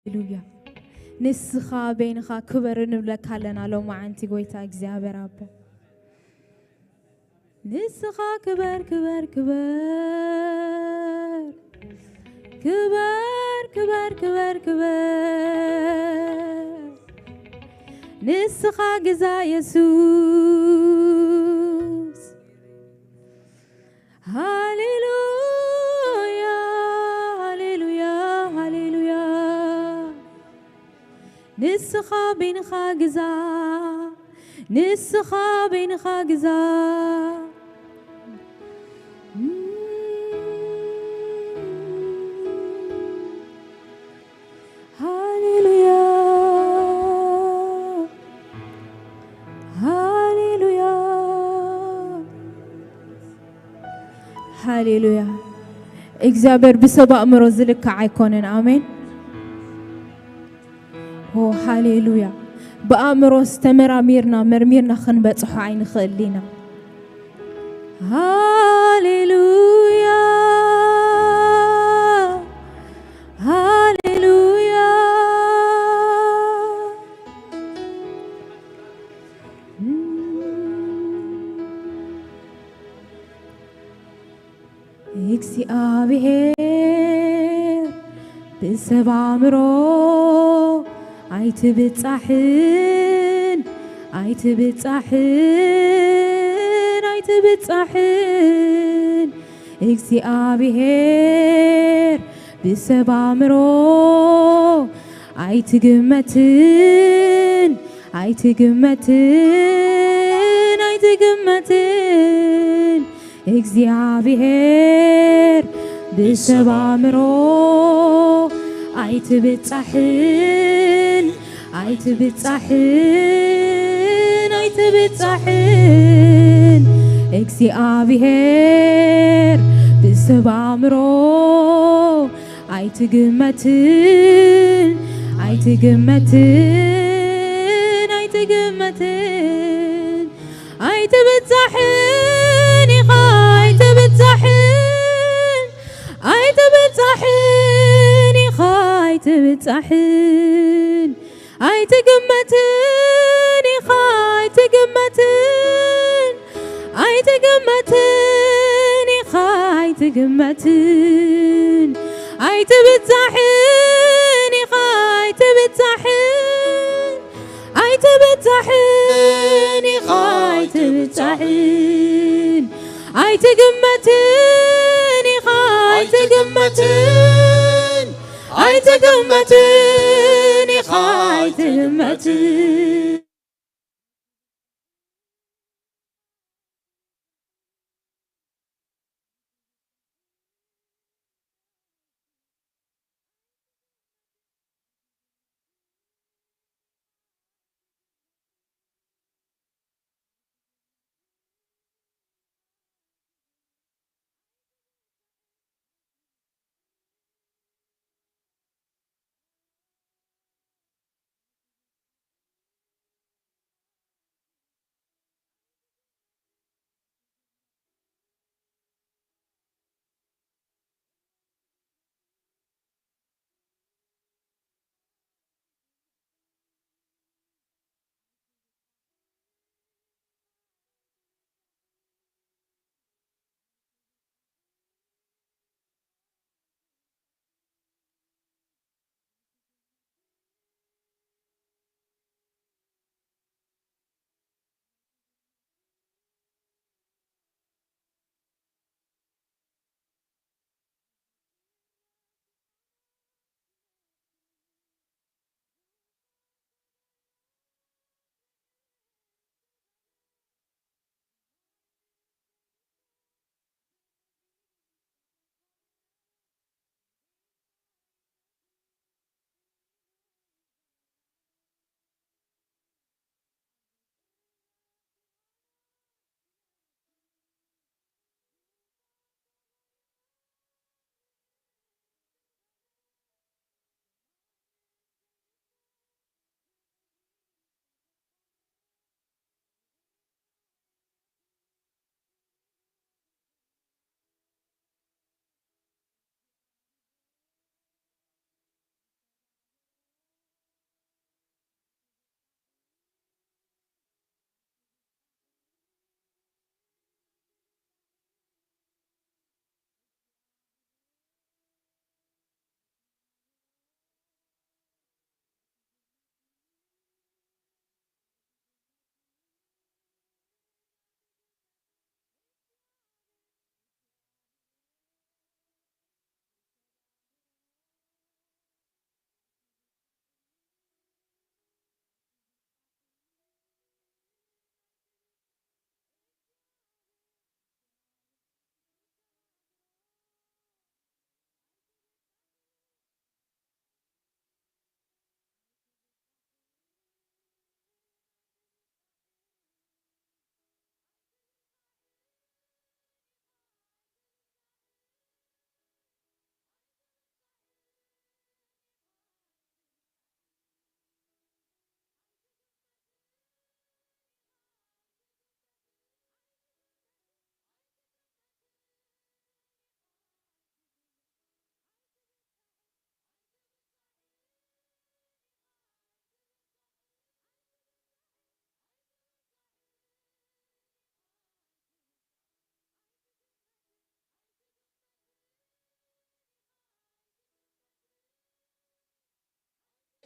ሃሌሉያ። ንስኻ በይንኻ ክበር ንብለካ ኣለና ሎማዓንቲ ጎይታ እግዚኣብሔር ኣቦ። ንስኻ ክበር፣ ክበር፣ ክበር። ክበር፣ ክበር፣ ክበር፣ ክበር። ንስኻ ግዛ የሱስ። ሃሌሉያ፣ ሃሌሉያ፣ ሃሌሉያ። ንስኻ በይንኻ ግዛ፣ ንስኻ በይንኻ ግዛ። ሃሌሉያ፣ ሃሌሉያ፣ ሃሌሉያ። እግዚኣብሔር ብሰብ ኣእምሮ ዝልካዕ ኣይኮነን። ኣሜን። ኦ፣ ሃሌሉያ። ብኣእምሮስ ተመራሚርና መርሚርና ክንበጽሖ ኣይንኽእል ኢና። ሃሌሉያ፣ ሃሌሉያ። እግዚኣብሔር ብሰብ ኣእምሮ ኣይትብጻሕን፣ ኣይትብጻሕን፣ ኣይትብጻሕን። እግዚኣብሔር ብሰብ ኣእምሮ ኣይትግመትን፣ ኣይትግመትን፣ ኣይትግመትን። እግዚኣብሔር ብሰብ ኣእምሮ ኣይትብጻሕን፣ ኣይትብጻሕን፣ ኣይትብጻሕን። እግዚኣብሔር ብሰብ ኣእምሮ ኣይትግመትን፣ ኣይትግመትን፣ ኣይትግመትን። ኣይትብጻሕን ኢኻ፣ ኣይትብጻሕን፣ ኣይትብጻሕን ኢኻ፣ ኣይትብጻሕን። ኣይትግመትን ኢኻ፣ ኣይትግመትን፣ ኣይትግመትን ኢኻ፣ ኣይትግመትን። ኣይትብጻሕን ኢኻ፣ ኣይትብጻሕን፣ ኣይትብጻሕን ኢኻ፣ ኣይትብጻሕን። ኣይትግመትን ኢኻ፣ ኣይትግመትን፣ ኣይትግመትን ኢኻ፣ ኣይትግመትን።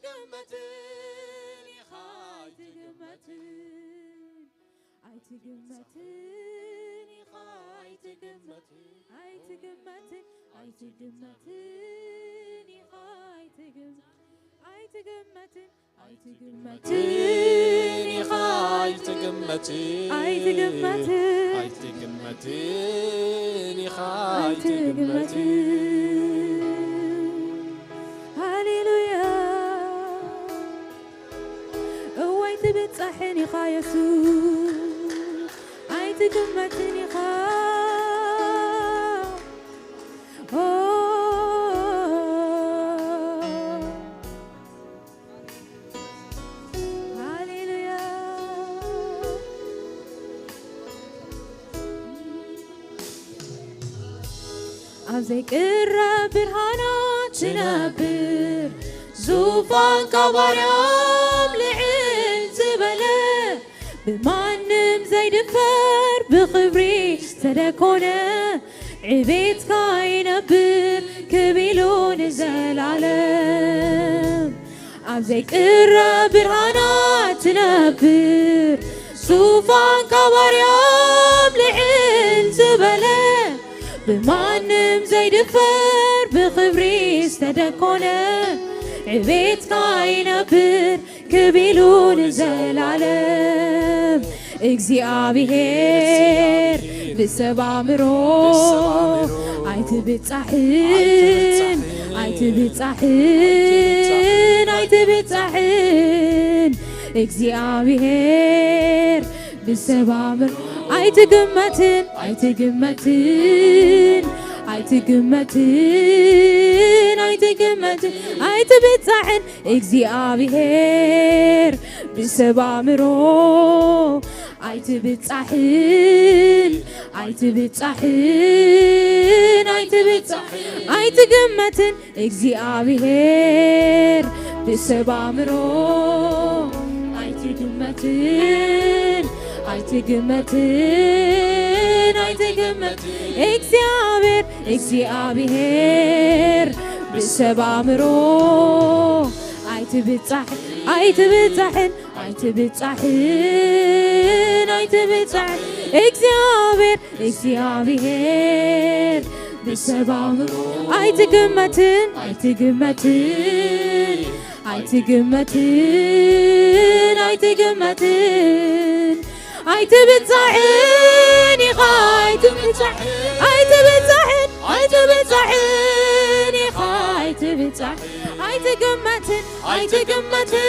ኣይትግመትን ኢኻ ኣይትግመትን። ኣይትግመትን ኢኻ ኣይትግመትን። ኣይትግመትን ኣይትግመትን ኢኻ ኣይትግም-፣ ኣይትግመትን። ኣይትግመትን ኢኻ ኣይትግመትን። ኣይትግመትን። ኣይትግመትን ኢኻ ኣይትግመትን። ኣይትግመትን። ሃሌሉያ። እወ ኣይትብጻሕን ኢኻ የሱስ። ኣይትግመትን ኢኻ። ኦ፣ ሃሌሉያ። ኣብ ዘይቅረብ ብርሃናት ትነብር፣ ዙፋንካ ባርያም ልዕል ዝበለ፣ ብማንም ዘይድፈር ብኽብሪ ዝተደኮነ፣ ዕቤትካ ይነብር ክብ ኢሉ ንዘላለም። ኣብ ዘይቅረብ ብርሃናት ትነብር፣ ዙፋንካ ባርያም ልዕል ዝበለ፣ ብማንም ዘይድፈር ብኽብሪ ዝተደኮነ፣ ዕቤትካ ይነብር ክብ ኢሉ ንዘላለም። እግዚኣብሔር ብሰብ ኣእምሮ ኣይትብጻሕን፣ ኣይትብጻሕን፣ ኣይትብጻሕን። እግዚኣብሔር ብሰብ ኣእምሮ ኣይትግመትን፣ ኣይትግመትን፣ ኣይትግመትን፣ ኣይትግመትን፣ ኣይትብጻሕን። እግዚኣብሔር ብሰብ ኣእምሮ ኣይትብጻሕን፣ ኣይትብጻሕን፣ ኣይትብጻሕን፣ ኣይትግመትን። እግዚኣብሔር ብሰብ ኣእምሮ ኣይትግመትን፣ ኣይትግመትን፣ ኣይትግመትን። እግዚኣብሔር፣ እግዚኣብሔር ብሰብ ኣእምሮ ኣይትብጻሕን፣ ኣይትብጻሕን፣ ኣይትብጻሕን፣ ኣይትብጻሕን። እግዚኣብሔር፣ እግዚኣብሔር ብሰብ ኣእምሮ ኣይትግመትን፣ ኣይትግመትን፣ ኣይትግመትን፣ ኣይትግመትን። ኣይትብጻሕን ኢኻ፣ ኣይትብጻሕን፣ ኣይትብጻሕን፣ ኣይትብጻሕን ኢኻ፣ ኣይትብጻሕን፣ ኣይትግመትን፣ ኣይትግመትን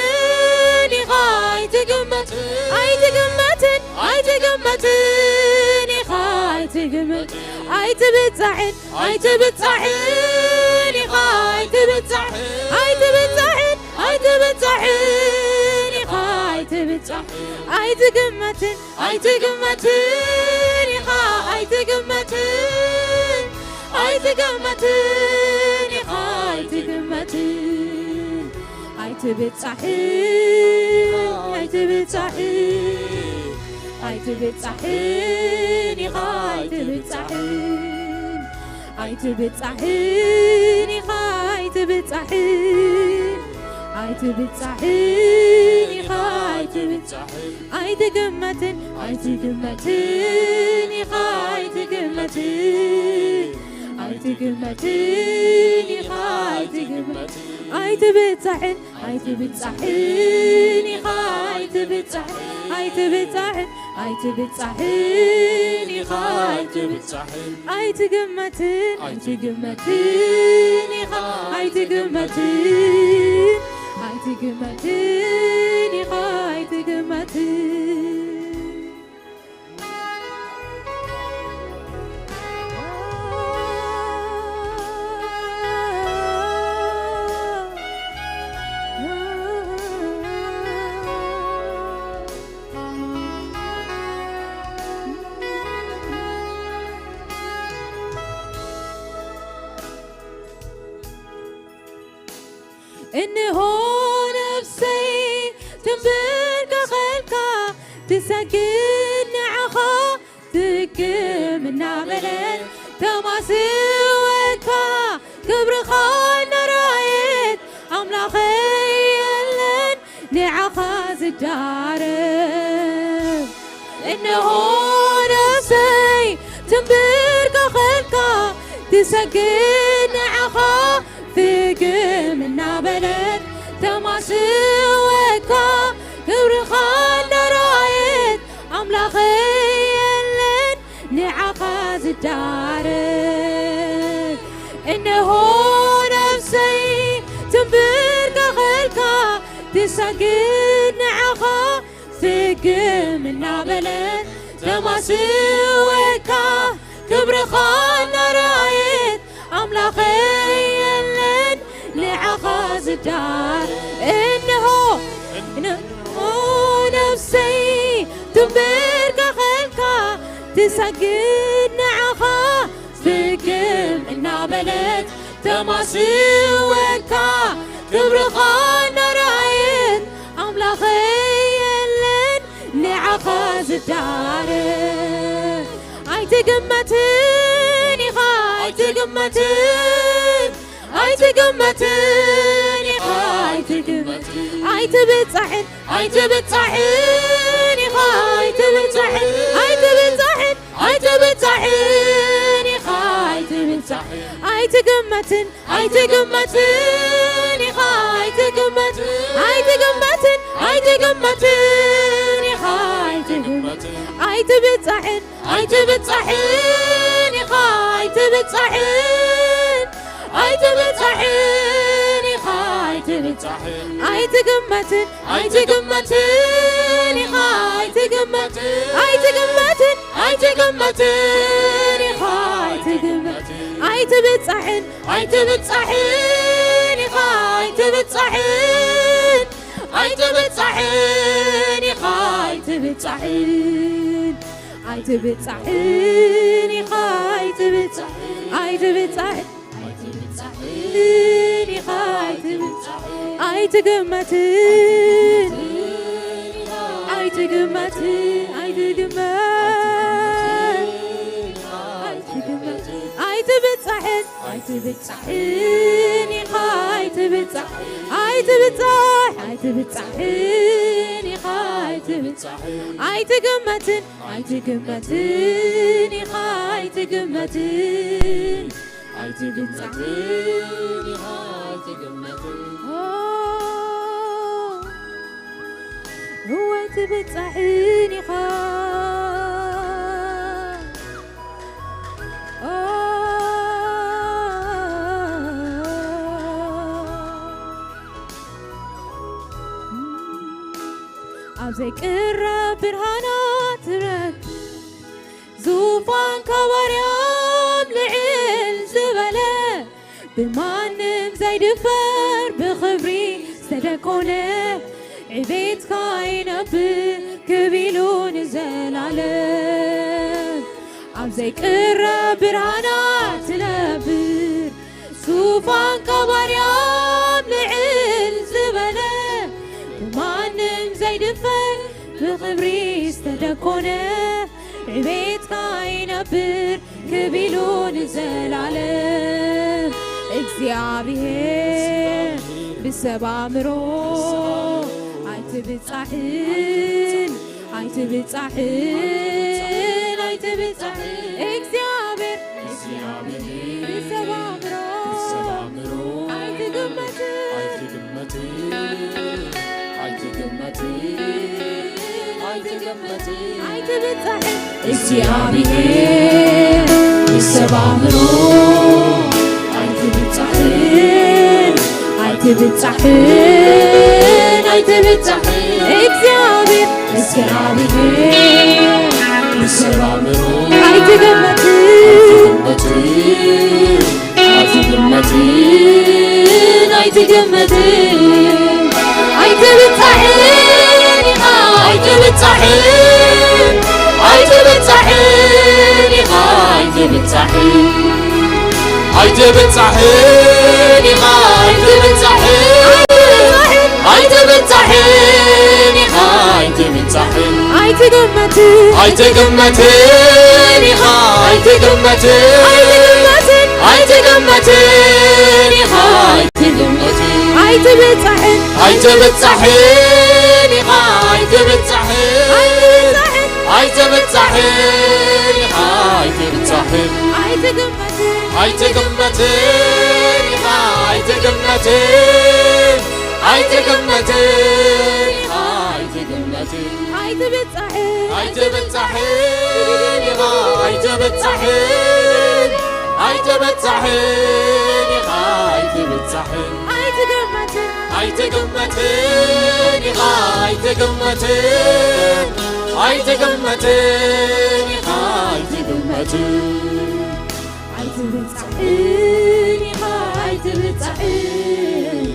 ኢኻ፣ ኣይትግመትን፣ ኣይትግመትን፣ ኣይትግመትን ኢኻ፣ ኣይትግመትን፣ ኣይትብጻሕን፣ ኣይትብጻሕን ኢኻ፣ ኣይትብጻሕን፣ ኣይትብጻሕን፣ ኣይትብጻሕን ኢኻ፣ ኣይትብጻሕን፣ ኣይትግመትን፣ ኣይትግመትን ኢኻ፣ ኣይትግመትን፣ ኣይትግመትን ኢኻ፣ ኣይትግመትን። ኣይትብጻሕን፣ ኣይትብጻሕን፣ ኣይትብጻሕን ኢኻ፣ ኣይትብጻሕን፣ ኣይትብጻሕን ኢኻ፣ ኣይትብጻሕን፣ ኣይትብጻሕን ኢኻ፣ ኣይትብጻሕን፣ ኣይትግመትን፣ ኣይትግመትን ኢኻ፣ ኣይትግመትን፣ ኣይትግመትን ኢኻ፣ ኣይትግመትን፣ ኣይትብጻሕን፣ ኣይትብጻሕን ኢኻ፣ ኣይትብጻሕን፣ ኣይትብጻሕን፣ ኣይትብጻሕን ኢኻ፣ ኣይትብጻሕን፣ ኣይትግመትን፣ ኣይትግመትን ኢኻ፣ ኣይትግመትን፣ ኣይትግመትን ኢኻ፣ ኣይትግመትን። እንሆ ነፍሰይ ትንበርከኸልካ፣ ትሰግድ ንዓኻ ትክም እናበለት፣ ተማስወካ ክብርኻ እናረኣየት፣ ኣምላኸይ ዛረብ። እነሆ ነፍሰይ ትንብርከኸልካ፣ ትሰግድ ንዓኻ ፍግም እናበለት፣ ተማስወካ ክብርኻ እናረኣየት፣ ኣምላኸይ የለን ንዓኻ ዝዳረግ። እነሆ ነፍሰይ ትንብርከኸልካ፣ ትሰግድ ንዓኻ ፍግም እናበለት፣ ተማስወካ ክብርኻ እናረኣየት፣ ኣምላኸይ የለን ንዓኻ ዝዳር። እንሆ፣ እንሆ ነፍሰይ ትንበርከኸልካ፣ ትሰግድ ንዓኻ ፍግም እናበለት፣ ተማስወካ ክብርኻ እናረኣየት፣ ኣምላኸይ የለን ንዓኻ ዝዳረግ። ኣይትግመትን ኢኻ፣ ኣይትግመትን፣ ኣይትግመትን ኢኻ፣ ኣይትግመትን፣ ኣይትብጻሕን፣ ኣይትብጻሕን ኢኻ፣ ኣይትብጻሕን፣ ኣይትብጻሕን፣ ኣይትብጻሕን ኢኻ፣ ኣይትብጻሕን፣ ኣይትግመትን፣ ኣይትግመትን ኢኻ፣ ኣይትግመትን፣ ኣይትግመትን፣ ኣይትግመትን ኢኻ፣ ኣይትግመትን፣ ኣይትብጻሕን፣ ኣይትብጻሕን ኢኻ፣ ኣይትብጻሕን፣ ኣይትብጻሕን ኢኻ፣ ኣይትብጻሕን፣ ኣይትግመትን፣ ኣይትግመትን ኢኻ፣ ኣይትግመትን፣ ኣይትግመትን፣ ኣይትግመትን ኢኻ፣ ኣይትግመትን፣ ኣይትብጻሕን፣ ኣይትብጻሕን ኢኻ፣ ኣይትብጻሕን፣ ኣይትብጻሕን ኢኻ፣ ኣይትብጻሕን፣ ኣይትብጻሕን ኢኻ፣ ኣይትብጻሕን፣ ኣይትብጻሕን፣ ኣይትብጻሕን ኢኻ፣ ኣይትብጻሕን፣ ኣይትግመትን፣ ኣይትግመትን፣ ኣይትግመት፣ ኣይትግመትን፣ ኣይትብጻሕን፣ ኣይትብጻሕን ኢኻ፣ ኣይትብጻሕ፣ ኣይትብጻሕ፣ ኣይትብጻሕን ኢኻ፣ ኣይትብጻሕ፣ ኣይትግመትን፣ ኣይትግመትን ኢኻ፣ ኣይትግመትን፣ ኣይትብጻሕን ኢኻ፣ ኣይትግመትን። ኦ፣ እወ ኣይትብጻሕን ኢኻ። ኦ፣ ኣብ ዘይቅረብ ብርሃናት ትረክ ዙፋንካ ባርያም ልዕል ዝበለ፣ ብማንም ዘይድፈር ብኽብሪ ዝተደኮነ፣ ዕቤትካ ይነብር ክብ ኢሉ ንዘላለም። ኣብ ዘይቅረብ ብርሃናት ትነብር፣ ዙፋንካ ባርያም ልዕል ዝበለ፣ ብማንም ዘይድፈር ብኽብሪ ዝተደኮነ፣ ዕቤትካ ይነብር ክብ ኢሉ ንዘላለም። እግዚኣብሔር ብሰብ ኣእምሮ ኣይትብጻሕን፣ ኣይትብጻሕን፣ ኣይትብጻሕን። እግዚኣብሔር፣ እግዚኣብሔር ብሰብ ኣእምሮ ብሰብ ኣእምሮ ኣይትግመትን፣ ኣይትግመትን፣ ኣይትግመትን፣ ኣይትግመትን፣ ኣይትብጻሕን። እግዚኣብሔር ብሰብ ኣእምሮ ኣይትብጻሕን፣ ኣይትብጻሕን፣ ኣይትብጻሕን። እግዚኣብሔር፣ እግዚኣብሔር ብሰብ ኣእምሮ ኣይትግመትን፣ ኣይትግመትን፣ ኣይትግመትን፣ ኣይትግመትን። ኣይትብጻሕን ኢኻ፣ ኣይትብጻሕን፣ ኣይትብጻሕን ኢኻ፣ ኣይትብጻሕን፣ ኣይትብጻሕን ኢኻ፣ ኣይትብጻሕን፣ ኣይትብጻሕን ኢኻ፣ ኣይትብጻሕን። ኣይትግመትን፣ ኣይትግመትን ኢኻ፣ ኣይትግመትን፣ ኣይትግመትን፣ ኣይትግመትን ኢኻ፣ ኣይትግመትን። ኣይትብጻሕን፣ ኣይትብጻሕን ኢኻ፣ ኣይትብጻሕን ኢኻ ኣይትብጻሕን ኣይትግመትን ኣይትግመትን ኢኻ ኣይትግመትን ኣይትግመትን ኢኻ ኣይትግመትን ኣይትብጻሕን ኣይትብጻሕን ኢኻ ኣይትብጻሕን ኣይትብጻሕን ኢኻ ኣይትብጻሕን ኣይትግመትን ኣይትግመትን ኢኻ ኣይትግመትን ኣይትግመትን ኢኻ ኣይትግመትን ኣይትብጻሕን ኢኻ ኣይትብጻሕን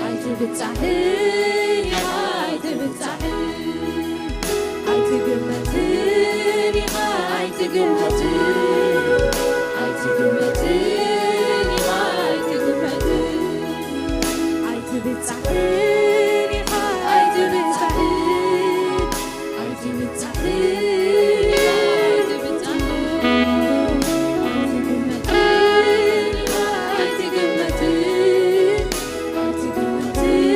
ኣይትብጻሕን ኢኻ ኣይትብጻሕን ኣይትግመትን ኢኻ ኣይትግመትን ኣይትግመትን ኢኻ ኣይትግመትን ኣይትብጻሕን ኢኻ ኣይትብጻሕን ኣይትብጻሕን ኢኻ ኣይትብጻሕን ኣይትግመትን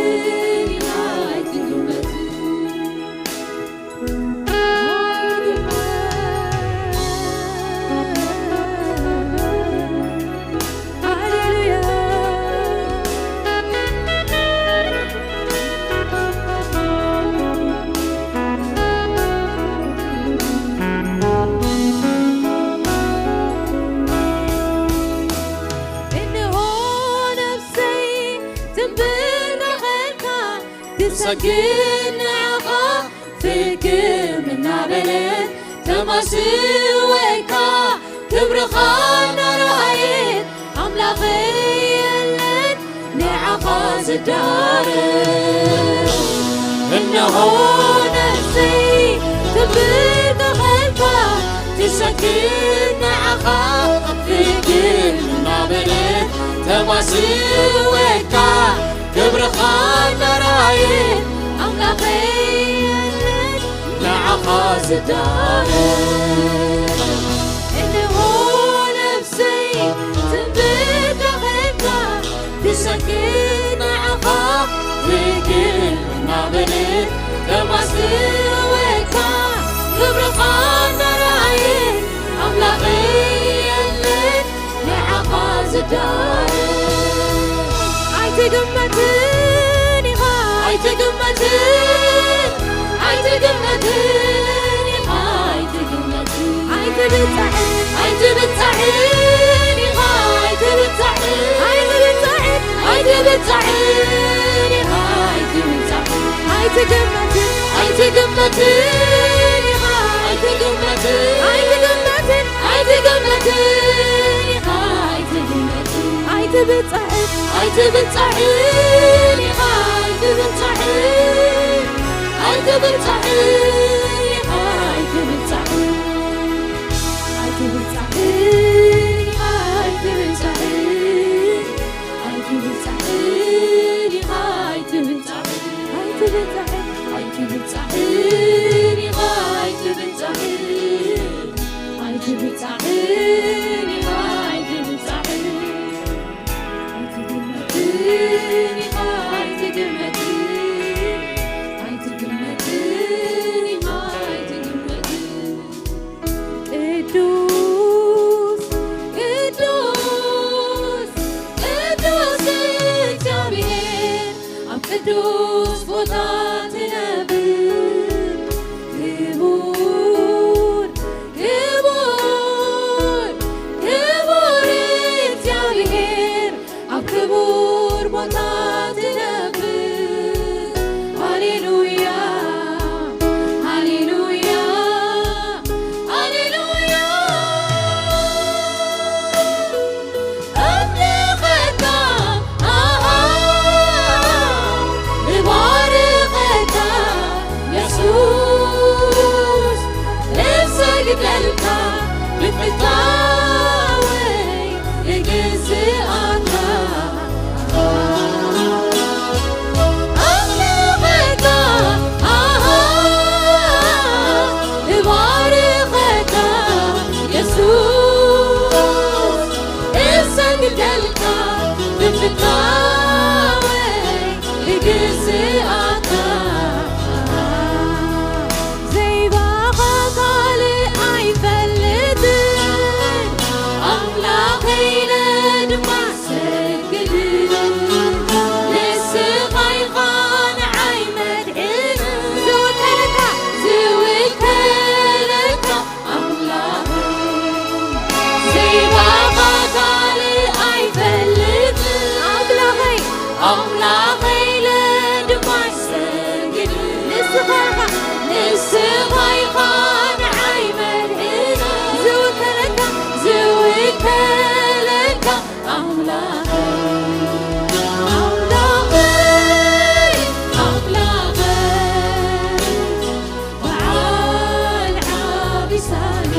ኢኻ ኣይትግመትን እንሆ ነፍሰይ ትንብረኸልካ ትሰግድ ንዓኻ ፍግም እናበለት ተማስወካ ክብርኻ እናረኣየት ኣምላኸይ የለን ንዓኻ ዝዳረስ እንሆ ነፍሰይ ትንብረኸልካ ትሰግድ ንዓኻ ፍግም እናበለት ተማስወካ ክብርኻ እናረኣየት ኣምላኸይ ንዓኻ ዝዳረ እንሆ ነፍሰይ ትንብረኸልካ ትሰግድ ንዓኻ ፍግም እናበለት ተማስወካ ክብርኻ እናረኣየት ኣምላኸይ የለን ንዓኻ ዝዳረ ኣይትግመትን ኢኻ ኣይትግመትን ኣይትግመትን ኢኻ ኣይትግመትን ኣይትብጻሕን ኣይትብጻሕን ኢኻ ኣይትብጻሕን ኣይትብጻሕን ኣይትብጻሕን ኢኻ ኣይትብጻሕን ኣይትግመትን ኣይትግመትን ኢኻ ኣይትግመትን ኣይትግመትን ኣይትግመትን ኢኻ ኣይትግመትን ኣይትብጻሕን ኣይትብጻሕን ኢኻ ኣይትብጻሕን ኣይትብጻሕን ኢኻ ኣይትብጻሕን ኣይትብጻሕን ኢኻ ኣይትብጻሕን ኣይትብጻሕን ኢኻ ኣይትብጻሕን ኣይትብጻሕን ኣይትብጻሕን ኢኻ ኣይትብጻሕን ኣይትብጻሕን ኢኻ ኣይትብጻሕን ኣይትግመትን ኢኻ ኣይትግመትን ኣይትግመትን ኢኻ ኣይትግመትን ቅዱስ ቅዱስ ቅዱስ እግዚኣብሔር ኣብ ቅዱስ ቦታ ትነብር ክቡር ክቡር ክቡር እግዚኣብሔር ኣብ ክቡር ቦታ ትነብር ሃሌሉያ ሃሌሉያ ሃሌሉያ እምልኸካ ኣሃ እባርኸካ የሱስ እሰግደልካ ብፍታወይ እግዝኣካ ኣምልኸካ ኣሃ እባርኸካ የሱስ እሰግደልካ ብፍታወይ እግዝኣካ ዘይባኸካ ኣምላኸይ፣ ኣምላኸይ፣ ኣምላኸይ፣ በዓል ዓቢ ሳኒ።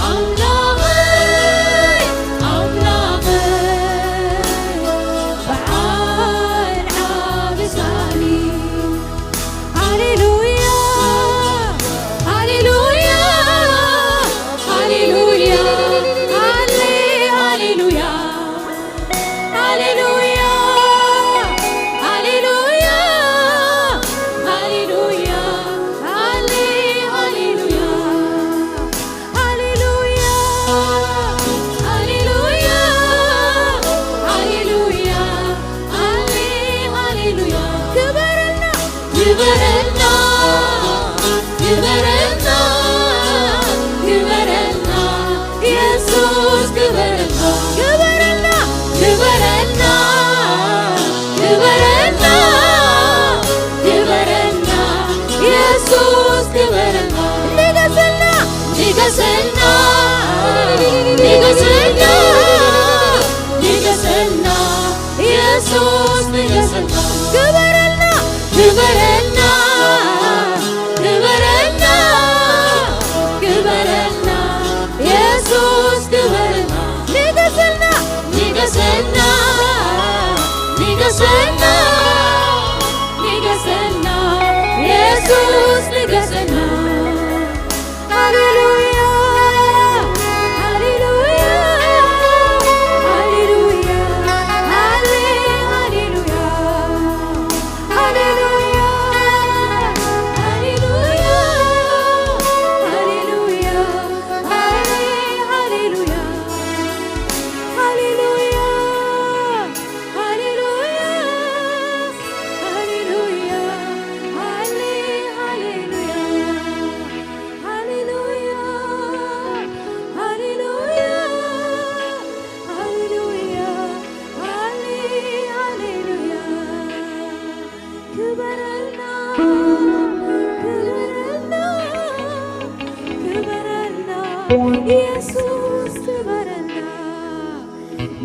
ኣምላኸይ፣ ኣምላኸይ፣ በዓል ዓቢ ሳኒ። ሃሌሉያ፣ ሃሌሉያ፣ ሃሌሉያ፣ ሃሌ-፣ ሃሌሉያ፣ ሃሌሉያ፣ ሃሌሉያ፣ ሃሌሉያ፣ ሃሌ-፣ ሃሌሉያ። ሃሌሉያ፣ ሃሌሉያ፣ ሃሌሉያ፣ ሃሌ-፣ ሃሌሉያ። ክበረልና፣ ክበረልና፣ ክበረልና፣ ክበረልና፣ የሱስ ክበረልና። ክበረልና፣ ክበረልና፣ ክበረልና፣ ክበረልና፣ የሱስ ክበረልና። ንገሰልና፣ ንገሰልና፣ ንገሰልና፣ ንገሰልና፣ የሱስ ንገሰልና። ክበረልና፣ ክበረልና፣ ክበረልና፣ ክበረልና፣ የሱስ ክበረልና። ንገሰልና፣ ንገሰልና፣ ንገሰልና፣ ንገሰልና፣ የሱስ ንገሰልና። ሃሌሉያ፣ ሃሌሉያ፣ ሃሌሉያ፣ ሃሌ-፣ ሃሌሉያ፣ ሃሌሉያ፣ ሃሌሉያ፣ ሃሌሉያ፣ ሃሌ-፣ ሃሌሉያ፣ ሃሌሉያ፣ ሃሌሉያ፣ ሃሌሉያ፣ ሃሌ-፣ ሃሌሉያ። ሃሌሉያ፣ ሃሌሉያ፣ ሃሌሉያ፣ ሃሌ-፣ ሃሌሉያ። ክበረልና፣ ክበረልና፣ ክበረልና፣ ኢየሱስ ክበረልና።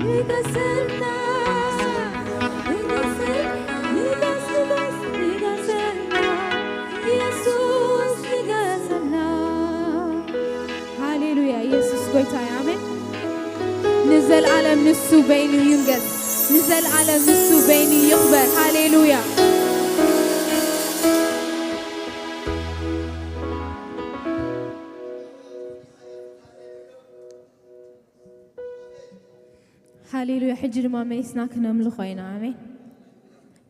ንገሰልና፣ ንገሰልና፣ ንገስ፣ ንገስ፣ ንገሰልና፣ ኢየሱስ ንገሰልና። ሃሌሉያ፣ ኢየሱስ ጎይታ እዩ። ኣሜን። ንዘለዓለም ንሱ በይኑ ይንገስ፣ ንዘለዓለም ንሱ በይኑ ይኽበር። ሃሌሉያ። ሃሌሉያ። ሕጂ ድማ መሊስና ክነምልኾ ኢና። ኣሜን።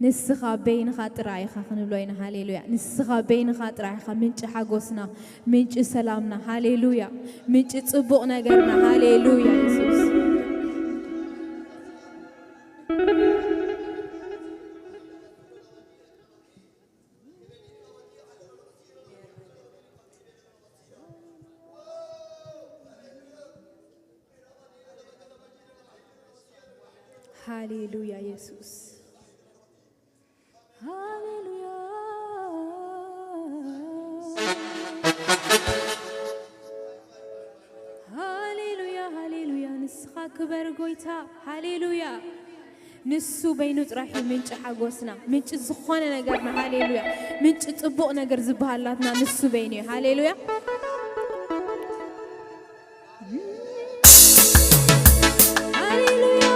ንስኻ በይንኻ ጥራይ ኢኻ ክንብሎ ኢና። ሃሌሉያ። ንስኻ በይንኻ ጥራይ ኢኻ ምንጪ ሓጎስና፣ ምንጪ ሰላምና። ሃሌሉያ። ምንጪ ጽቡቕ ነገርና። ሃሌሉያ የሱስ። ሃሌሉያ የሱስ። ሃሌሉያ። ሃሌሉያ፣ ሃሌሉያ። ንስኻ ክበር ጎይታ። ሃሌሉያ። ንሱ በይኑ ጥራሕ እዩ ምንጪ ሓጎስና፣ ምንጪ ዝኾነ ነገርና። ሃሌሉያ። ምንጪ ጽቡቕ ነገር ዝበሃል ናትና ንሱ በይኑ እዩ። ሃሌሉያ። ሃሌሉያ።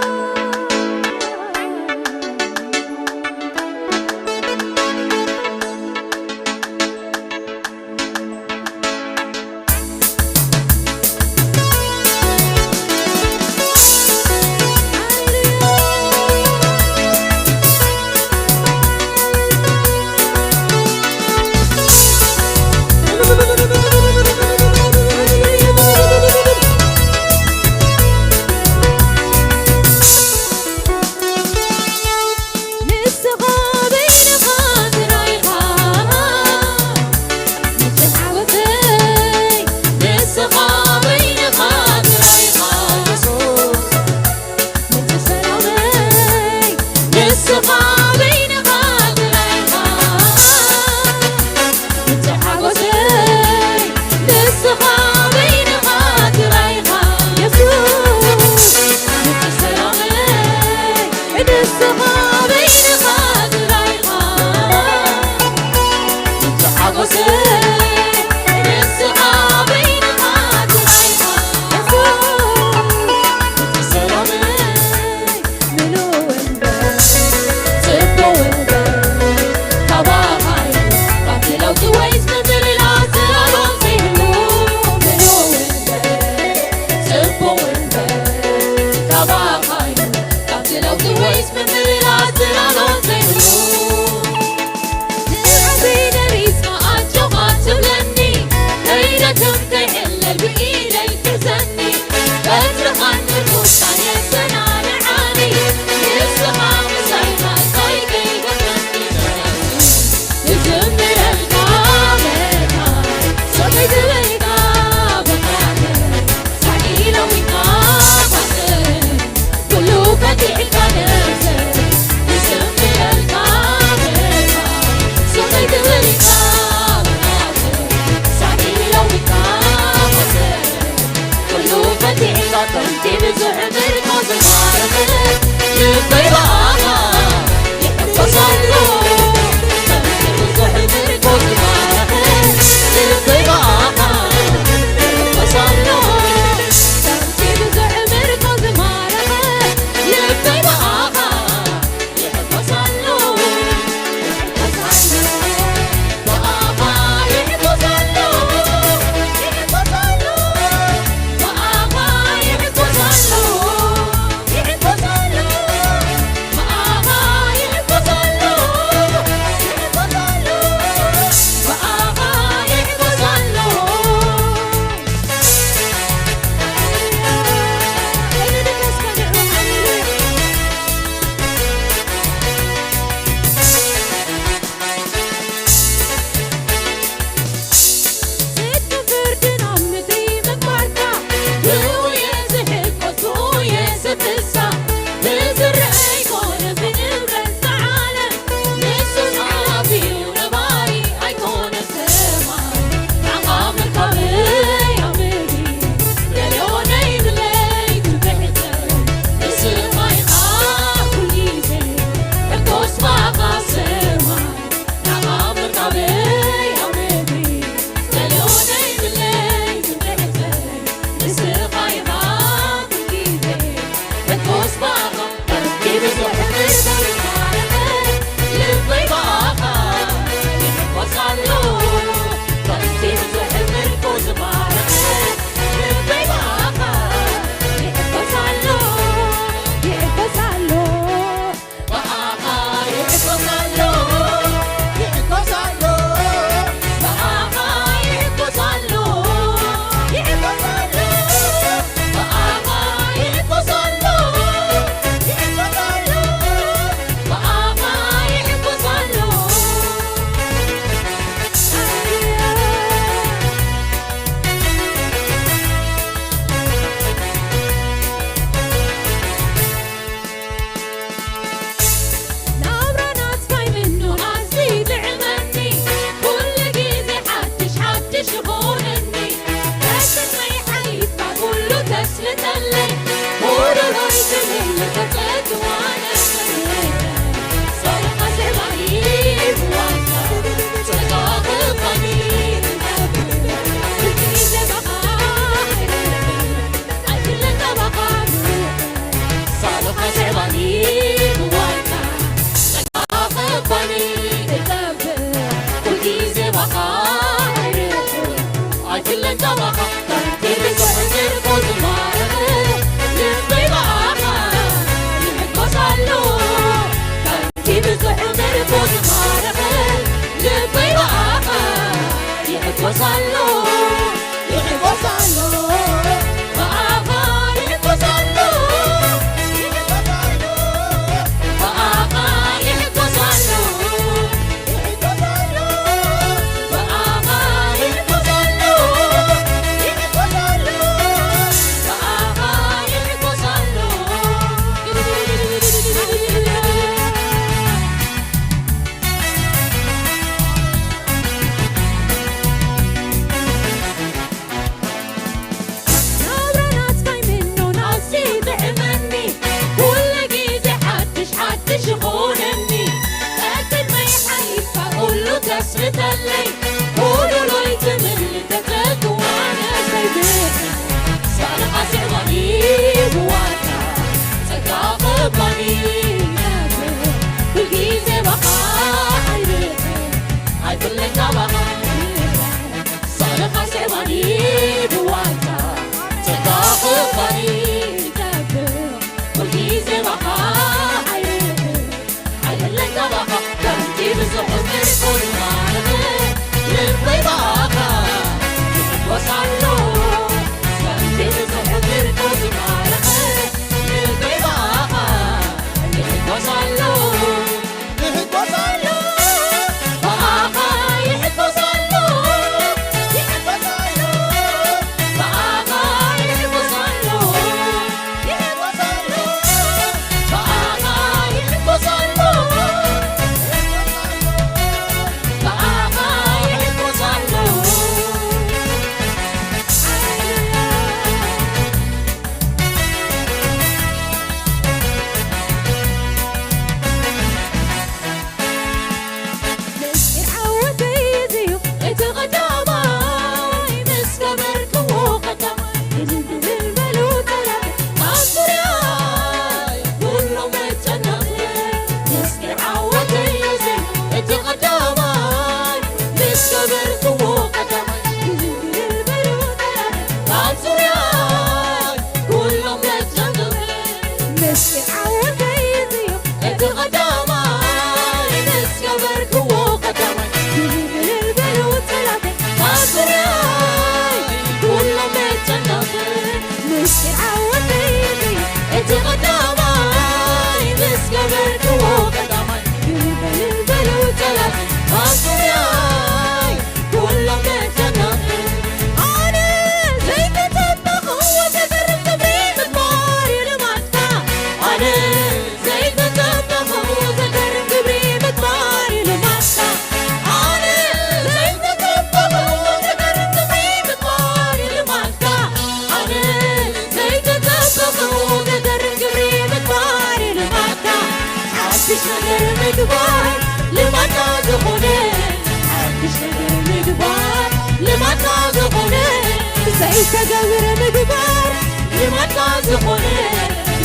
ዘይተገብረ ምግባር ልማዳ ዝኾነ፣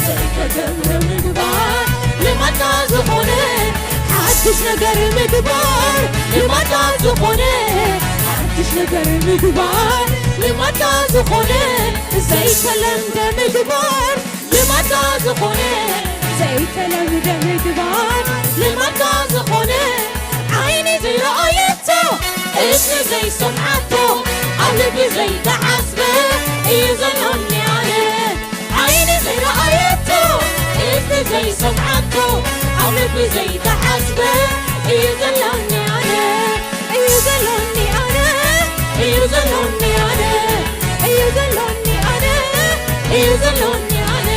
ዘይተገብረ ምግባር ልማዳ ዝኾነ፣ ሓድሽ ነገር ምግባር ልማዳ ዝኾነ፣ ሓድሽ ነገር ምግባር ልማዳ ዝኾነ፣ ዘይተለምደ ምግባር ልማዳ ዝኾነ፣ ዘይተለምደ ምግባር ልማዳ ዝኾነ፣ ዓይኒ ዘይረኣየቶ፣ እዝኒ ዘይሰምዓቶ፣ ኣብ ልቢ ዘይተሓስበ እዩ ዘሎኒ ኣነ። ዓይኒ ዘይረኣየቶ፣ እዝኒ ዘይሰምዓቶ፣ ኣብ ልቢ ዘይተሓስበ እዩ ዘሎኒ ኣነ። እዩ ዘሎኒ ኣነ። እዩ ዘሎኒ ኣነ። እዩ ዘሎኒ ኣነ። እዩ ዘሎኒ ኣነ።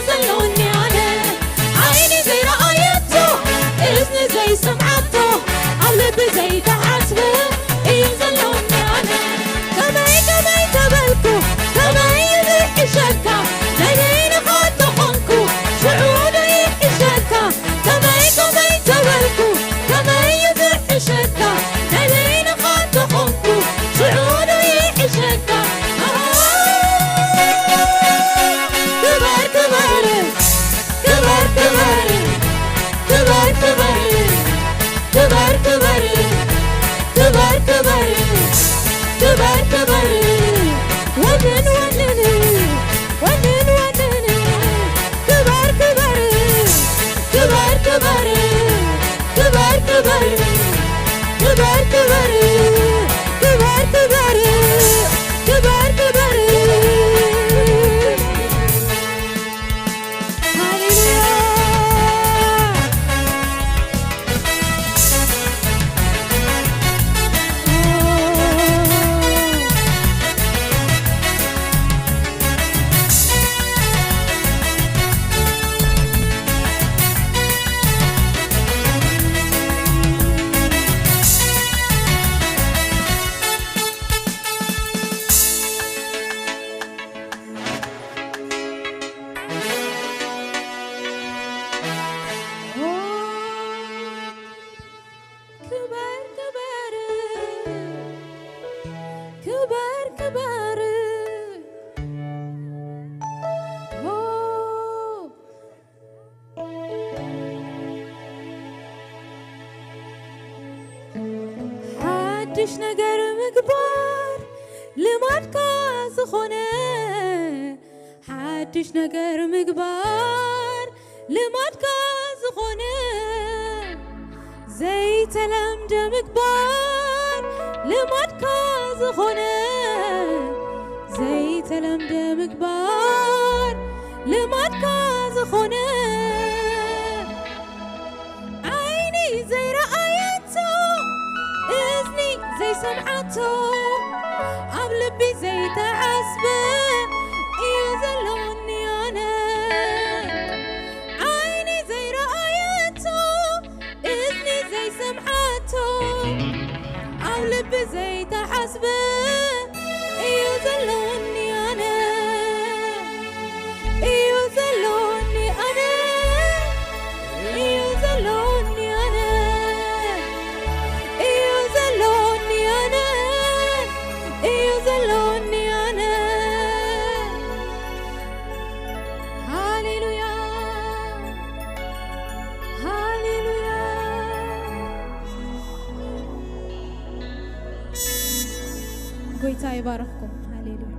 ዘለኒ ኣነ ዓይኒ ዘይረኣየቶ እዝኒ ዘይሰምዓቶ ኣብ ልቢ ዘይተሓስበ እዩ ዘለኒ ኣነ ከመይ ከመይ ተበልኩ ከመይ ይዝሕሸካ ናይ በይንኻ ተኾንኩ ሽዑ ዶ ይሕሸካ ከመይ ከመይ ተበልኩ ከመይ ይዝሕሸካ ናይ በይንኻ ተኾንኩ ሽዑ ዶ ይሕሸካ ክበር ክበር ክበር ክበር ክበር ክበር ክበር ክበር ክበር ክበር ክበር ወንን ወንን ወንን ወንን ክበር ክበር ክበር ክበር ክበር ክበር ክበር ክበር ክበር ክበር ክበር ሃሌሉያ። ክበር ክበር ክበር ክበር ኦ ሓድሽ ነገር ምግባር ልማድካ ዝኾነ ሓድሽ ነገር ምግባር ልማድካ ዝኾነ ዘይተለምደ ምግባር ልማድካ ዝኾነ ዘይተለምደ ምግባር ልማድካ ዝኾነ ዓይኒ ዘይረኣየቶ እዝኒ ዘይሰምዓቶ ኣብ ልቢ ዘይተሓስበ እዩ ዘለኒ ኣነ ዓይኒ ዘይረኣየቶ እዝኒ ዘይሰምዓቶ ኣብ ልቢ ዘይተሓስበ እዩ ዘለኒ ኣነ እዩ ዘለኒ ኣነ እዩ ዘለኒ ኣነ እዩ ዘለኒ ኣነ እዩ ዘለኒ ኣነ ሃሌሉያ ሃሌሉያ ጎይታ ይባርኽኩም ሃሌሉያ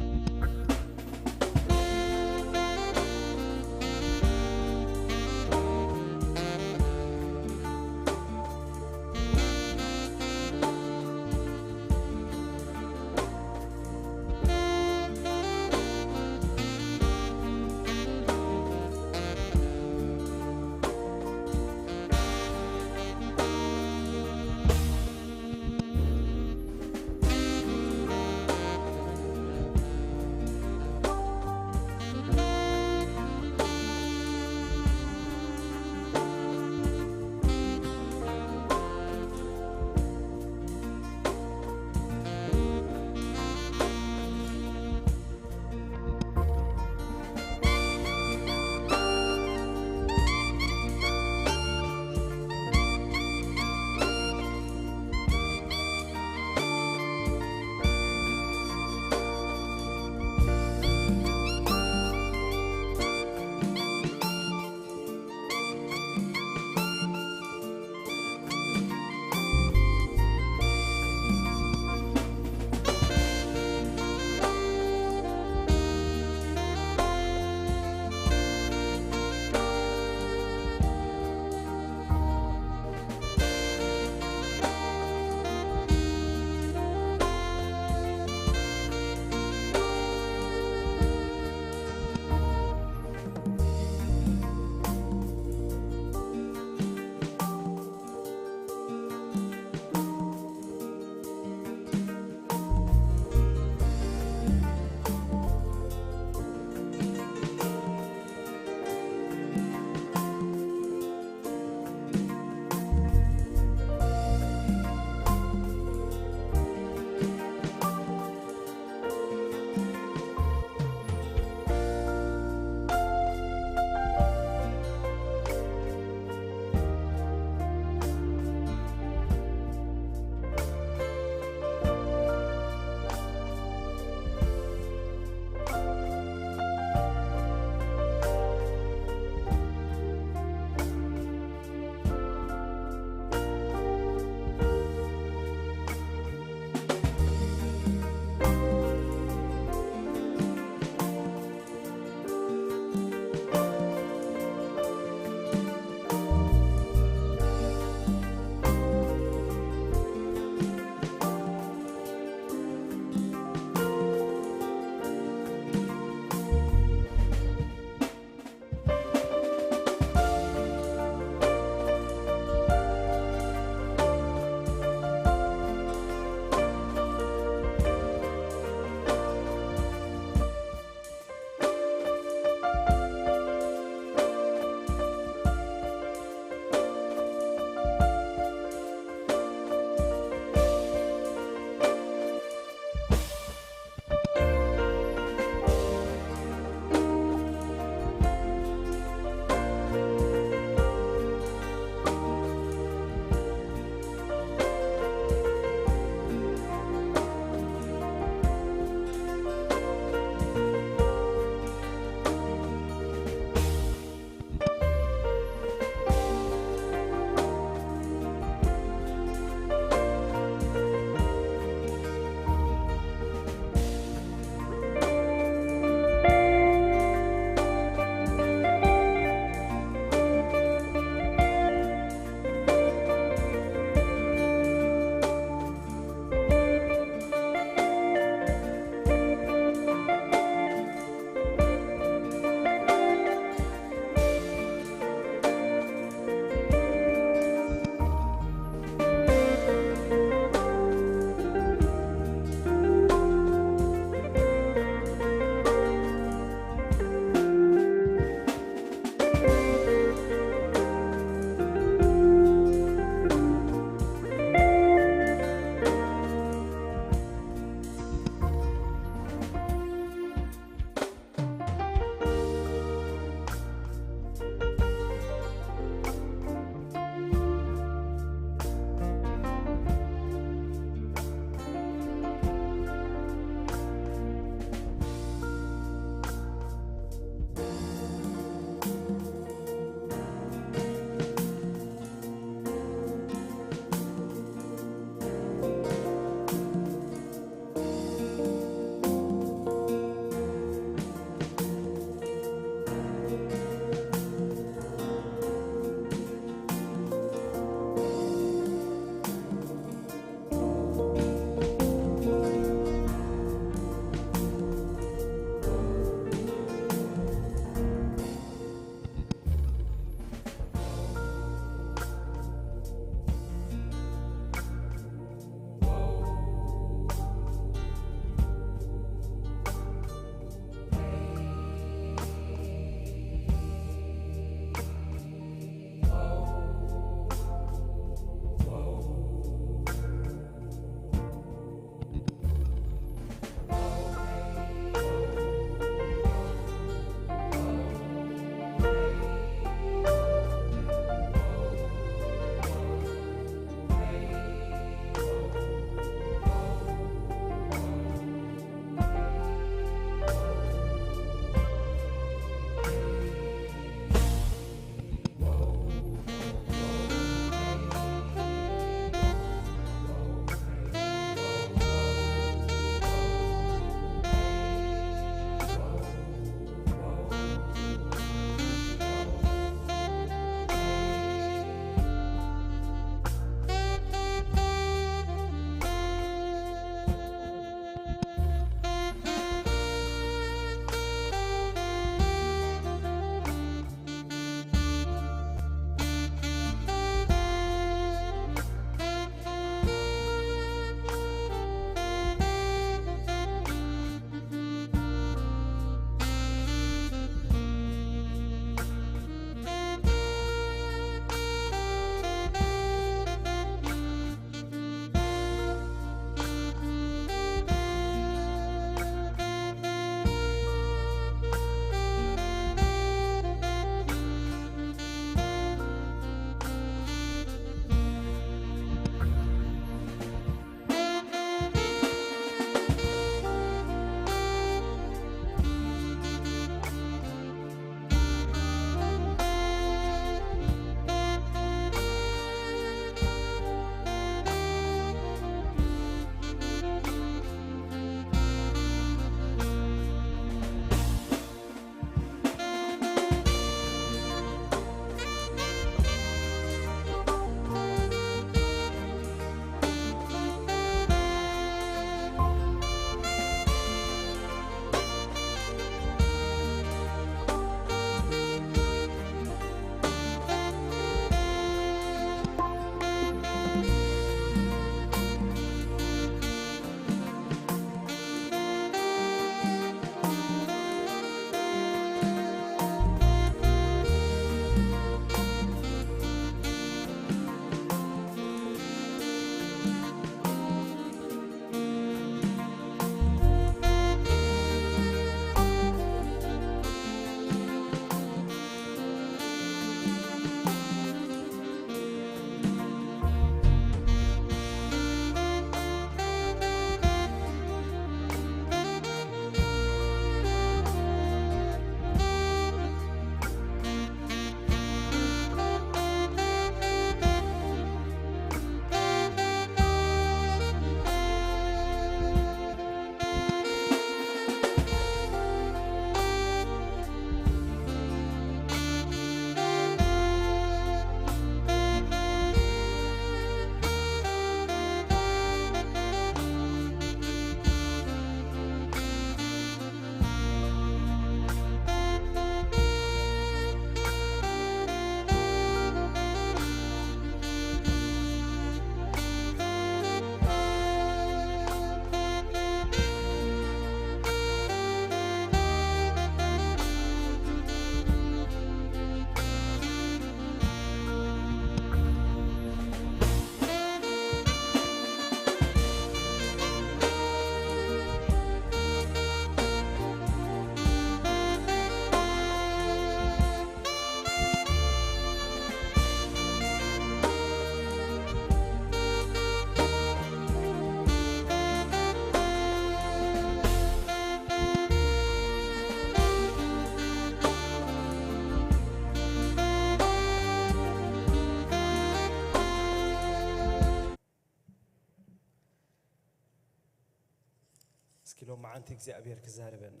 ሎማዓንቲ እግዚኣብሔር ክዛረበና።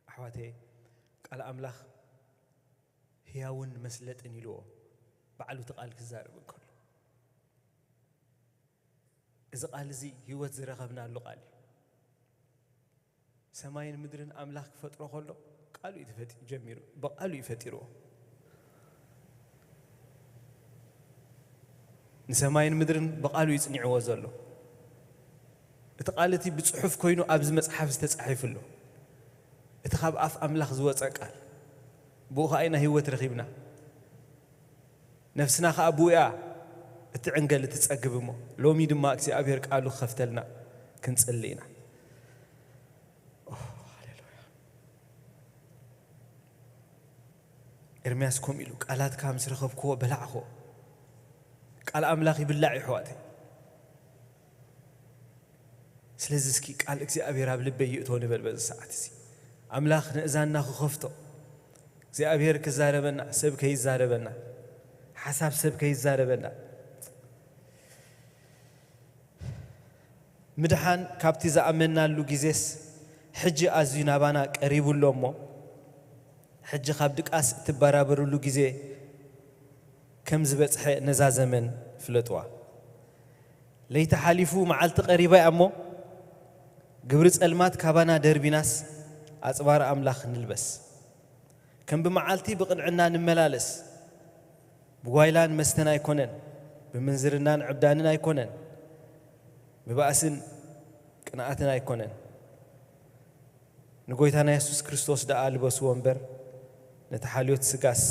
ኣሕዋተየ፣ ቃል ኣምላኽ ህያውን መስለጥን ኢልዎ፣ ባዕሉ እቲ ቃል ክዛረብ እንከሎ። እዚ ቃል እዚ ህይወት ዝረኸብናሉ ቃል እዩ። ሰማይን ምድርን ኣምላኽ ክፈጥሮ ከሎ ቃሉ እዩ ተፈጢ-፣ ጀሚሩ፣ ብቃሉ እዩ ፈጢርዎ። ንሰማይን ምድርን ብቃሉ እዩ ጽኒዕዎ ዘሎ። እቲ ቃል እቲ ብጽሑፍ ኮይኑ ኣብዚ መጽሓፍ ዝተጻሒፉ ኣሎ። እቲ ካብ ኣፍ ኣምላኽ ዝወጸ ቃል፣ ብኡ ኸኣ ኢና ህይወት ረኺብና። ነፍስና ኸኣ ብኡ እያ እትዕንገል፣ እትጸግብ እሞ፣ ሎሚ ድማ እግዚኣብሔር ቃሉ ክኸፍተልና ክንጽሊ ኢና። ኦ፣ ሃሌሉያ። ኤርምያስ ከምኡ ኢሉ፣ "ቃላትካ ምስ ረኸብክዎ በላዕክዎ።" ቃል ኣምላኽ ይብላዕ እዩ፣ ኣሕዋተይ። ስለዚ እስኪ ቃል እግዚኣብሔር ኣብ ልበይ ይእቶ ንበል በዚ ሰዓት እዚ። ኣምላኽ ነእዛንና ክኸፍቶ፣ እግዚኣብሔር ክዛረበና፣ ሰብ ከይዛረበና፣ ሓሳብ ሰብ ከይዛረበና። ምድሓን ካብቲ ዝኣመንናሉ ግዜስ ሕጂ ኣዝዩ ናባና ቀሪቡ ኣሎ እሞ፣ ሕጂ ካብ ድቃስ እትበራበሩሉ ግዜ ከም ዝበጽሐ ነዛ ዘመን ፍለጥዋ። ለይቲ ሓሊፉ መዓልቲ ቀሪባ እያ እሞ፣ ግብሪ ጸልማት ካባና ደርቢናስ፣ ኣጽባር ኣምላኽ ንልበስ። ከም ብመዓልቲ ብቕንዕና ንመላለስ። ብጓይላን መስተን ኣይኮነን፣ ብምንዝርናን ዕብዳንን ኣይኮነን፣ ብባእስን ቅንኣትን ኣይኮነን። ንጎይታና የሱስ ክርስቶስ ደኣ ልበስዎ እምበር፣ ነቲ ሓልዮት ስጋስ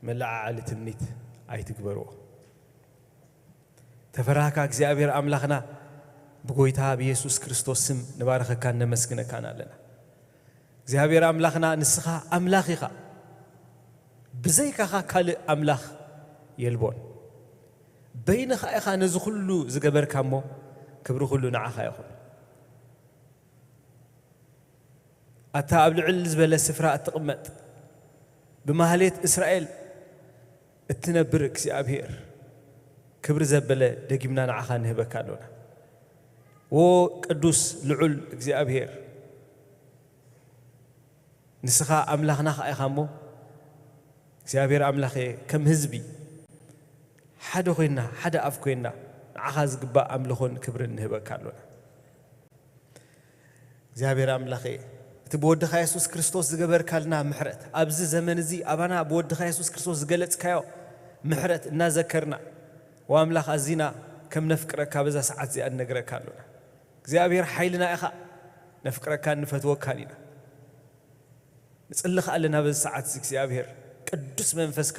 መለዓዓሊ ትምኒት ኣይትግበርዎ። ተፈራህካ እግዚኣብሔር ኣምላኽና፣ ብጎይታ ብየሱስ ክርስቶስ ስም ንባርኸካን ነመስግነካን ኣለና። እግዚኣብሔር ኣምላኽና፣ ንስኻ ኣምላኽ ኢኻ፣ ብዘይካኻ ካልእ ኣምላኽ የልቦን። በይንኻ ኢኻ ነዚ ኩሉ ዝገበርካ እሞ፣ ክብሪ ኩሉ ንዓኻ ይኹን። ኣታ ኣብ ልዕል ዝበለ ስፍራ እትቕመጥ፣ ብማህሌት እስራኤል እትነብር እግዚኣብሔር፣ ክብሪ ዘበለ ደጊምና ንዓኻ ንህበካ ኣሎና። ዎ ቅዱስ ልዑል እግዚኣብሔር፣ ንስኻ ኣምላኽና ኸኣ ኢኻ እሞ፣ እግዚኣብሔር ኣምላኸ፣ ከም ህዝቢ ሓደ ኮይንና፣ ሓደ ኣፍ ኮይንና፣ ንዓኻ ዝግባእ ኣምልኾን ክብርን ንህበካ ኣሎና። እግዚኣብሔር ኣምላኸ፣ እቲ ብወድኻ የሱስ ክርስቶስ ዝገበርካልና ምሕረት፣ ኣብዚ ዘመን እዚ ኣባና ብወድኻ የሱስ ክርስቶስ ዝገለጽካዮ ምሕረት እናዘከርና፣ ወኣምላኽ ኣዚና ከም ነፍቅረካ በዛ ሰዓት እዚኣ ንነግረካ ኣሎና። እግዚኣብሔር ሓይልና ኢኻ፣ ነፍቅረካን ንፈትወካን ኢና። ንጽሊ ከኣ ኣለና በዚ ሰዓት እዚ እግዚኣብሔር ቅዱስ መንፈስካ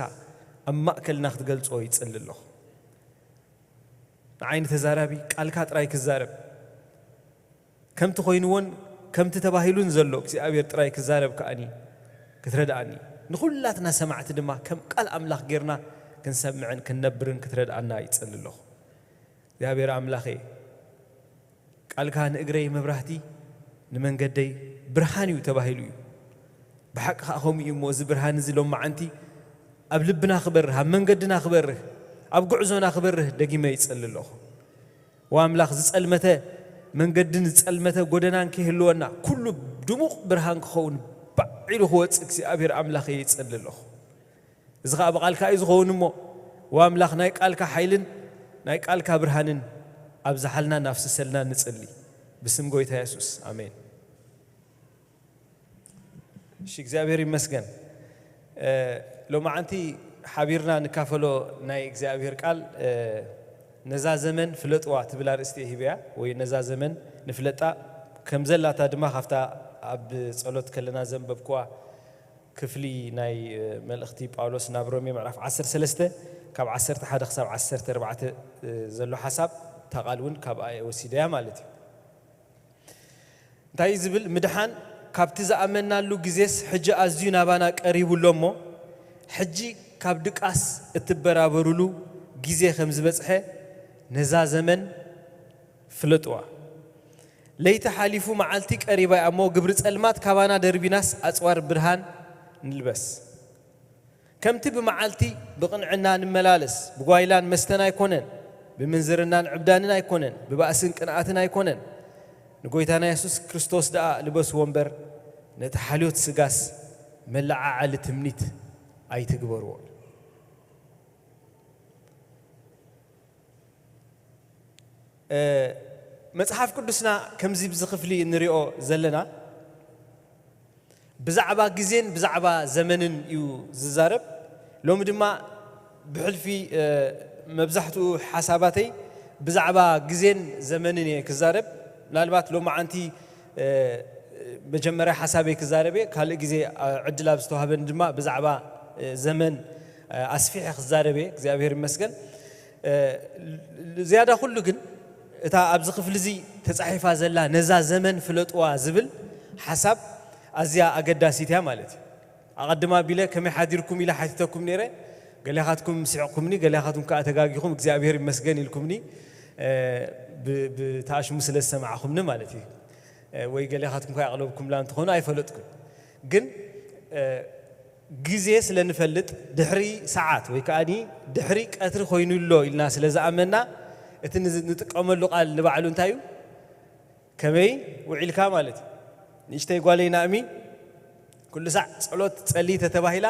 ኣብ ማእከልና ክትገልጾ ይጽሊ ኣለኹ። ንዓይ ንተዛራቢ ቃልካ ጥራይ ክዛረብ፣ ከምቲ ኮይንዎን ከምቲ ተባሂሉን ዘሎ እግዚኣብሔር ጥራይ ክዛረብ ከኣኒ ክትረድኣኒ፣ ንኹላትና ሰማዕቲ ድማ ከም ቃል ኣምላኽ ጌርና ክንሰምዕን ክንነብርን ክትረድኣና ይጸሊ ኣለኹ። እግዚኣብሔር ኣምላኸ፣ ቃልካ ንእግረይ መብራህቲ ንመንገደይ ብርሃን እዩ ተባሂሉ እዩ። ብሓቂ ከኣ ከምኡ እዩ እሞ፣ እዚ ብርሃን እዚ ሎማዓንቲ ኣብ ልብና ክበርህ፣ ኣብ መንገድና ክበርህ፣ ኣብ ጉዕዞና ክበርህ ደጊመ ይጸሊ ኣለኹ። ወኣምላኽ፣ ዝጸልመተ መንገድን ዝጸልመተ ጎደናን ከይህልወና፣ ኩሉ ድሙቕ ብርሃን ክኸውን ባዕ ኢሉ ክወጽእ እግዚኣብሔር ኣምላኸ ይጸሊ ኣለኹ። እዚ ኸኣ ብቓልካ እዩ ዝኸውን እሞ፣ ወኣምላኽ፣ ናይ ቃልካ ሓይልን ናይ ቃልካ ብርሃንን ኣብዝሓልና፣ ናፍስሰልና ንጽሊ። ብስም ጎይታ የሱስ፣ ኣሜን። እሺ፣ እግዚኣብሔር ይመስገን። እ፣ ሎማዓንቲ ሓቢርና ንካፈሎ ናይ እግዚኣብሔር ቃል፣ እ፣ ነዛ ዘመን ፍለጥዋ ትብል ኣርእስቲ እየ ሂበያ፣ ወይ ነዛ ዘመን ንፍለጣ ከም ዘላታ ድማ ካብታ ኣብ ጸሎት ከለና ዘንበብክዋ ክፍሊ ናይ፣ እ፣ መልእኽቲ ጳውሎስ ናብ ሮሜ ምዕራፍ ዓሰርተ ሰለስተ ካብ ዓሰርተ ሓደ ክሳብ ዓሰርተ ኣርባዕተ፣ እ፣ ዘሎ ሓሳብ፣ እታ ቃል እውን ካብኣ እየ ወሲደያ ማለት እዩ። እንታይ እዩ ዝብል? ምድሓን ካብቲ ዝኣመናሉ ግዜስ ሕጂ ኣዝዩ ናባና ቀሪቡ ኣሎ እሞ፣ ሕጂ ካብ ድቃስ እትበራበሩሉ ግዜ ከም ዝበጽሐ ነዛ ዘመን ፍለጥዋ። ለይቲ ሓሊፉ መዓልቲ ቀሪባ እያ እሞ፣ ግብሪ ጸልማት ካባና ደርቢናስ ኣጽዋር ብርሃን ንልበስ። ከምቲ ብመዓልቲ ብቕንዕና ንመላለስ፣ ብጓይላን መስተን ኣይኮነን፣ ብምንዝርናን ዕብዳንን ኣይኮነን፣ ብባእስን ቅንኣትን ኣይኮነን፣ ንጎይታና የሱስ ክርስቶስ ደኣ ልበስዎ እምበር፣ ነቲ ሓልዮት ስጋስ መለዓዓሊ ትምኒት ኣይትግበርዎ። እ፣ መጽሓፍ ቅዱስና ከምዚ ብዚ ክፍሊ እንሪኦ ዘለና፣ ብዛዕባ ግዜን ብዛዕባ ዘመንን እዩ ዝዛረብ። ሎሚ ድማ ብሕልፊ፣ እ፣ መብዛሕትኡ ሓሳባተይ ብዛዕባ ግዜን ዘመንን እየ ክዛረብ። ምናልባት ሎማዓንቲ፣ እ፣ መጀመርያ ሓሳበይ ክዛረብ እየ። ካልእ ግዜ፣ እ፣ ዕድል ኣብ ዝተዋህበኒ ድማ ብዛዕባ፣ እ፣ ዘመን፣ እ፣ ኣስፊሐ ክዛረብ እየ። እግዚኣብሔር ይመስገን። እ፣ ዝያዳ ኩሉ ግን እታ ኣብዚ ክፍሊ እዚ ተጻሒፋ ዘላ "ነዛ ዘመን ፍለጥዋ" ዝብል ሓሳብ ኣዝያ ኣገዳሲት እያ ማለት እዩ። ኣቐድም ኣቢለ "ከመይ ሓዲርኩም?" ኢለ ሓቲተኩም ነይረ። ገሊኻትኩም ስሒቕኩምኒ፣ ገሊኻትኩም ከኣ "ተጋጊኹም፣ እግዚኣብሔር ይመስገን" ኢልኩምኒ፣ እ፣ ብ-፣ ብተኣሽሙ ስለ ዝሰማዕኹምኒ ማለት እዩ። እ፣ ወይ ገሊኻትኩም ከኣ ያቕለብኩምላ እንትኾኑ ኣይፈለጥኩን። ግን፣ እ፣ ግዜ ስለ ንፈልጥ፣ ድሕሪ ሰዓት ወይ ከኣኒ ድሕሪ ቀትሪ ኮይኑ ኣሎ ኢልና ስለ ዝኣመንና፣ እቲ ንዝ-፣ ንጥቀመሉ ቃል ንባዕሉ እንታይ እዩ? "ከመይ ውዒልካ?" ማለት እዩ። ንእሽተይ ጓለይ ናእሚ፣ "ኩሉ ሳዕ ጸሎት ጸሊ" ተተባሂላ፣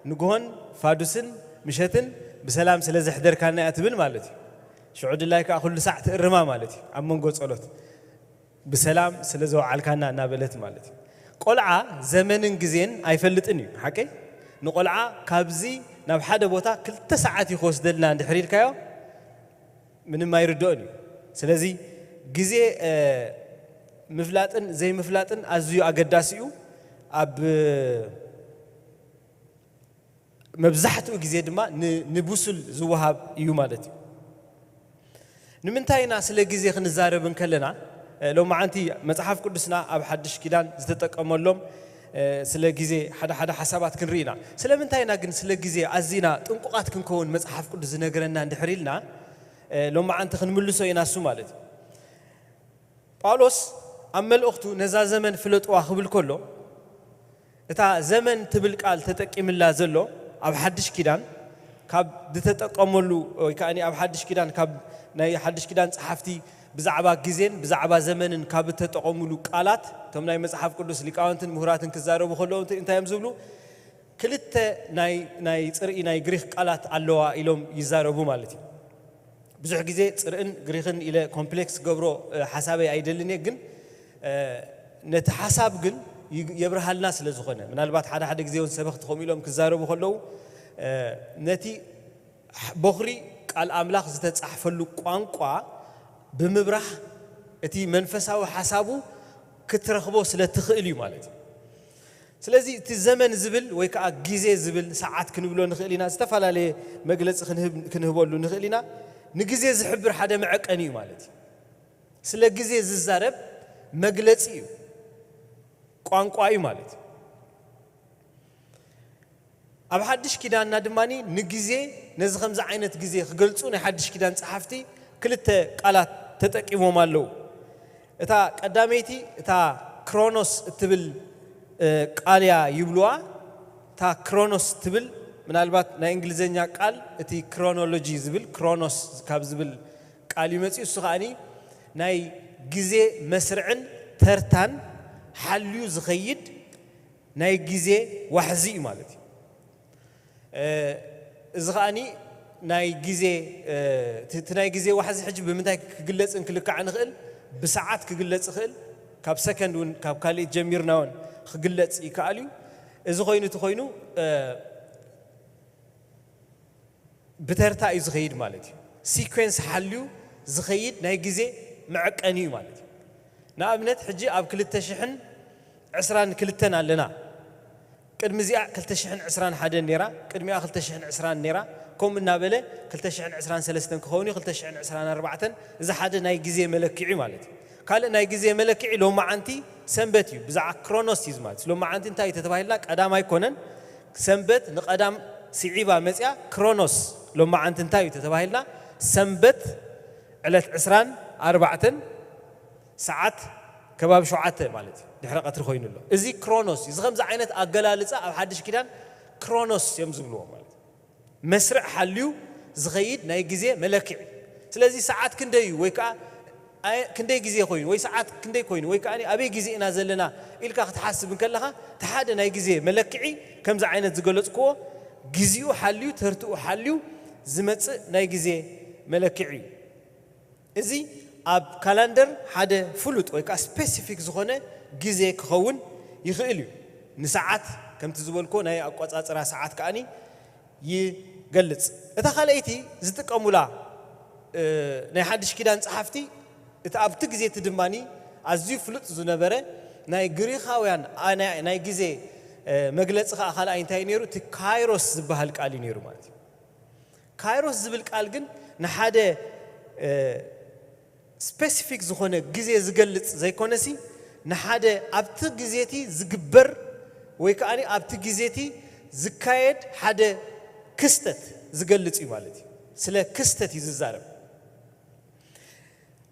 ንግሆን ፋዱስን ምሸትን ብሰላም ስለ ዘሕደርካና እያ ትብል ማለት እዩ። ሽዑ ድላይ ከኣ ኩሉ ሳዕ ትእርማ ማለት እዩ፣ ኣብ መንጎ ጸሎት። "ብሰላም ስለ ዘውዓልካና" እናበለት ማለት እዩ። ቆልዓ ዘመንን ግዜን ኣይፈልጥን እዩ፣ ሓቀይ? ንቆልዓ ካብዚ ናብ ሓደ ቦታ ክልተ ሰዓት እዩ ክወስደልና እንድሕር ኢልካዮ፣ ምንም ኣይርድኦን እዩ። ስለዚ ግዜ፣ እ፣ ምፍላጥን ዘይምፍላጥን ኣዝዩ ኣገዳሲ እዩ። ኣብ መብዛሕትኡ ግዜ ድማ ን-፣ ንብሱል ዝወሃብ እዩ ማለት እዩ። ንምንታይ ኢና ስለ ግዜ ክንዛረብ እንከለና፣ እ፣ ሎማዓንቲ መጽሓፍ ቅዱስና ኣብ ሓድሽ ኪዳን ዝተጠቀመሎም፣ እ፣ ስለ ግዜ ሓደ ሓደ ሓሳባት ክንርኢ ኢና። ስለምንታይ ኢና ግን ስለ ግዜ ኣዚና ጥንቁቓት ክንከውን መጽሓፍ ቅዱስ ዝነግረና እንድሕር ኢልና፣ እ፣ ሎማዓንቲ ክንምልሶ ኢና እሱ ማለት እዩ። ጳውሎስ ኣብ መልእኽቱ "ነዛ ዘመን ፍለጥዋ" ክብል ከሎ፣ እታ ዘመን ትብል ቃል ተጠቂምላ ዘሎ ኣብ ሓድሽ ኪዳን ካብ ዝተጠቀመሉ፣ ወይ ከኣ ኣብ ሓድሽ ኪዳን ካብ ናይ ሓድሽ ኪዳን ጸሓፍቲ ብዛዕባ ግዜን ብዛዕባ ዘመንን ካብ እተጠቐሙሉ ቃላት፣ እቶም ናይ መጽሓፍ ቅዱስ ሊቃውንትን ምሁራትን ክዛረቡ ከለዉ እንታይ እዮም ዝብሉ? ክልተ ናይ፣ ናይ ጽርኢ ናይ ግሪኽ ቃላት ኣለዋ ኢሎም ይዛረቡ ማለት እዩ። ብዙሕ ግዜ ጽርእን ግሪኽን ኢለ ኮምፕሌክስ ገብሮ፣ እ፣ ሓሳበይ ኣይደልን እየ፣ ግን፣ እ፣ ነቲ ሓሳብ ግን ይግ-፣ የብርሃልና ስለ ዝኾነ፣ ምናልባት ሓደ ሓደ ግዜ እውን ሰበኽቲ ከምኡ ኢሎም ክዛረቡ ከለዉ፣ እ፣ ነቲ ሕ-፣ በኹሪ ቃል ኣምላኽ ዝተጻሕፈሉ ቋንቋ ብምብራህ እቲ መንፈሳዊ ሓሳቡ ክትረኽቦ ስለ ትኽእል እዩ ማለት እዩ። ስለዚ እቲ ዘመን ዝብል ወይ ከኣ ግዜ ዝብል፣ ሰዓት ክንብሎ ንኽእል ኢና፣ ዝተፈላለየ መግለጺ ክንህብ-፣ ክንህበሉ ንኽእል ኢና። ንግዜ ዝሕብር ሓደ መዐቀኒ እዩ ማለት እዩ። ስለ ግዜ ዝዛረብ መግለጺ እዩ፣ ቋንቋ እዩ ማለት እዩ። ኣብ ሓድሽ ኪዳንና ድማ ንግዜ፣ ነዚ ከምዚ ዓይነት ግዜ ክገልጹ ናይ ሓድሽ ኪዳን ጸሓፍቲ ክልተ ቃላት ተጠቂሞም ኣለዉ። እታ ቀዳመይቲ፣ እታ ክሮኖስ እትብል፣ እ፣ ቃል እያ ይብልዋ። እታ ክሮኖስ ትብል፣ ምናልባት ናይ እንግሊዝኛ ቃል፣ እቲ ክሮኖሎጂ ዝብል፣ ክሮኖስ ካብ ዝብል ቃል እዩ መጺኡ። እሱ ከኣኒ ናይ ግዜ መስርዕን ተርታን ሓልዩ ዝኸይድ ናይ ግዜ ዋሕዚ እዩ ማለት እዩ። እ፣ እዚ ከኣኒ ናይ ግዜ፣ እ፣ እቲ፣ እቲ ናይ ግዜ ዋሕዚ ሕጂ ብምንታይ ክግለጽን ክልካዕን ይኽእል? ብሰዓት ክግለጽ ይኽእል። ካብ ሰከንድ እውን፣ ካብ ካልእ ጀሚርና እውን ክግለጽ ይከኣል እዩ። እዚ ኮይኑ፣ እቲ ኮይኑ፣ እ፣ ብተርታ እዩ ዝኸይድ ማለት እዩ። ሲኮንስ ሓልዩ ዝኸይድ ናይ ግዜ መዐቀኒ እዩ ማለት እዩ። ንኣብነት፣ ሕጂ ኣብ ክልተ ሽሕን ዕስራን ክልተን ኣለና። ቅድሚ እዚኣ ክልተ ሽሕን ዕስራን ሓደን ነይራ፣ ቅድሚኣ ክልተ ሽሕን ዕስራን ነይራ፣ ከምኡ እናበለ ክልተ ሽሕን ዕስራን ሰለስተን ክኸውን እዩ፣ ክልተ ሽሕን ዕስራን ኣርባዕተን፣ እዚ ሓደ ናይ ግዜ መለክዒ ማለት እዩ። ካልእ ናይ ግዜ መለክዒ ሎማዓንቲ ሰንበት እዩ፣ ብዛዕባ ክሮኖስ እዩ ማለት። ሎማዓንቲ እንታይ እዩ ተተባሂልና? ቀዳም ኣይኮነን፣ ሰንበት ንቐዳም ስዒባ መጽያ። ክሮኖስ ሎማዓንቲ እንታይ እዩ ተተባሂልና? ሰንበት ዕለት ዕስራን ኣርባዕተን ሰዓት ከባቢ ሸውዓተ ማለት እዩ፣ ድሕሪ ቀትሪ ኮይኑ ኣሎ። እዚ ክሮኖስ እዩ። እዚ ከምዚ ዓይነት ኣገላልጻ ኣብ ሓድሽ ኪዳን ክሮኖስ እዮም ዝብልዎ ማለት እዩ። መስርዕ ሓልዩ ዝኸይድ ናይ ግዜ መለክዒ። ስለዚ ሰዓት ክንደይ እዩ ወይ ከኣ ኣየ-፣ ክንደይ ግዜ ኮይኑ ወይ ሰዓት ክንደይ ኮይኑ ወይ ከኣ ኣበይ ግዜ ኢና ዘለና ኢልካ ክትሓስብ እንከለኻ፣ እቲ ሓደ ናይ ግዜ መለክዒ ከምዚ ዓይነት ዝገለጽክዎ፣ ግዜኡ ሓልዩ፣ ተርትኡ ሓልዩ ዝመጽእ ናይ ግዜ መለክዒ እዩ። እዚ ኣብ ካላንደር ሓደ ፍሉጥ ወይ ከኣ ስፔሲፊክ ዝኾነ ግዜ ክኸውን ይኽእል እዩ። ንሰዓት ከምቲ ዝበልኮ ናይ ኣቆጻጽራ ሰዓት ከኣኒ ይገልጽ። እታ ካልኣይቲ ዝጥቀሙላ፣ እ፣ ናይ ሓድሽ ኪዳን ጸሓፍቲ፣ እቲ ኣብቲ ግዜ እቲ ድማኒ ኣዝዩ ፍሉጥ ዝነበረ ናይ ግሪኻውያን፣ ኣ፣ ናይ፣ ናይ ግዜ፣ እ፣ መግለጺ ከኣ ካልኣይ እንታይ እዩ ነይሩ? እቲ ካይሮስ ዝበሃል ቃል እዩ ነይሩ ማለት እዩ። ካይሮስ ዝብል ቃል ግን ንሓደ፣ እ፣ ስፔሲፊክ ዝኾነ ግዜ ዝገልጽ ዘይኮነሲ፣ ንሓደ ኣብቲ ግዜቲ ዝግበር ወይ ከኣ ኣብቲ ግዜቲ ዝካየድ ሓደ ክስተት ዝገልጽ እዩ ማለት እዩ። ስለ ክስተት እዩ ዝዛረብ።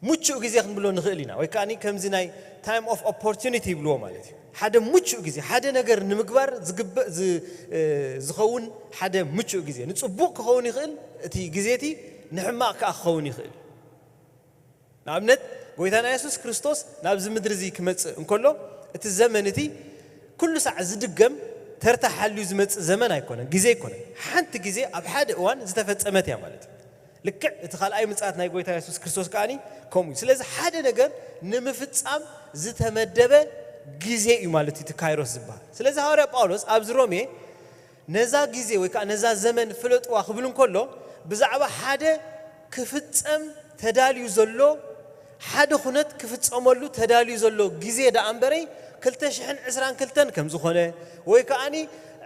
ምቹእ ግዜ ክንብሎ ንኽእል ኢና፣ ወይ ከኣ ከምዚ ናይ ታይም ኦፍ ኦፖርቹኒቲ ይብልዎ ማለት እዩ። ሓደ ምቹእ ግዜ፣ ሓደ ነገር ንምግባር ዝግበ-፣ ዝ-፣ እ፣ ዝኸውን ሓደ ምቹእ ግዜ፣ ንጽቡቕ ክኸውን ይኽእል እቲ ግዜቲ፣ ንሕማቕ ከኣ ክኸውን ይኽእል። ንኣብነት፣ ጎይታና የሱስ ክርስቶስ ናብዚ ምድሪ እዚ ክመጽእ እንከሎ፣ እቲ ዘመን እቲ ኩሉ ሳዕ ዝድገም፣ ተርታ ሓልዩ ዝመጽእ ዘመን ኣይኮነን፣ ግዜ ኣይኮነን። ሓንቲ ግዜ ኣብ ሓደ እዋን ዝተፈጸመት እያ ማለት እዩ። ልክዕ እቲ ካልኣይ ምጽኣት ናይ ጎይታ የሱስ ክርስቶስ ከኣኒ ከምኡ እዩ። ስለዚ ሓደ ነገር ንምፍጻም ዝተመደበ ግዜ እዩ ማለት እዩ እቲ ካይሮስ ዝበሃል። ስለዚ ሃዋርያ ጳውሎስ ኣብዚ ሮሜ ነዛ ግዜ ወይ ከኣ ነዛ ዘመን ፍለጥዋ ክብል እንከሎ፣ ብዛዕባ ሓደ ክፍጸም ተዳልዩ ዘሎ፣ ሓደ ኩነት ክፍጸመሉ ተዳልዩ ዘሎ ግዜ ደኣ እምበረይ፣ ክልተ ሽሕን ዕስራን ክልተን ከም ዝኾነ፣ ወይ ከኣኒ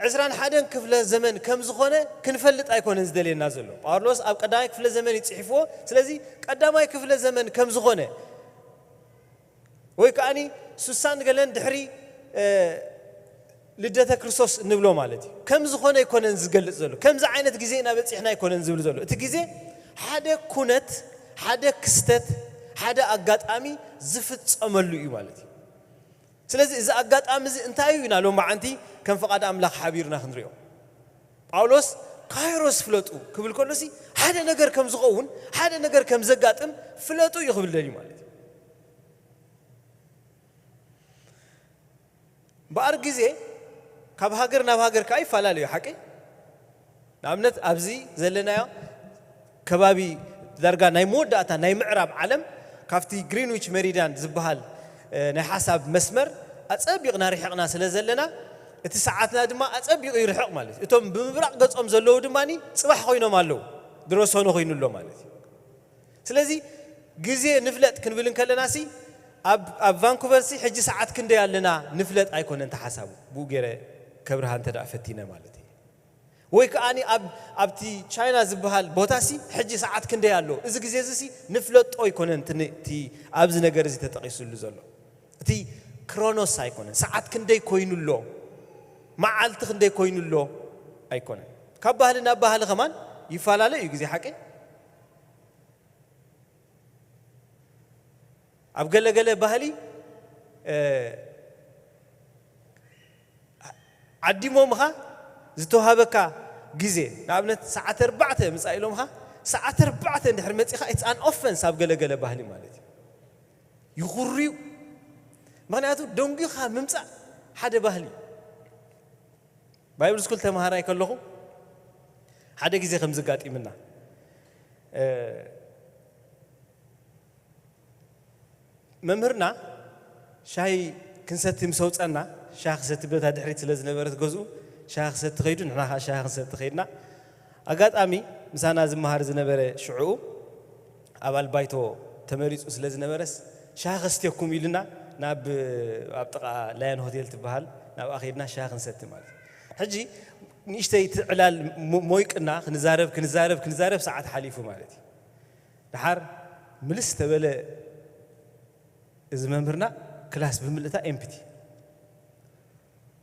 ዕስራን ሓደን ክፍለ ዘመን ከም ዝኾነ ክንፈልጥ ኣይኮነን ዝደልየና ዘሎ። ጳውሎስ ኣብ ቀዳማይ ክፍለ ዘመን እዩ ጽሒፍዎ። ስለዚ ቀዳማይ ክፍለ ዘመን ከም ዝኾነ፣ ወይ ከኣኒ ሱሳን ገለን ድሕሪ፣ እ፣ ልደተ ክርስቶስ እንብሎ ማለት እዩ። ከም ዝኾነ ኣይኮነን ዝገልጽ ዘሎ። ከምዚ ዓይነት ግዜ ኢና በጺሕና ኣይኮነን ዝብል ዘሎ። እቲ ግዜ ሓደ ኩነት፣ ሓደ ክስተት፣ ሓደ ኣጋጣሚ ዝፍጸመሉ እዩ ማለት እዩ። ስለዚ እዚ ኣጋጣሚ እዚ እንታይ እዩ ኢና ሎማዓንቲ ከም ፍቓድ ኣምላኽ ሓቢርና ክንሪኦ? ጳውሎስ ካይሮስ ፍለጡ ክብል ከሎሲ ሓደ ነገር ከም ዝኸውን፣ ሓደ ነገር ከም ዘጋጥም ፍለጡ እዩ ክብል ደልዩ ማለት እዩ። እምበኣር ግዜ ካብ ሃገር ናብ ሃገር ከኣ ይፈላለ እዩ፣ ሓቂ? ንኣብነት ኣብዚ ዘለናዮ ከባቢ ዳርጋ ናይ መወዳእታ ናይ ምዕራብ ዓለም ካብቲ ግሪንዊች ሜሪድያን ዝበሃል፣ እ፣ ናይ ሓሳብ መስመር ኣጸቢቕና ርሒቕና ስለ ዘለና፣ እቲ ሰዓትና ድማ ኣጸቢቑ ይርሕቕ ማለት እዩ። እቶም ብምብራቕ ገጾም ዘለዉ ድማ ጽባሕ ኮይኖም ኣለዉ፣ ድሮ ሰነ ኮይኑ ኣሎ ማለት እዩ። ስለዚ ግዜ ንፍለጥ ክንብል እንከለናሲ ኣብ፣ ኣብ ቫንኩቨርሲ ሕጂ ሰዓት ክንደይ ኣለና ንፍለጥ ኣይኮነን ተሓሳቡ። ብኡ ገይረ ከብርሃ እንተ ደኣ ፈቲነ ማለት እዩ። ወይ ከኣኒ ኣብ፣ ኣብቲ ቻይና ዝበሃል ቦታሲ ሕጂ ሰዓት ክንደይ ኣሎ? እዚ ግዜ እዚሲ ንፍለጦ ኣይኮነን እቲ ን-፣ እቲ ኣብዚ ነገር እዚ ተጠቒሱሉ ዘሎ። እቲ ክሮኖስ ኣይኮነን። ሰዓት ክንደይ ኮይኑ ኣሎ? መዓልቲ ክንደይ ኮይኑ ኣሎ? ኣይኮነን። ካብ ባህሊ ናብ ባህሊ ከማን ይፈላለ እዩ ግዜ፣ ሓቂ? ኣብ ገለ ገለ ባህሊ፣ እ፣ ዓዲሞምኻ ዝተዋሃበካ ግዜ፣ ንኣብነት ሰዓት ኣርባዕተ ምጻእ ኢሎምኻ፣ ሰዓት ኣርባዕተ እንድሕር መጺኻ፣ it's an offense ኣብ ገለ ገለ ባህሊ ማለት እዩ። ይኹርዩ። ምኽንያቱ ደንጒኻ ምምጻእ ሓደ ባህሊ። ባይብል ስኩል ተማሃራይ ከለኹ ሓደ ግዜ ከም ዘጋጢምና፣ እ፣ መምህርና ሻሂ ክንሰቲ ምስ ኣውጸና፣ ሻሂ ክሰቲ በታ ድሕሪት ስለ ዝነበረት ገዝኡ፣ ሻሂ ክሰቲ ከይዱ፣ ንሕና ከኣ ሻሂ ክንሰቲ ከይድና። ኣጋጣሚ ምሳና ዝመሃር ዝነበረ ሽዕኡ ኣባል ባይቶ ተመሪጹ ስለ ዝነበረስ፣ ሻሂ ከስትየኩም ኢሉና ናብ፣ ኣብ ጥቓ ላየን ሆቴል ትበሃል፣ ናብኣ ከይድና ሻሂ ክንሰቲ ማለት እዩ። ሕጂ ንእሽተይ እቲ ዕላል ሞ-፣ ሞይቅና ክንዛረብ፣ ክንዛረብ፣ ክንዛረብ ሰዓት ሓሊፉ ማለት እዩ። ደሓር ምልስ ተበለ እዚ መምህርና፣ ክላስ ብምልእታ ኤምፕቲ።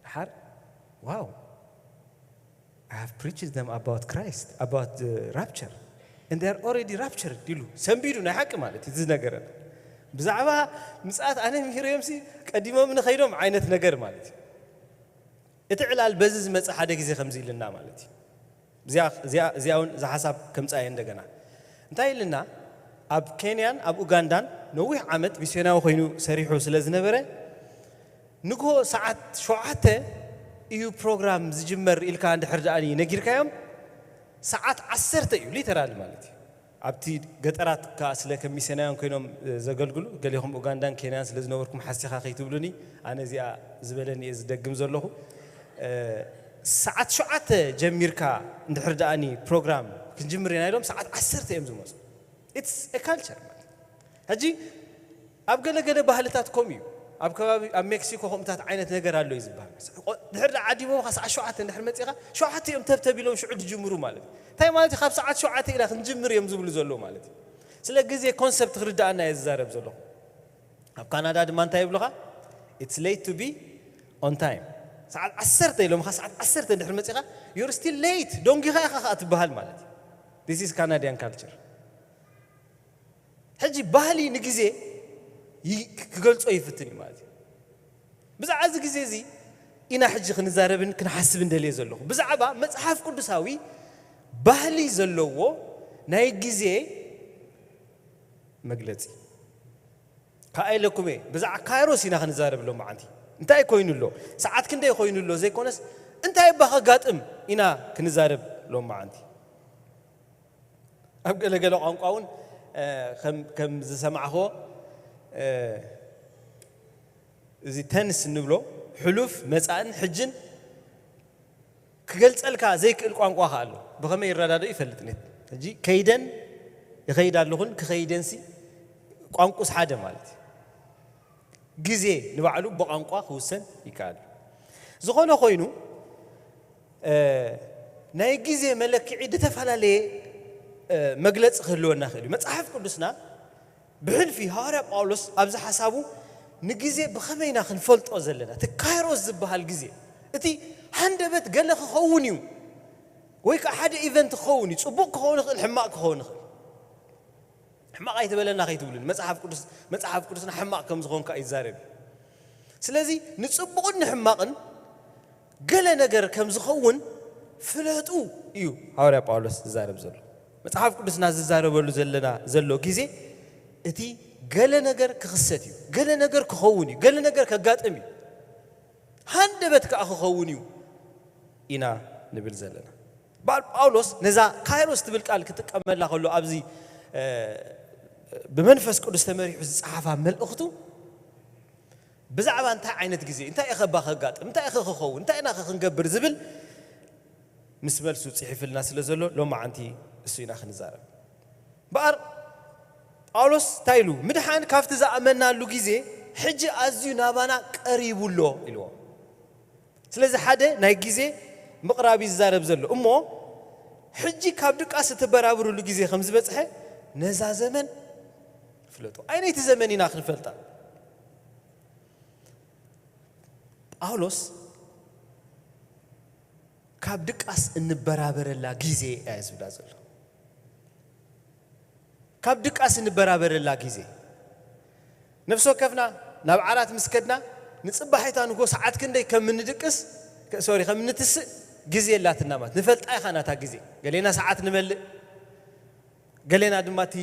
ደሓር፣ "Wow, I have preached them about Christ, about the rapture, and they are already raptured" ኢሉ ሰንቢዱ፣ ናይ ሓቂ ማለት እዩ፣ እዚ ነገረና። ብዛዕባ ምጽኣት ኣነ ምሂረዮምሲ ቀዲሞም ንኸይዶም ዓይነት ነገር ማለት እዩ። እቲ ዕላል በዚ ዝመጽእ ሓደ ግዜ ከምዚ ኢልና ማለት እዩ። እዚኣ፣ እዚኣ፣ እዚኣ እውን እዛ ሓሳብ ከምጽኣ እየ እንደገና። እንታይ ኢልና? ኣብ ኬንያን ኣብ ኡጋንዳን ነዊሕ ዓመት ሚስዮናዊ ኮይኑ ሰሪሑ ስለ ዝነበረ፣ ንግሆ ሰዓት ሸውዓተ እዩ ፕሮግራም ዝጅመር ኢልካ እንድሕር ደኣኒ ነጊርካዮም፣ ሰዓት ዓሰርተ እዩ፣ ሊተራሊ ማለት እዩ። ኣብቲ ገጠራት ከኣ ስለ ከም ሚስዮናውያን ኮይኖም ዘገልግሉ፣ ገሌኹም ኡጋንዳን ኬንያን ስለ ዝነበርኩም ሓሲኻ ከይትብሉኒ፣ ኣነ እዚኣ ዝበለኒ እየ ዝደግም ዘለኹ። ሰዓት ሸውዓተ ጀሚርካ እንድሕር ደኣኒ ፕሮግራም ክንጅምር ኢና ኢሎም፣ ሰዓት ዓሰርተ እዮም ዝመፁ። It's a culture ማለት። ሕጂ ኣብ ገለ ገለ ባህልታት ከምኡ እዩ። ኣብ ከባቢ ኣብ ሜክሲኮ ከምኡታት ዓይነት ነገር ኣሎ እዩ ዝበሃል። ድሕር ዓዲሞምካ ሰዓት ሸውዓተ እንድሕር መፂኻ፣ ሸውዓተ እዮም ተብተብ ኢሎም ሽዑ ዝጅምሩ ማለት እዩ። እንታይ ማለት እዩ? ካብ ሰዓት ሸውዓተ ኢና ክንጅምር እዮም ዝብሉ ዘለዉ ማለት እዩ። ስለ ግዜ ኮንሰፕት ክርዳኣና እየ ዝዛረብ ዘለኹ። ኣብ ካናዳ ድማ እንታይ ይብሉኻ? It's late to be on time። ሰዓት ዓሰርተ ኢሎምኻ፣ ሰዓት ዓሰርተ እንድሕር መፂኻ፣ you're still late፣ ደንጊኻ ኢኻ ከዓ ትበሃል ማለት እዩ። This is Canadian culture። ሕጂ ባህሊ ንግዜ ይ- ክገልጾ ይፍትን እዩ ማለት እዩ። ብዛዕባ እዚ ግዜ እዚ ኢና ሕጂ ክንዛረብን ክንሓስብን ደልየ ዘለኹ፣ ብዛዕባ መጽሓፍ ቅዱሳዊ ባህሊ ዘለዎ ናይ ግዜ መግለጺ። ከኣ ኢለኩም እየ፣ ብዛዕባ ካይሮስ ኢና ክንዛረብ ሎማዓንቲ። እንታይ ኮይኑ ኣሎ? ሰዓት ክንደይ ኮይኑ ኣሎ ዘይኮነስ፣ እንታይ እባ ከጋጥም ኢና ክንዛረብ ሎማዓንቲ። ኣብ ገለገለ ቋንቋ እውን ከም ዝሰማዕኽዎ፣ እዚ ተንስ እንብሎ፣ ሕሉፍ፣ መጻእን ሕጅን ክገልጸልካ ዘይክእል ቋንቋ ከኣ ኣሎ። ብኸመይ ይረዳድኡ ይፈልጥን እየ። ሕጂ ከይደን ይኸይድ ኣለኹን ክኸይደንሲ ቋንቁስ ሓደ ማለት እዩ። ግዜ ንባዕሉ ብቋንቋ ክውሰን ይከኣል። ዝኾነ ኮይኑ፣ ናይ ግዜ መለክዒ ዝተፈላለየ መግለፂ ክህልወና ይኽእል እዩ። መፅሓፍ ቅዱስና ብሕልፊ ሃዋርያ ጳውሎስ ኣብዚ ሓሳቡ ንግዜ ብኸመይና ክንፈልጦ ዘለና፣ እቲ ካይሮስ ዝበሃል ግዜ፣ እቲ ሃንደበት ገለ ክኸውን እዩ ወይ ከዓ ሓደ ኢቨንት ክኸውን እዩ። ፅቡቕ ክኸውን ይኽእል፣ ሕማቕ ክኸውን ይኽእል። ሕማቕ ኣይትበለና ከይትብሉኒ፣ መፅሓፍ ቅዱስ መፅሓፍ ቅዱስና ሕማቕ ከም ዝኾንካ ይዛረብ እዩ። ስለዚ ንፅቡቕን ንሕማቕን ገለ ነገር ከም ዝኸውን ፍለጡ እዩ ሃዋርያ ጳውሎስ ዝዛረብ ዘሎ። መፅሓፍ ቅዱስና ዝዛረበሉ ዘለና ዘሎ ግዜ እቲ ገለ ነገር ክኽሰት እዩ፣ ገለ ነገር ክኸውን እዩ፣ ገለ ነገር ከጋጥም እዩ፣ ሃንደበት ከዓ ክኸውን እዩ ኢና ንብል ዘለና። በዓል ጳውሎስ ነዛ ካይሮስ ትብል ቃል ክጥቀመላ ከሎ ኣብዚ ብመንፈስ ቅዱስ ተመሪሑ ዝፀሓፋ መልእኽቱ ብዛዕባ እንታይ ዓይነት ግዜ፣ እንታይ ኢኸ እባ ከጋጥም፣ እንታይ ኢኸ ክኸውን፣ እንታይ ኢና ኸ ክንገብር ዝብል ምስ መልሱ ጽሒፍልና ስለ ዘሎ ሎማዓንቲ እሱ ኢና ክንዛረብ። እምበኣር ጳውሎስ እንታይ ኢሉ? ምድሓን ካብቲ ዝኣመናሉ ግዜ ሕጂ ኣዝዩ ናባና ቀሪቡ ኣሎ ኢልዎ። ስለዚ ሓደ ናይ ግዜ ምቕራብ እዩ ዝዛረብ ዘሎ። እሞ ሕጂ ካብ ድቃስ እትበራብሩሉ ግዜ ከም ዝበጽሐ ነዛ ዘመን ፍለጡ። ኣይነይቲ ዘመን ኢና ክንፈልጣ። ጳውሎስ ካብ ድቃስ እንበራበረላ ግዜ እያ ዝብላ ዘሎ። ካብ ድቃስ እንበራበረላ ግዜ ነፍሲ ወከፍና ናብ ዓራት ምስ ከድና ንጽባሒታ ንጎ ሰዓት ክንደይ ከም እንድቅስ ሶሪ ከም እንትስእ ግዜ የላትና ማለት ንፈልጣ ኢኻ ናታ ግዜ። ገሌና ሰዓት ንመልእ፣ ገሌና ድማ እቲ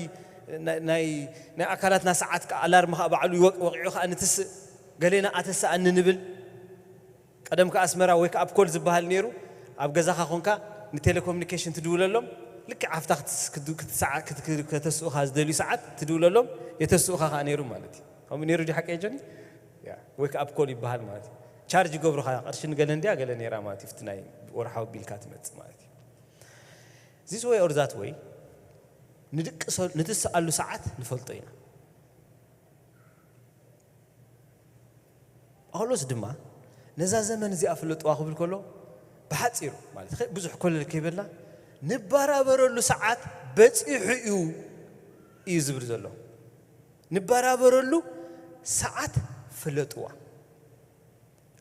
ናይ ናይ ኣካላትና ሰዓት ኣላርም ከዓ ባዕሉ ይወቅ- ወቂዑ ከዓ ንትስእ፣ ገሌና ኣተሰኣኒ ንብል። ቀደም ከ ኣስመራ ወይ ከ ኣብ ኮል ዝበሃል ነይሩ። ኣብ ገዛኻ ኮንካ ንቴሌኮሙኒኬሽን ትድውለሎም፣ ልክዕ ኣብታ ክትስ- ክድ- ክትሰዓ- ክት- ክት- ከተስኡኻ ዝደልዩ ሰዓት ትድውለሎም፣ የተስኡኻ ከኣ ነይሩ ማለት እዩ። ከምኡ ነይሩ ድዩ ሓቀይ ጆኒ? ያ፣ ወይ ከ ኣብ ኮል ይበሃል ማለት እዩ። ቻርጅ ይገብሩኻ፣ ቅርሺ ንገለ እንድያ ገለ ነይራ ማለት እዩ። ፍቲ ናይ ወርሓዊ ቢልካ ትመጽእ ማለት እዩ። This way or that way ንድቅሰ- ንትስኣሉ ሰዓት ንፈልጦ ኢና። ጳውሎስ ድማ ነዛ ዘመን እዚኣ ፍለጥዋ ክብል ከሎ ብሓፂሩ ማለት ኸ ብዙሕ ኮለል ከይበልና ንበራበረሉ ሰዓት በፂሑ እዩ እዩ ዝብል ዘሎ። ንበራበረሉ ሰዓት ፍለጥዋ።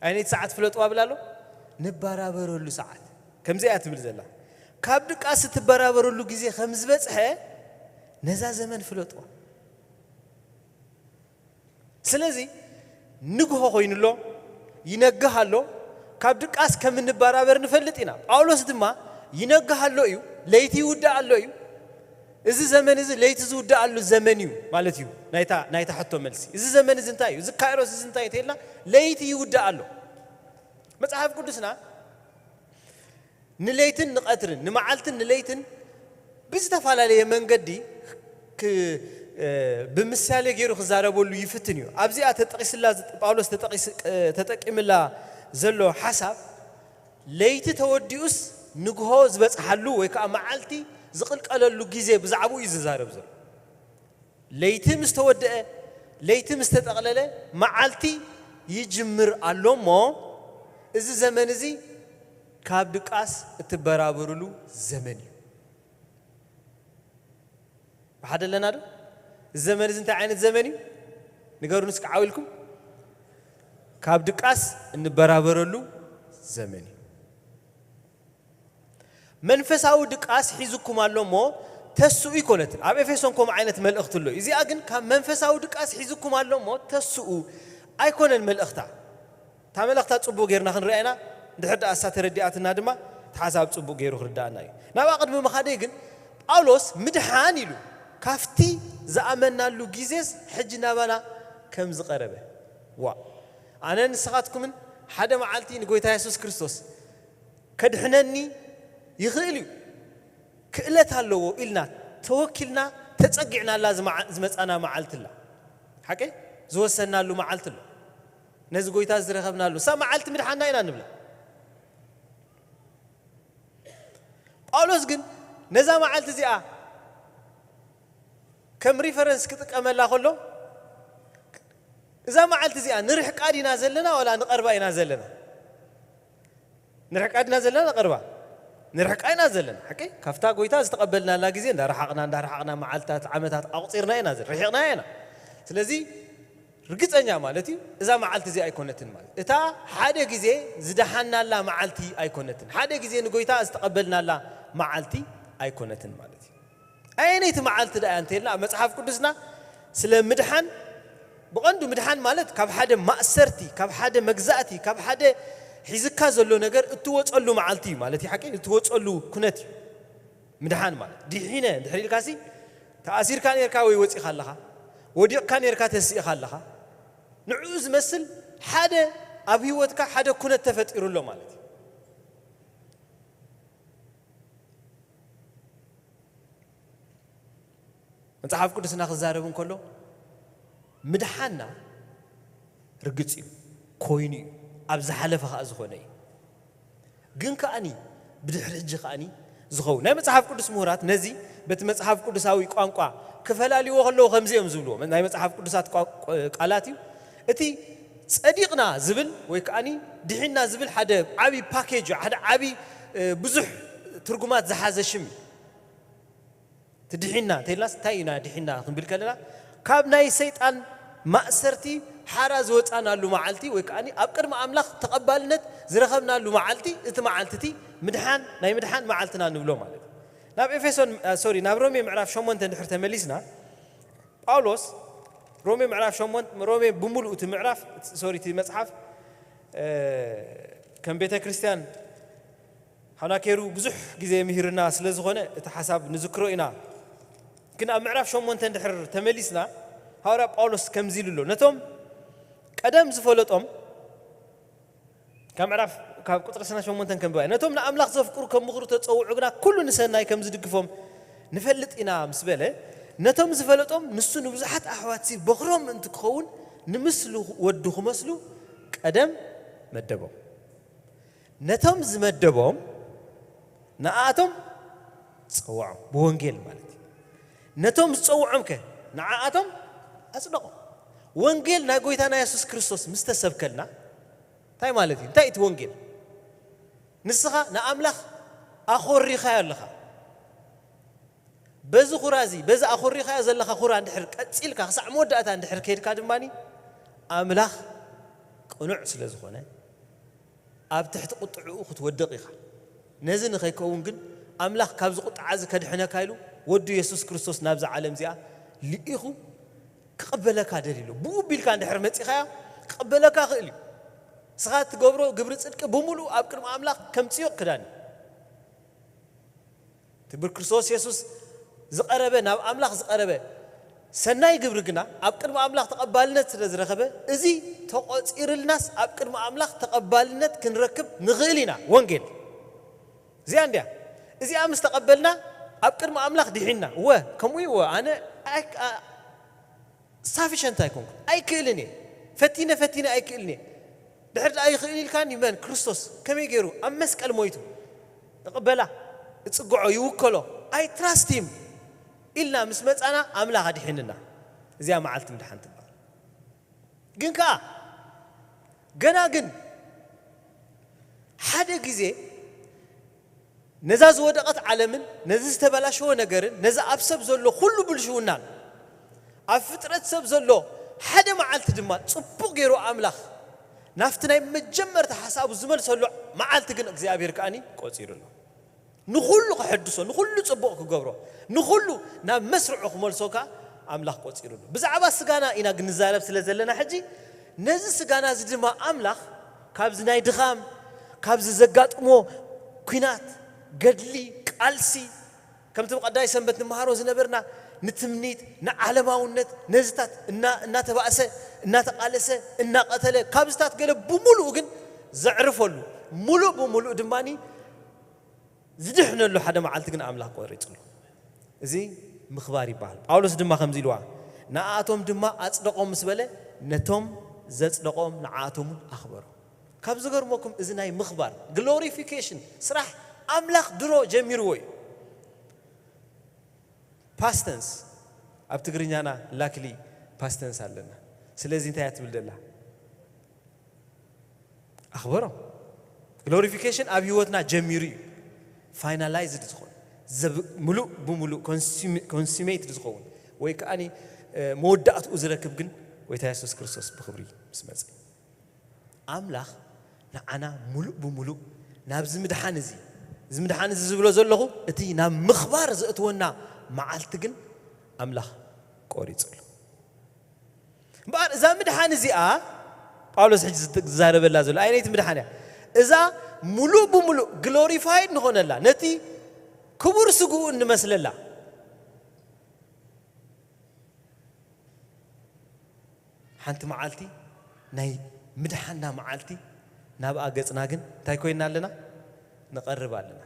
ኣይነይቲ ሰዓት ፍለጥዋ ብላ ኣሎ። ንበራበረሉ ሰዓት ከምዚ እያ ትብል ዘላ። ካብ ድቃስ እትበራበረሉ ግዜ ከም ዝበፅሐ ነዛ ዘመን ፍለጥዋ። ስለዚ ንግሆ ኮይኑ ኣሎ፣ ይነግህ ኣሎ። ካብ ድቃስ ከም እንበራበር ንፈልጥ ኢና። ጳውሎስ ድማ ይነግህ ኣሎ እዩ፣ ለይቲ ይውዳእ ኣሎ እዩ። እዚ ዘመን እዚ ለይቲ ዝውድኣሉ ዘመን እዩ ማለት እዩ። ናይታ ናይታ ሕቶ መልሲ፣ እዚ ዘመን እዚ እንታይ እዩ? እዚ ካይሮስ እዚ እንታይ እዩ ተልና? ለይቲ ይውድእ ኣሎ። መጽሓፍ ቅዱስና ንለይትን ንቐትርን፣ ንመዓልትን ንለይትን ብዝተፈላለየ መንገዲ ክ- እ፣ ብምሳሌ ገይሩ ክዛረበሉ ይፍትን እዩ። ኣብዚኣ ተጠቂስላ፣ ጳውሎስ ተጠቂስ- ተጠቂምላ ዘሎ ሓሳብ፣ ለይቲ ተወዲኡስ ንግሆ ዝበጽሓሉ ወይ ከዓ መዓልቲ ዝቕልቀለሉ ግዜ ብዛዕባኡ እዩ ዝዛረብ ዘሎ። ለይቲ ምስ ተወደአ፣ ለይቲ ምስ ተጠቕለለ፣ መዓልቲ ይጅምር ኣሎ እሞ፣ እዚ ዘመን እዚ ካብ ድቃስ እትበራበሩሉ ዘመን እዩ። ብሓደ ኣለና ዶ? እዚ ዘመን እዚ እንታይ ዓይነት ዘመን እዩ? ንገሩን እስኪ ዓው ኢልኩም። ካብ ድቃስ እንበራበረሉ ዘመን እዩ። መንፈሳዊ ድቃስ ሒዝኩም ኣሎ እሞ ተስኡ ኣይኮነትን። ኣብ ኤፌሶን ከምኡ ዓይነት መልእኽቲ ኣሎ። እዚኣ ግን ካብ መንፈሳዊ ድቃስ ሒዝኩም ኣሎ እሞ ተስኡ ኣይኮነን መልእኽታ። እታ መልእኽታ ጽቡቕ ጌርና ክንሪኣ ኢና። እንድሕር ደኣ እሳ ተረዲኣትና ድማ እቲ ሓሳብ ጽቡቕ ገይሩ ክርዳኣና እዩ። ናብኣ ቅድሚ ምኻደይ ግን ጳውሎስ ምድሓን ኢሉ ካብቲ ዝኣመናሉ ግዜስ ሕጂ ናባና ከም ዝቐረበ። ዋ፣ ኣነን ንስኻትኩምን ሓደ መዓልቲ ንጎይታ የሱስ ክርስቶስ ከድሕነኒ ይኽእል እዩ፣ ክእለት ኣለዎ ኢልና ተወኪልና ተጸጊዕናላ ዝመዓ- ዝመጻና መዓልቲ ኣላ። ሓቂ ዝወሰናሉ መዓልቲ ኣሎ። ነዚ ጎይታ ዝረኸብናሉ እሳ መዓልቲ ምድሓና ኢና ንብላ። ጳውሎስ ግን ነዛ መዓልቲ እዚኣ ከም ሪፈረንስ ክጥቀመላ ከሎ፣ እዛ መዓልቲ እዚኣ ንርሕቃ ዲና ዘለና ዋላ ንቐርባ ኢና ዘለና? ንርሕቃ ዲና ዘለና ንቐርባ? ንርሕቃ ኢና ዘለና። ሓቂ ካብታ ጎይታ ዝተቐበልናላ ግዜ እንዳረሓቕና እንዳረሓቕና መዓልታት ዓመታት ኣቑፂርና ኢና ዘ- ርሒቕና ኢና። ስለዚ ርግፀኛ ማለት እዩ እዛ መዓልቲ እዚኣ ኣይኮነትን ማለት፣ እታ ሓደ ግዜ ዝደሓናላ መዓልቲ ኣይኮነትን፣ ሓደ ግዜ ንጎይታ ዝተቐበልናላ መዓልቲ ኣይኮነትን ማለት እዩ። ኣየነይቲ መዓልቲ ደኣ እንተልና ኣብ መጽሓፍ ቅዱስና ስለ ምድሓን፣ ብቐንዱ ምድሓን ማለት ካብ ሓደ ማእሰርቲ፣ ካብ ሓደ መግዛእቲ፣ ካብ ሓደ ሒዝካ ዘሎ ነገር እትወጸሉ መዓልቲ እዩ ማለት እዩ። ሓቂ እትወጸሉ ኩነት እዩ ምድሓን ማለት። ድሒነ እንድሕር ኢልካሲ፣ ተኣሲርካ ኔርካ ወይ ወጺኻ ኣለኻ፣ ወዲቕካ ኔርካ ተሲእኻ ኣለኻ፣ ንዕኡ ዝመስል ሓደ ኣብ ህይወትካ ሓደ ኩነት ተፈጢሩ ኣሎ ማለት እዩ። መጽሓፍ ቅዱስና ክዛረብ እንከሎ ምድሓና ርግጽ እዩ፣ ኮይኑ እዩ፣ ኣብ ዝሓለፈ ኸኣ ዝኾነ እዩ። ግን ከኣኒ ብድሕሪ ሕጂ ከኣኒ ዝኸውን ናይ መጽሓፍ ቅዱስ ምሁራት ነዚ በቲ መጽሓፍ ቅዱሳዊ ቋንቋ ክፈላልይዎ ከለዉ ከምዚ እዮም ዝብልዎ። ናይ መጽሓፍ ቅዱሳት ቋ- ቃላት እዩ። እቲ ጸዲቕና ዝብል ወይ ከኣኒ ድሒና ዝብል ሓደ ዓቢ ፓኬጅ እዩ፣ ሓደ ዓቢ እ፣ ብዙሕ ትርጉማት ዝሓዘ ሽም እዩ። እቲ ድሒና እንተኢልናስ እንታይ ኢና ድሒና ክንብል ከለና፣ ካብ ናይ ሰይጣን ማእሰርቲ ሓራ ዝወጻናሉ መዓልቲ ወይ ከኣኒ ኣብ ቅድሚ ኣምላኽ ተቐባልነት ዝረኸብናሉ መዓልቲ፣ እቲ መዓልቲ እቲ ምድሓን ናይ ምድሓን መዓልትና ንብሎ ማለት እዩ። ናብ ኤፌሶን ሶሪ ናብ ሮሜ ምዕራፍ ሸሞንተ እንድሕር ተመሊስና፣ ጳውሎስ ሮሜ ምዕራፍ ሸሞንተ፣ ሮሜ ብምሉእ እቲ ምዕራፍ ሶሪ እቲ መጽሓፍ ከም ቤተ ክርስቲያን ሓውና ኬሩ ብዙሕ ግዜ ምሂርና ስለ ዝኾነ እቲ ሓሳብ ንዝክሮ ኢና። ግን ኣብ ምዕራፍ ሸሞንተ እንድሕር ተመሊስና፣ ሃዋርያ ጳውሎስ ከምዚ ኢሉ ኣሎ፣ ነቶም ቀደም ዝፈለጦም፣ ካብ ምዕራፍ ካብ ቁፅሪ ዕስራን ሸሞንተን ከንብባ እየ። ነቶም ንኣምላኽ ዘፍቅሩ ከም ምኽሩ ተፀውዑ ግና ኩሉ ንሰናይ ከም ዝድግፎም ንፈልጥ ኢና ምስ በለ፣ ነቶም ዝፈለጦም ንሱ ንብዙሓት ኣሕዋት ሲ በኽሮም ምእንቲ ክኸውን ንምስሊ ወዱ ክመስሉ ቀደም መደቦም። ነቶም ዝመደቦም ንኣቶም ጸውዖም፣ ብወንጌል ማለት እዩ። ነቶም ዝጸውዖም ከ ንኣኣቶም ኣጽደቖም። ወንጌል ናይ ጎይታና የሱስ ክርስቶስ ምስ ተሰብከልና እንታይ ማለት እዩ? እንታይ እቲ ወንጌል? ንስኻ ንኣምላኽ ኣኾሪኻዮ ኣለኻ። በዚ ኹራ እዚ፣ በዚ ኣኾሪኻዮ ዘለኻ ኹራ እንድሕር ቀጺልካ ክሳዕ መወዳእታ እንድሕር ከይድካ ድማ ኣምላኽ ቅኑዕ ስለ ዝኾነ ኣብ ትሕቲ ቁጥዕኡ ክትወድቕ ኢኻ። ነዚ ንኸይከውን ግን ኣምላኽ ካብዚ ቁጥዓ እዚ ከድሕነካ ኢሉ ወዱ የሱስ ክርስቶስ ናብዛ ዓለም እዚኣ ልኢኹ ክቕበለካ ደልዩ ኣሎ። ብኡ ቢልካ እንድሕር መጺኻዮ ክቕበለካ ክእል እዩ። ንስኻ እትገብሮ ግብሪ ጽድቂ ብምሉእ ኣብ ቅድሚ ኣምላኽ ከም ጽዩቕ ክዳን እዩ። እቲ ብክርስቶስ የሱስ ዝቐረበ፣ ናብ ኣምላኽ ዝቐረበ ሰናይ ግብሪ ግና ኣብ ቅድሚ ኣምላኽ ተቐባልነት ስለ ዝረኸበ፣ እዚ ተቖጺርልናስ ኣብ ቅድሚ ኣምላኽ ተቐባልነት ክንረክብ ንኽእል ኢና። ወንጌል እዚኣ እንድያ። እዚኣ ምስ ተቐበልና ኣብ ቅድሚ ኣምላኽ ድሒንና። እወ፣ ከምኡ እዩ። እወ፣ ኣነ ኣይ- ኣ- ሳፊሸንት ኣይኮንኩ፣ ኣይክእልን እየ። ፈቲነ ፈቲነ ኣይክእልን እየ። ድሕር ደኣ ይኽእል ኢልካኒ፣ መን? ክርስቶስ። ከመይ ገይሩ? ኣብ መስቀል ሞይቱ። እቕበላ፣ እጽግዖ፣ ይውከሎ፣ ኣይ ትራስት ሂም ኢልና ምስ መጻና ኣምላኽ ኣድሒንና። እዚኣ መዓልቲ ምድሓን ትበሃል። ግን ከኣ ገና ግን ሓደ ግዜ ነዛ ዝወደቐት ዓለምን ነዚ ዝተበላሸወ ነገርን ነዚ ኣብ ሰብ ዘሎ ኩሉ ብልሽውናን ኣብ ፍጥረት ሰብ ዘሎ ሓደ መዓልቲ ድማ ጽቡቕ ገይሩ ኣምላኽ ናብቲ ናይ መጀመርታ ሓሳቡ ዝመልሰሉ መዓልቲ ግን እግዚኣብሔር ከኣኒ ቆጺሩ ኣሎ። ንኹሉ ክሕድሶ፣ ንኹሉ ጽቡቕ ክገብሮ፣ ንኹሉ ናብ መስርዑ ክመልሶ ከኣ ኣምላኽ ቆጺሩ ኣሎ። ብዛዕባ ስጋና ኢና ክንዛረብ ስለ ዘለና ሕጂ፣ ነዚ ስጋና እዚ ድማ ኣምላኽ ካብዚ ናይ ድኻም፣ ካብዚ ዘጋጥሞ ኲናት፣ ገድሊ፣ ቃልሲ፣ ከምቲ ብቐዳይ ሰንበት ንመሃሮ ዝነበርና ንትምኒት፣ ንዓለማውነት፣ ነዚታት እና- እናተባእሰ፣ እናተቓለሰ፣ እናቐተለ፣ ካብዚታት ገለ ብምሉኡ ግን ዘዕርፈሉ፣ ሙሉእ ብምሉእ ድማኒ ዝድሕነሉ ሓደ መዓልቲ ግን ኣምላኽ ቆሪጹሉ። እዚ ምኽባር ይበሃል። ጳውሎስ ድማ ከምዚ ኢልዋ፣ ንኣቶም ድማ ኣጽደቖም ምስ በለ፣ ነቶም ዘጽደቖም ንዓኣቶም እውን ኣኽበሮም። ካብ ዝገርመኩም፣ እዚ ናይ ምኽባር፣ ግሎሪፊኬሽን፣ ስራሕ ኣምላኽ ድሮ ጀሚርዎ እዩ። ፓስተንስ፣ ኣብ ትግርኛና ላክሊ ፓስተንስ ኣለና። ስለዚ እንታይ እያ ትብል ዘላ? ኣኽበሮም። ግሎሪፊኬሽን ኣብ ህይወትና ጀሚሩ እዩ። ፋይናላይዝድ ዝኾነ፣ ዘብ- ምሉእ ብምሉእ ኮንሱሜትድ ዝኸውን፣ ወይ ከኣኒ፣ እ፣ መወዳእትኡ ዝረክብ ግን ጎይታ የሱስ ክርስቶስ ብኽብሪ ምስ መጸ። ኣምላኽ ንዓና ምሉእ ብምሉእ ናብዚ ምድሓን እዚ፣ እዚ ምድሓን እዚ ዝብሎ ዘለኹ፣ እቲ ናብ ምኽባር ዘእትወና መዓልቲ ግን ኣምላኽ ቆሪጹ ኣሎ። እምበኣር እዛ ምድሓን እዚኣ ጳውሎስ ሕጂ ዝት- ዝዛረበላ ዘሎ ኣይነይቲ ምድሓን እያ። እዛ ምሉእ ብምሉእ ግሎሪፋይድ ንኾነላ፣ ነቲ ክቡር ስግኡ እንመስለላ፣ ሓንቲ መዓልቲ ናይ ምድሓንና መዓልቲ ናብኣ ገጽና ግን እንታይ ኮይና ኣለና? ንቐርብ ኣለና።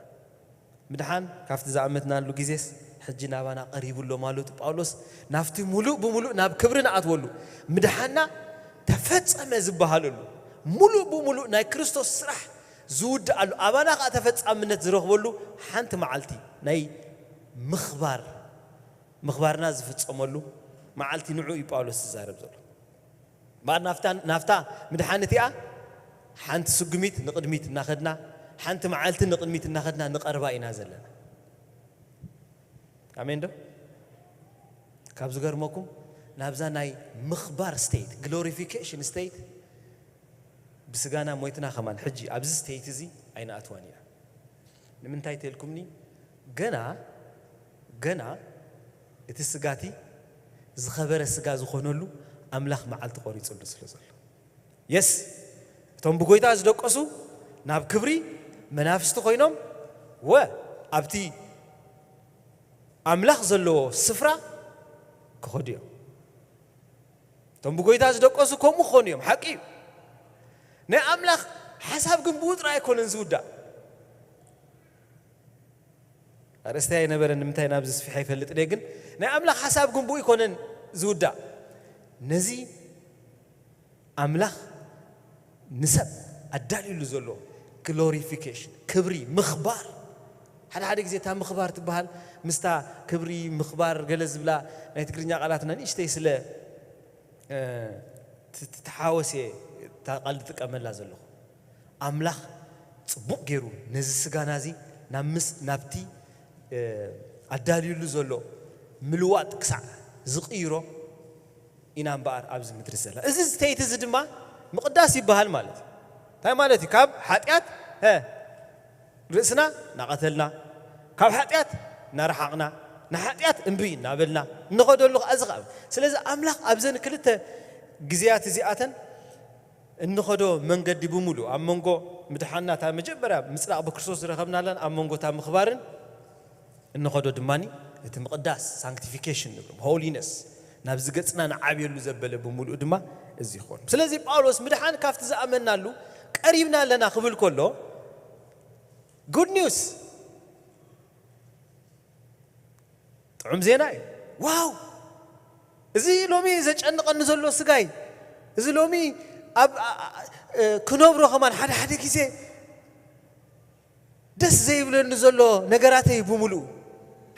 ምድሓን ካብቲ ዝኣመትናሉ ግዜስ ሕጂ ናባና ቀሪቡ ኣሎ ማለቱ ጳውሎስ ናብቲ ሙሉእ ብምሉእ ናብ ክብሪ ንኣትወሉ ምድሓንና ተፈጸመ ዝበሃለሉ ሙሉእ ብምሉእ ናይ ክርስቶስ ስራሕ ዝውድኣሉ ኣባና ከኣ ተፈጻምነት ዝረኽበሉ ሓንቲ መዓልቲ ናይ ምኽባር ምኽባርና ዝፍጸመሉ መዓልቲ ንዑ እዩ ጳውሎስ ዝዛረብ ዘሎ። እምበኣር ናፍታ ናፍታ ምድሓን እቲኣ ሓንቲ ስጉሚት ንቕድሚት እናኸድና፣ ሓንቲ መዓልቲ ንቕድሚት እናኸድና ንቐርባ ኢና ዘለና። ኣሜን ዶ? ካብ ዝገርመኩም ናብዛ ናይ ምኽባር ስቴት፣ ግሎሪፊኬሽን ስቴት ብስጋና ሞይትና ከማን ሕጂ ኣብዚ ስቴት እዚ ኣይንኣትዋን ኢና። ንምንታይ ተልኩምኒ? ገና ገና እቲ ስጋቲ ዝኸበረ ስጋ ዝኾነሉ ኣምላኽ መዓልቲ ቆሪጹሉ ስለ ዘሎ። የስ፣ እቶም ብጎይታ ዝደቀሱ ናብ ክብሪ መናፍስቲ ኮይኖም ወ ኣብቲ ኣምላኽ ዘለዎ ስፍራ ክኸዱ እዮም። እቶም ብጎይታ ዝደቀሱ ከምኡ ክኾኑ እዮም። ሓቂ እዩ። ናይ ኣምላኽ ሓሳብ ግን ብኡ ጥራይ ኣይኮነን ዝውዳእ። ኣርእስቲ ኣይነበረን፣ ንምንታይ ናብዚ ስፊሕ ኣይፈልጥን እየ፣ ግን ናይ ኣምላኽ ሓሳብ ግን ብኡ ኣይኮነን ዝውዳእ። ነዚ ኣምላኽ ንሰብ ኣዳልዩሉ ዘሎ ግሎሪፊኬሽን፣ ክብሪ፣ ምኽባር። ሓደ ሓደ ግዜ እታ ምኽባር ትበሃል ምስታ ክብሪ፣ ምኽባር ገለ ዝብላ ናይ ትግርኛ ቃላትና ንእሽተይ ስለ እ፣ ት- ትተሓወስ እየ እታ ቃል ዝጥቀመላ ዘለኹ። ኣምላኽ ጽቡቕ ገይሩ ነዚ ስጋና እዚ ናብ ምስ ናብቲ እ፣ ኣዳልዩሉ ዘሎ ምልዋጥ ክሳዕ ዝቕይሮ ኢና እምበኣር ኣብዚ ምድሪ ዘለና። እዚ ስተይት እዚ ድማ ምቕዳስ ይበሃል ማለት እዩ። እንታይ ማለት እዩ? ካብ ሓጢኣት እ፣ ርእስና እናቐተልና፣ ካብ ሓጢኣት እናረሓቕና፣ ንሓጢኣት እምቢ እናበልና እንኸደሉ ከኣ እዚ ከኣ። ስለዚ ኣምላኽ ኣብዘን ክልተ ግዜያት እዚኣተን እንኸዶ መንገዲ ብምሉእ፣ ኣብ መንጎ ምድሓንና እታ መጀመርያ ምጽዳቕ ብክርስቶስ ዝረኸብናላን ኣብ መንጎ እታ ምኽባርን እንኸዶ ድማኒ እቲ ምቕዳስ፣ ሳንክቲፊኬሽን ንብሎ፣ ሆሊነስ፣ ናብዚ ገጽና ንዓብየሉ ዘበለ ብምሉኡ ድማ እዚ ይኾን። ስለዚ ጳውሎስ ምድሓን ካብቲ ዝኣመናሉ ቀሪብና ኣለና ክብል ከሎ፣ ጉድ ኒውስ፣ ጥዑም ዜና እዩ። ዋው! እዚ ሎሚ ዘጨንቐኒ ዘሎ ስጋይ፣ እዚ ሎሚ ኣብ፣ ኣ-፣ ኣ-፣ እ፣ ክነብሮ ከማን ሓደ ሓደ ግዜ ደስ ዘይብለኒ ዘሎ ነገራተይ ብምሉኡ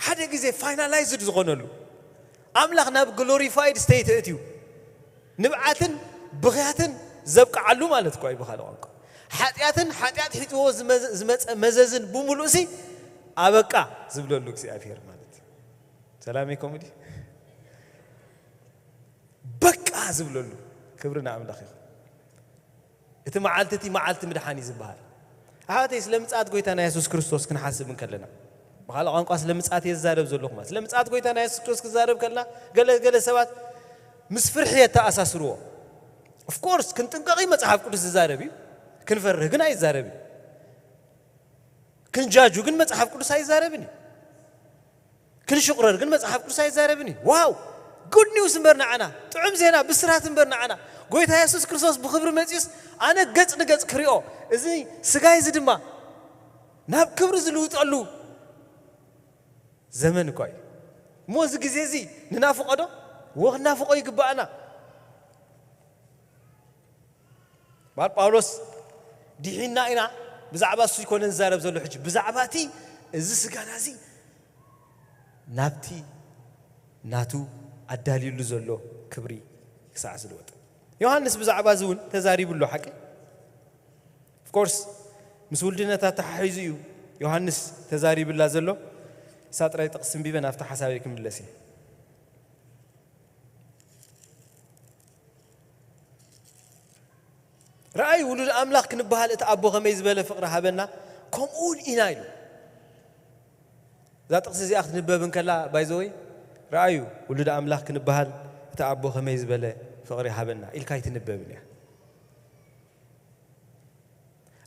ሓደ ግዜ ፋይናላይዝድ ዝኾነሉ፣ ኣምላኽ ናብ ግሎሪፋይድ ስቴት እእትዩ ንብዓትን ብኽያትን ዘብቅዓሉ ማለት እኳ እዩ። ብኻልእ ቋንቋ፣ ሓጢኣትን ሓጢኣት ሒጥዎ ዝመዘ-፣ ዝመጸ መዘዝን ብምሉእሲ ኣበቃ ዝብለሉ እግዚኣብሔር ማለት እዩ። ሰላም ይኮም ድዩ? በቃ ዝብለሉ። ክብሪ ንኣምላኽ ይኹን። እቲ መዓልቲ እቲ መዓልቲ ምድሓን እዩ ዝበሃል። ኣሕዋተይ፣ ስለ ምጽኣት ጎይታና የሱስ ክርስቶስ ክንሓስብ እንከለና፣ ብኻልእ ቋንቋ ስለ ምጽኣት እየ ዝዛረብ ዘለኹ ማለት። ስለ ምጽኣት ጎይታና የሱስ ክርስቶስ ክዛረብ ከለና፣ ገለ፣ ገለ ሰባት ምስ ፍርሒ የተኣሳስርዎ። ኦፍኮርስ፣ ክንጥንቀቕ እዩ መጽሓፍ ቅዱስ ዝዛረብ እዩ። ክንፈርህ ግን ኣይዛረብ እዩ። ክንጃጁ ግን መጽሓፍ ቅዱስ ኣይዛረብን እዩ። ክንሽቑረር ግን መጽሓፍ ቅዱስ ኣይዛረብን እዩ። ዋው! ጉድ ኒውስ እምበር ንዓና፣ ጥዑም ዜና፣ ብስራት እምበር ንዓና። ጎይታ የሱስ ክርስቶስ ብኽብሪ መጺኡስ፣ ኣነ ገጽ ንገጽ ክሪኦ፣ እዚ ስጋይ እዚ ድማ ናብ ክብሪ ዝልውጠሉ ዘመን እኳ እዩ። እሞ እዚ ግዜ እዚ ንናፍቖ ዶ? እወ፣ ክንናፍቖ ይግብኣና። ባር ጳውሎስ፣ ድሒና ኢና፣ ብዛዕባ እሱ ይኮነን ዝዛረብ ዘሎ ሕጂ፣ ብዛዕባ እቲ፣ እዚ ስጋና እዚ ናብቲ ናቱ ኣዳልዩሉ ዘሎ ክብሪ ክሳዕ ዝልወጥ። ዮሃንስ ብዛዕባ እዚ እውን ተዛሪቡ ኣሎ፣ ሓቂ? ኦፍኮርስ፣ ምስ ውልድነት ኣተሓሒዙ እዩ ዮሃንስ ተዛሪብላ ዘሎ። እሳ ጥራይ ጥቕሲ ኣንቢበ ናብቲ ሓሳበይ ክምለስ እየ። ረኣዩ፣ ውሉድ ኣምላኽ ክንበሃል እቲ ኣቦ ከመይ ዝበለ ፍቕሪ ሃበና፣ ከምኡ እውን ኢና ኢሉ። እዛ ጥቕሲ እዚኣ ክትንበብ እንከላ፣ ባይ ዘ ወይ፣ ረኣዩ፣ ውሉድ ኣምላኽ ክንበሃል እቲ ኣቦ ከመይ ዝበለ ፍቕሪ ሃበና ኢልካ ኣይትንበብን እያ።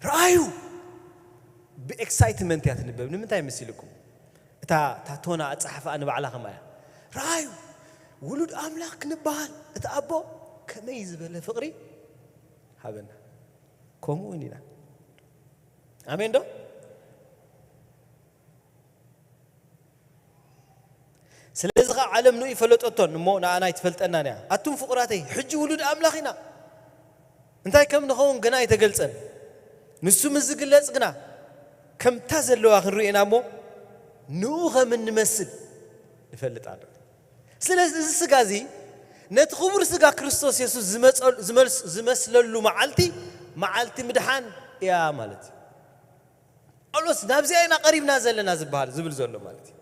ረኣዩ፣ ብኤክሳይትመንት እያ ትንበብ። ንምንታይ መሲልኩም? እታ፣ እታ ቶና ኣጸሓሕፋኣ ንባዕላ ከምኣ እያ። ረኣዩ፣ ውሉድ ኣምላኽ ክንበሃል እቲ ኣቦ ከመይ ዝበለ ፍቕሪ ሃበና። ከምኡ እውን ኢና። ኣሜን ዶ? ስለዚ ኸዓ ዓለም ንኡ ይፈለጠቶን እሞ ንኣና ኣይትፈልጠናን እያ። ኣቱም ፍቑራተይ፣ ሕጂ ውሉድ ኣምላኽ ኢና። እንታይ ከም ንኸውን ግና ኣይተገልጸን። ንሱ ምስ ዝግለጽ ግና ከምታ ዘለዋ ክንርኢ ኢና እሞ ንኡ ከም እንመስል ንፈልጥ ኣለና። ስለዚ እዚ ስጋ እዚ ነቲ ክቡር ስጋ ክርስቶስ የሱስ ዝመጸሉ-፣ ዝመልስ-፣ ዝመስለሉ መዓልቲ፣ መዓልቲ ምድሓን እያ ማለት እዩ። ጳውሎስ ናብዚኣ ኢና ቀሪብና ዘለና ዝበሃል፣ ዝብል ዘሎ ማለት እዩ።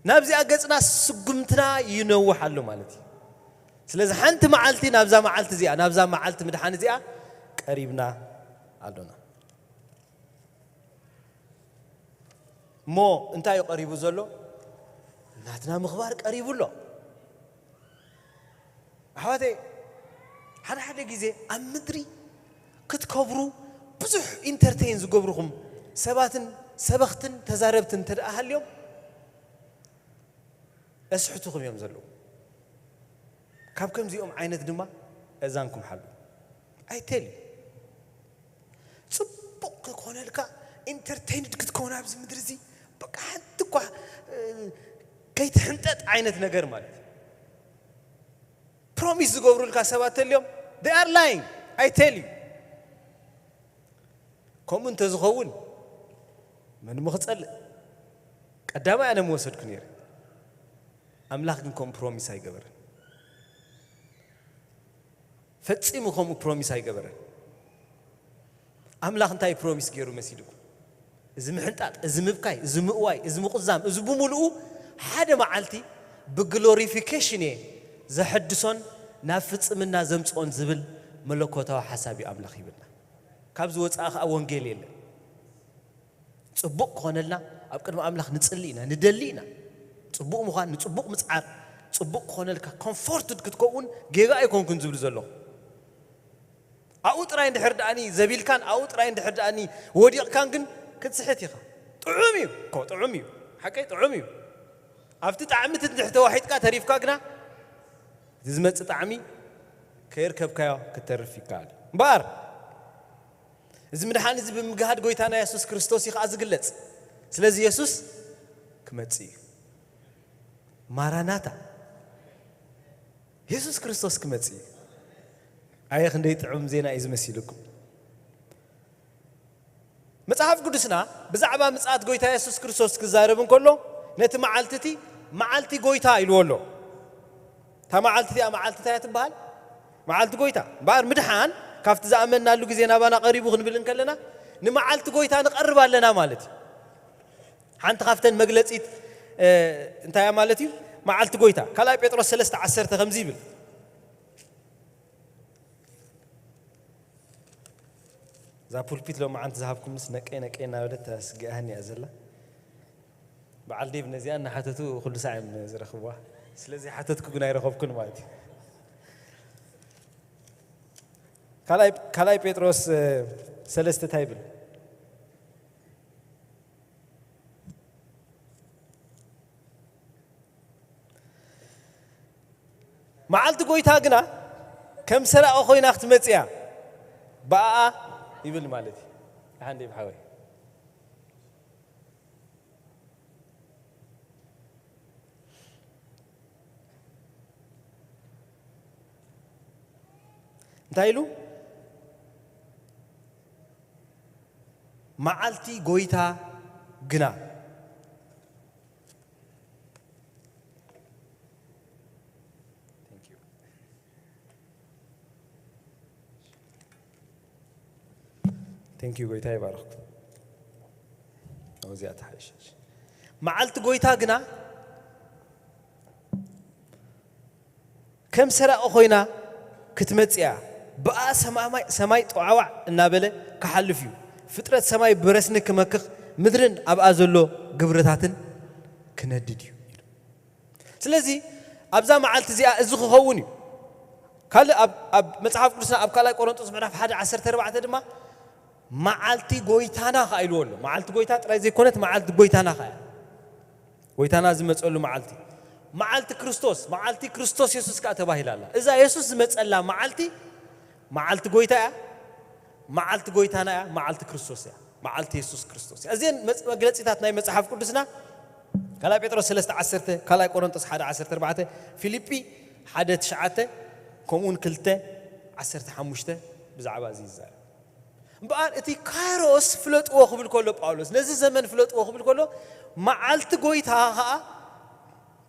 ናብዚኣ ገጽና ስጉምትና ይነውሕ ኣሎ ማለት እዩ። ስለዚ ሓንቲ መዓልቲ ናብዛ መዓልቲ እዚኣ፣ ናብዛ መዓልቲ ምድሓን እዚኣ ቀሪብና ኣሎና። እሞ እንታይ እዩ ቀሪቡ ዘሎ? ናትና ምኽባር ቀሪቡ ኣሎ። ኣሕዋተይ፣ ሓደ ሓደ ግዜ ኣብ ምድሪ ክትከብሩ ብዙሕ ኢንተርቴይን ዝገብርኹም ሰባትን ሰበኽትን ተዛረብትን እንተ ደኣ ሃልዮም፣ እስሕቱኹም እዮም ዘለዉ። ካብ ከምዚኦም ዓይነት ድማ እዛንኩም ሓሉ። ኣይተል ጽቡቕ ክኾነልካ፣ ኢንተርቴይንድ ክትከውን ኣብዚ ምድሪ እዚ፣ በቃ ሓንቲ እኳ፣ እ፣ ከይትሕንጠጥ ዓይነት ነገር ማለት እዩ። ፕሮሚስ ዝገብሩልካ ሰባት ተልዮም፣ they are lying, I tell you። ከምኡ እንተዝኸውን፣ መን እሞ ክጸልእ? ቀዳማይ ኣነ ምወሰድኩ ነይረ። ኣምላኽ ግን ከምኡ ፕሮሚስ ኣይገበረን። ፈጺሙ ከምኡ ፕሮሚስ ኣይገበረን። ኣምላኽ እንታይ ፕሮሚስ ገይሩ መሲልኩም? እዚ ምሕንጣጥ፣ እዚ ምብካይ፣ እዚ ምእዋይ፣ እዚ ምቑዛም፣ እዚ ብምሉኡ ሓደ መዓልቲ ብግሎሪፊኬሽን እየ ዘሐድሶን ናብ ፍጽምና ዘምጽኦን ዝብል መለኮታዊ ሓሳብ እዩ ኣምላኽ ሂብና። ካብዚ ወጻኢ ኸኣ ወንጌል የለን። ጽቡቕ ክኾነልና ኣብ ቅድሚ ኣምላኽ ንጽሊ ኢና፣ ንደሊ ኢና። ጽቡቕ ምዃን፣ ንጽቡቕ ምጽዓር፣ ጽቡቕ ክኾነልካ፣ ኮምፎርትድ ክትከውን ጌጋ ኣይኮንኩን ዝብል ዘለኹ። ኣብኡ ጥራይ እንድሕር ደኣኒ ዘቢልካን፣ ኣብኡ ጥራይ እንድሕር ደኣኒ ወዲቕካን ግን ክትስሕት ኢኻ። ጥዑም እዩ እኮ፣ ጥዑም እዩ። ሓቀይ ጥዑም እዩ። ኣብቲ ጣዕሚ እቲ እንድሕር ተዋሒጥካ ተሪፍካ ግና፣ እቲ ዝመጽእ ጣዕሚ ከየርከብካዮ ክትተርፍ ይከኣል። እምበኣር፣ እዚ ምድሓን እዚ ብምግሃድ ጎይታና የሱስ ክርስቶስ እዩ ኸኣ ዝግለጽ። ስለዚ የሱስ ክመጽእ እዩ። ማራናታ፣ የሱስ ክርስቶስ ክመጽእ እዩ። ኣየ ክንደይ ጥዑም ዜና እዩ ዝመሲልኩም። መጽሓፍ ቅዱስና ብዛዕባ ምጽኣት ጎይታ የሱስ ክርስቶስ ክዛረብ እንከሎ፣ ነቲ መዓልቲ እቲ መዓልቲ ጎይታ ኢልዎ ኣሎ። እታ መዓልቲ እቲኣ መዓልቲ እንታይ እያ ትበሃል? መዓልቲ ጎይታ። እምበኣር ምድሓን ካብቲ ዝኣመንናሉ ግዜ ናባና ቀሪቡ ክንብል እንከለና፣ ንመዓልቲ ጎይታ ንቐርብ ኣለና ማለት እዩ። ሓንቲ ካብተን መግለጺት፣ እ፣ እንታይ እያ ማለት እዩ? መዓልቲ ጎይታ። ካልኣይ ጴጥሮስ ሰለስተ ዓሰርተ ከምዚ ይብል። እዛ ፑልፒት ሎማዓንቲ ዝሃብኩምስ ነቀይ ነቀይ እናበለት ተስግኣኒ እያ ዘላ። በዓል ዴቭ ነዚኣ እናሓተቱ ኩሉ ሳዕ እዮም ዝረኽብዋ። ስለዚ ሓተትኩ ግን ኣይረኸብኩን ማለት እዩ። ካልኣይ፣ ካልኣይ ጴጥሮስ፣ እ፣ ሰለስተ እንታይ ይብል? መዓልቲ ጎይታ ግና ከም ሰራቒ ኮይና ክትመጽእ እያ። ብኣኣ ይብል ማለት እዩ። ደሓን ዴቭ ሓወይ። እንታይ ኢሉ? መዓልቲ ጎይታ ግና። Thank you. Thank you፣ ጎይታ ይባርኽኩም። እዚኣ ትሓይሽ። መዓልቲ ጎይታ ግና ከም ሰራቒ ኮይና ክትመጽእ እያ። ብኣ ሰማማይ-፣ ሰማይ ጠዋዕዋዕ እናበለ ክሓልፍ እዩ። ፍጥረት ሰማይ ብረስኒ ክመክኽ፣ ምድርን ኣብኣ ዘሎ ግብርታትን ክነድድ እዩ። ስለዚ ኣብዛ መዓልቲ እዚኣ እዚ ክኸውን እዩ። ካልእ ኣብ፣ ኣብ መጽሓፍ ቅዱስና ኣብ ካልኣይ ቆሮንጦስ ምዕራፍ ሓደ ዓሰርተ ኣርባዕተ ድማ መዓልቲ ጎይታና ኸኣ ኢልዎ ኣሎ። መዓልቲ ጎይታ ጥራይ ዘይኮነት፣ መዓልቲ ጎይታና ኸኣ እያ። ጎይታና ዝመጸሉ መዓልቲ። መዓልቲ ክርስቶስ፣ መዓልቲ ክርስቶስ የሱስ ከኣ ተባሂላ ኣላ። እዛ የሱስ ዝመጸላ መዓልቲ፣ መዓልቲ ጎይታ እያ፣ መዓልቲ ጎይታና እያ፣ መዓልቲ ክርስቶስ እያ፣ መዓልቲ የሱስ ክርስቶስ እያ። እዘን መጽ-፣ መግለጺታት ናይ መጽሓፍ ቅዱስና፣ ካልኣይ ጴጥሮስ ሰለስተ ዓሰርተ፣ ካልኣይ ቆሮንጦስ ሓደ ዓሰርተ ኣርባዕተ፣ ፊልጲ ሓደ ትሽዓተ፣ ከምኡውን ክልተ ዓሰርተ ሓሙሽተ ብዛዕባ እዚ ይዛረብ። እምበኣር እቲ ካይሮስ ፍለጥዎ ክብል ከሎ ጳውሎስ፣ ነዚ ዘመን ፍለጥዎ ክብል ከሎ፣ መዓልቲ ጎይታ ኸኣ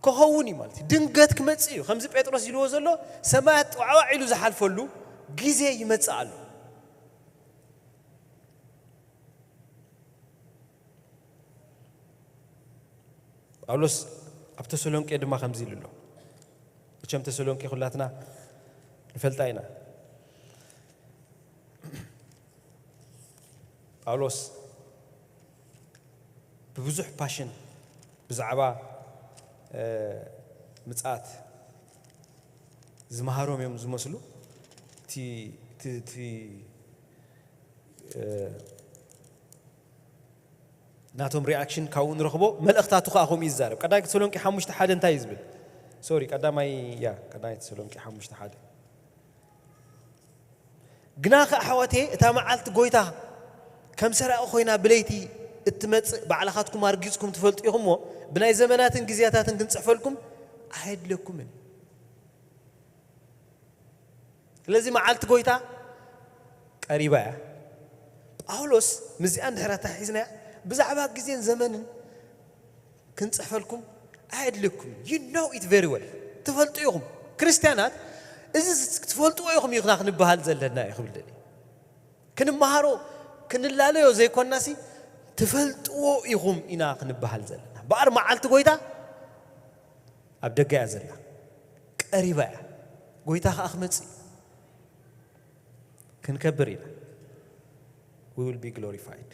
ክኸውን እዩ ማለት እዩ። ድንገት ክመጽእ እዩ። ከምዚ ጴጥሮስ ኢልዎ ዘሎ፣ ሰማያት ጠዋዕዋዕ ኢሉ ዝሓልፈሉ ግዜ ይመጽእ ኣሎ። ጳውሎስ ኣብ ተሰሎንቄ ድማ ከምዚ ኢሉ ኣሎ። መቸም ተሰሎንቄ ኩላትና ንፈልጣ ኢና። ጳውሎስ ብብዙሕ ፓሽን ብዛዕባ፣ እ፣ ምጽኣት ዝመሃሮም እዮም ዝመስሉ። እቲ፣ እቲ፣ እቲ፣ እ፣ ናቶም ሪኣክሽን ካብኡ ንረኽቦ፣ መልእኽታቱ ከኣ ከምኡ እዩ ዝዛረብ። ቀዳማይ ተሰሎንቄ ሓሙሽተ ሓደ እንታይ እዩ ዝብል? ሶሪ፣ ቀዳማይ፣ ያ፣ ቀዳማይ ተሰሎንቄ ሓሙሽተ ሓደ። ግናኸ ኣሕዋተየ፣ እታ መዓልቲ ጐይታ ከም ሰራቒ ኾይና ብለይቲ እትመጽእ ባዕልኻትኩም ኣርጊጽኩም ትፈልጡ ኢኹም እሞ፣ ብናይ ዘመናትን ግዜያታትን ክንጽሕፈልኩም ኣየድለኩምን። ስለዚ መዓልቲ ጐይታ ቀሪባ እያ። ጳውሎስ ምስዚኣ እንድሕር ኣተሓሒዝናያ፣ ብዛዕባ ግዜን ዘመንን ክንጽሕፈልኩም ኣየድልየኩምን። You know it very well። ትፈልጡ ኢኹም። ክርስትያናት፣ እዚ ትፈልጥዎ ኢኹም ኢና ክንበሃል ዘለና እዩ ክብል ደልየ። ክንመሃሮ፣ ክንላለዮ ዘይኮናሲ፣ ትፈልጥዎ ኢኹም ኢና ክንበሃል ዘለና። እምበኣር መዓልቲ ጐይታ ኣብ ደገ እያ ዘላ። ቀሪባ እያ። ጐይታ ኸኣ ክመጽእ እዩ። ክንከብር ኢና። We will be glorified።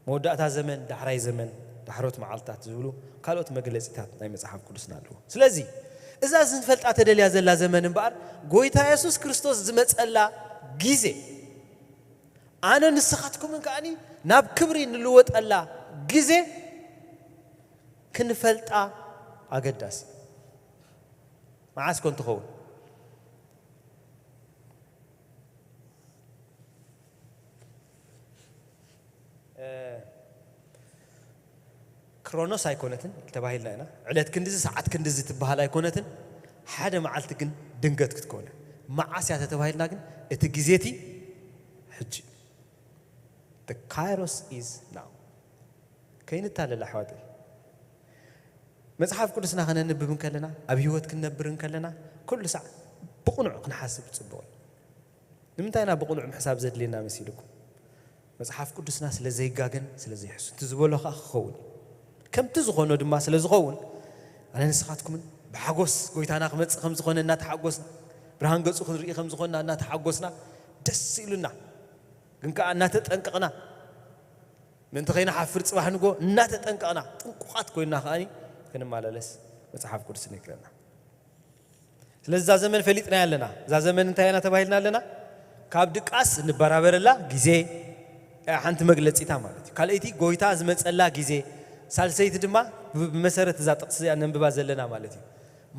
መወዳእታ ዘመን፣ ዳሕራይ ዘመን፣ ዳሕሮት መዓልታት ዝብሉ ካልኦት መግለጺታት ናይ መጽሓፍ ቅዱስና ኣለዉ። ስለዚ፣ እዛ ዝንፈልጣ ተደልያ ዘላ ዘመን እምበኣር፣ ጐይታ የሱስ ክርስቶስ ዝመጸላ ግዜ፣ ኣነ ንስኻትኩምን ከኣኒ ናብ ክብሪ ንልወጠላ ግዜ ክንፈልጣ ኣገዳሲ። መዓስ ኮን ትኸውን? ክሮኖስ ኣይኮነትን ተባሂልና ኢና። ዕለት ክንድዚ፣ ሰዓት ክንድዚ ትበሃል ኣይኮነትን። ሓደ መዓልቲ ግን ድንገት ክትከውነ። መዓስ እያ ተተባሂልና ግን፣ እቲ ግዜ እቲ ሕጂ። The kairos is now። ከይንታለል ኣሕዋተይ። መጽሓፍ ቅዱስና ከነንብብ እንከለና፣ ኣብ ህይወት ክንነብር እንከለና፣ ኩሉ ሳዕ ብቕኑዕ ክንሓስብ ጽቡቕ እዩ። ንምንታይ ኢና ብቕኑዕ ምሕሳብ ዘድልየና መሲልኩም? መጽሓፍ ቅዱስና ስለ ዘይጋገን ስለ ዘይሕሱ፣ እቲ ዝበሎ ከኣ ክኸውን እዩ። ከምቲ ዝኾኖ ድማ ስለ ዝኸውን፣ ኣነ ንስኻትኩምን ብሓጎስ ጎይታና ክመጽእ ከም ዝኾነ እናተሓጎስና፣ ብርሃን ገጹ ክንርኢ ከም ዝኾንና እናተሓጎስና፣ ደስ ኢሉና፣ ግን ከኣ እናተጠንቀቕና፣ ምእንቲ ከይንሓፍር ጽባሕ ንጎ እናተጠንቀቕና፣ ጥንቁቓት ኮይንና ከኣ ክንመላለስ መጽሓፍ ቅዱስ ይነግረና። ስለዚ እዛ ዘመን ፈሊጥናያ ኣለና። እዛ ዘመን እንታይ ኢና ተባሂልና ኣለና? ካብ ድቃስ እንበራበረላ ግዜ፣ እያ ሓንቲ መግለጺታ ማለት እዩ። ካልኣይቲ ጎይታ ዝመጸላ ግዜ፣ ሳልሰይቲ ድማ ብ-፣ ብመሰረት እዛ ጥቕሲ እዚኣ ነንብባ ዘለና ማለት እዩ።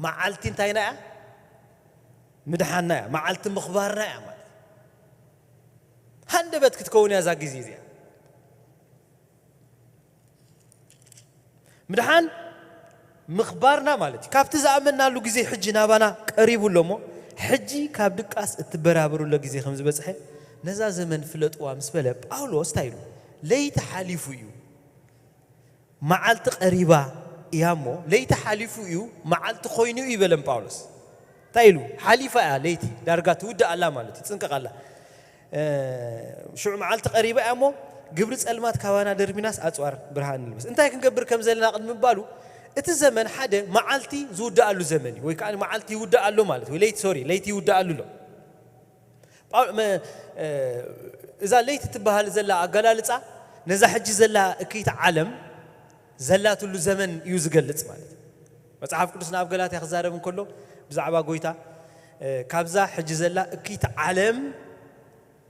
መዓልቲ እንታይና እያ? ምድሓንና እያ። መዓልቲ ምኽባርና እያ ማለት እዩ። ሃንደበት ክትከውን እያ እዛ ግዜ እዚኣ። ምድሓን ምኽባርና ማለት እዩ። ካብቲ ዝኣመናሉ ግዜ ሕጂ ናባና ቀሪቡ ኣሎ እሞ፣ ሕጂ ካብ ድቃስ እትበራበሩሎ ግዜ ከም ዝበጽሐ ነዛ ዘመን ፍለጥዋ ምስ በለ፣ ጳውሎስ እንታይ ኢሉ? ለይቲ ሓሊፉ እዩ፣ መዓልቲ ቀሪባ እያ እሞ፣ ለይቲ ሓሊፉ እዩ፣ መዓልቲ ኮይኑ እዩ በለን ጳውሎስ። እንታይ ኢሉ? ሓሊፋ እያ ለይቲ፣ ዳርጋ ትውድእ ኣላ ማለት እዩ፣ ትጽንቀቕ ኣላ። እ፣ ሽዑ መዓልቲ ቀሪባ እያ እሞ፣ ግብሪ ጸልማት ካባና ደርቢናስ ኣጽዋር ብርሃን ንልበስ። እንታይ ክንገብር ከም ዘለና ቅድሚ ምባሉ፣ እቲ ዘመን ሓደ መዓልቲ ዝውድኣሉ ዘመን እዩ፣ ወይ ከኣ መዓልቲ ይውድእ ኣሎ ማለት እዩ፣ ወይ ለይቲ፣ ሶሪ፣ ለይቲ ይውድኣሉ ኣሎ። ጳው-፣ መ-፣ እ፣ እዛ ለይቲ ትበሃል ዘላ ኣገላልጻ፣ ነዛ ሕጂ ዘላ እክይቲ ዓለም ዘላትሉ ዘመን እዩ ዝገልጽ ማለት እዩ። መጽሓፍ ቅዱስና ኣብ ገላትያ ክዛረብ እንከሎ፣ ብዛዕባ ጎይታ፣ እ፣ ካብዛ ሕጂ ዘላ እክይቲ ዓለም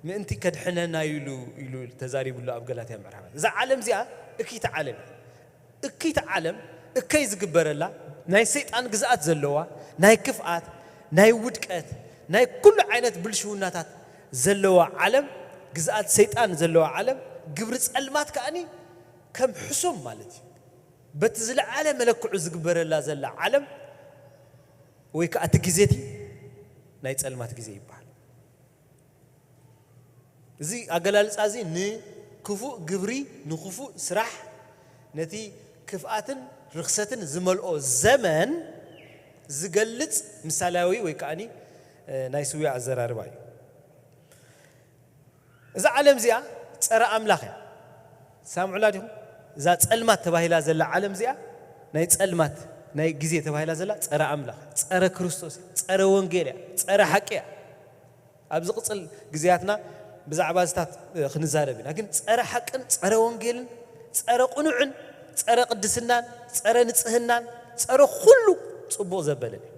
ምእንቲ ከድሕነና ኢሉ፣ ኢሉ ተዛሪቡሉ ኣብ ገላትያ ምዕራፍ። እዛ ዓለም እዚኣ እክይቲ ዓለም እያ። እክይቲ ዓለም እከይ ዝግበረላ፣ ናይ ሰይጣን ግዝኣት ዘለዋ፣ ናይ ክፍኣት፣ ናይ ውድቀት፣ ናይ ኩሉ ዓይነት ብልሽውናታት ዘለዋ ዓለም፣ ግዝኣት ሰይጣን ዘለዋ ዓለም፣ ግብሪ ጸልማት ከኣኒ ከም ሕሱም ማለት እዩ። በቲ ዝለዓለ መለክዑ ዝግበረላ ዘላ ዓለም፣ ወይ ከኣ እቲ ግዜ እቲ ናይ ጸልማት ግዜ ይበሃል። እዚ ኣገላልጻ እዚ ንክፉእ ግብሪ፣ ንክፉእ ስራሕ፣ ነቲ ክፍኣትን ርኽሰትን ዝመልኦ ዘመን ዝገልጽ ምሳሌያዊ ወይ ከኣኒ፣ እ፣ ናይ ስውያ ኣዘራርባ እዩ። እዛ ዓለም እዚኣ ጸረ ኣምላኽ እያ። ትሰምዑላ ዲኹም? እዛ ጸልማት ተባሂላ ዘላ ዓለም እዚኣ፣ ናይ ጸልማት ናይ ግዜ ተባሂላ ዘላ ጸረ ኣምላኽ፣ ጸረ ክርስቶስ እያ፣ ጸረ ወንጌል እያ፣ ጸረ ሓቂ እያ። ኣብ ዝቕጽል ግዜያትና ብዛዕባ እዚታት፣ እ፣ ክንዛረብ ኢና። ግን ጸረ ሓቅን ጸረ ወንጌልን ጸረ ቅኑዕን ጸረ ቅድስናን ጸረ ንጽህናን ጸረ ኩሉ ጽቡቕ ዘበለን እዩ።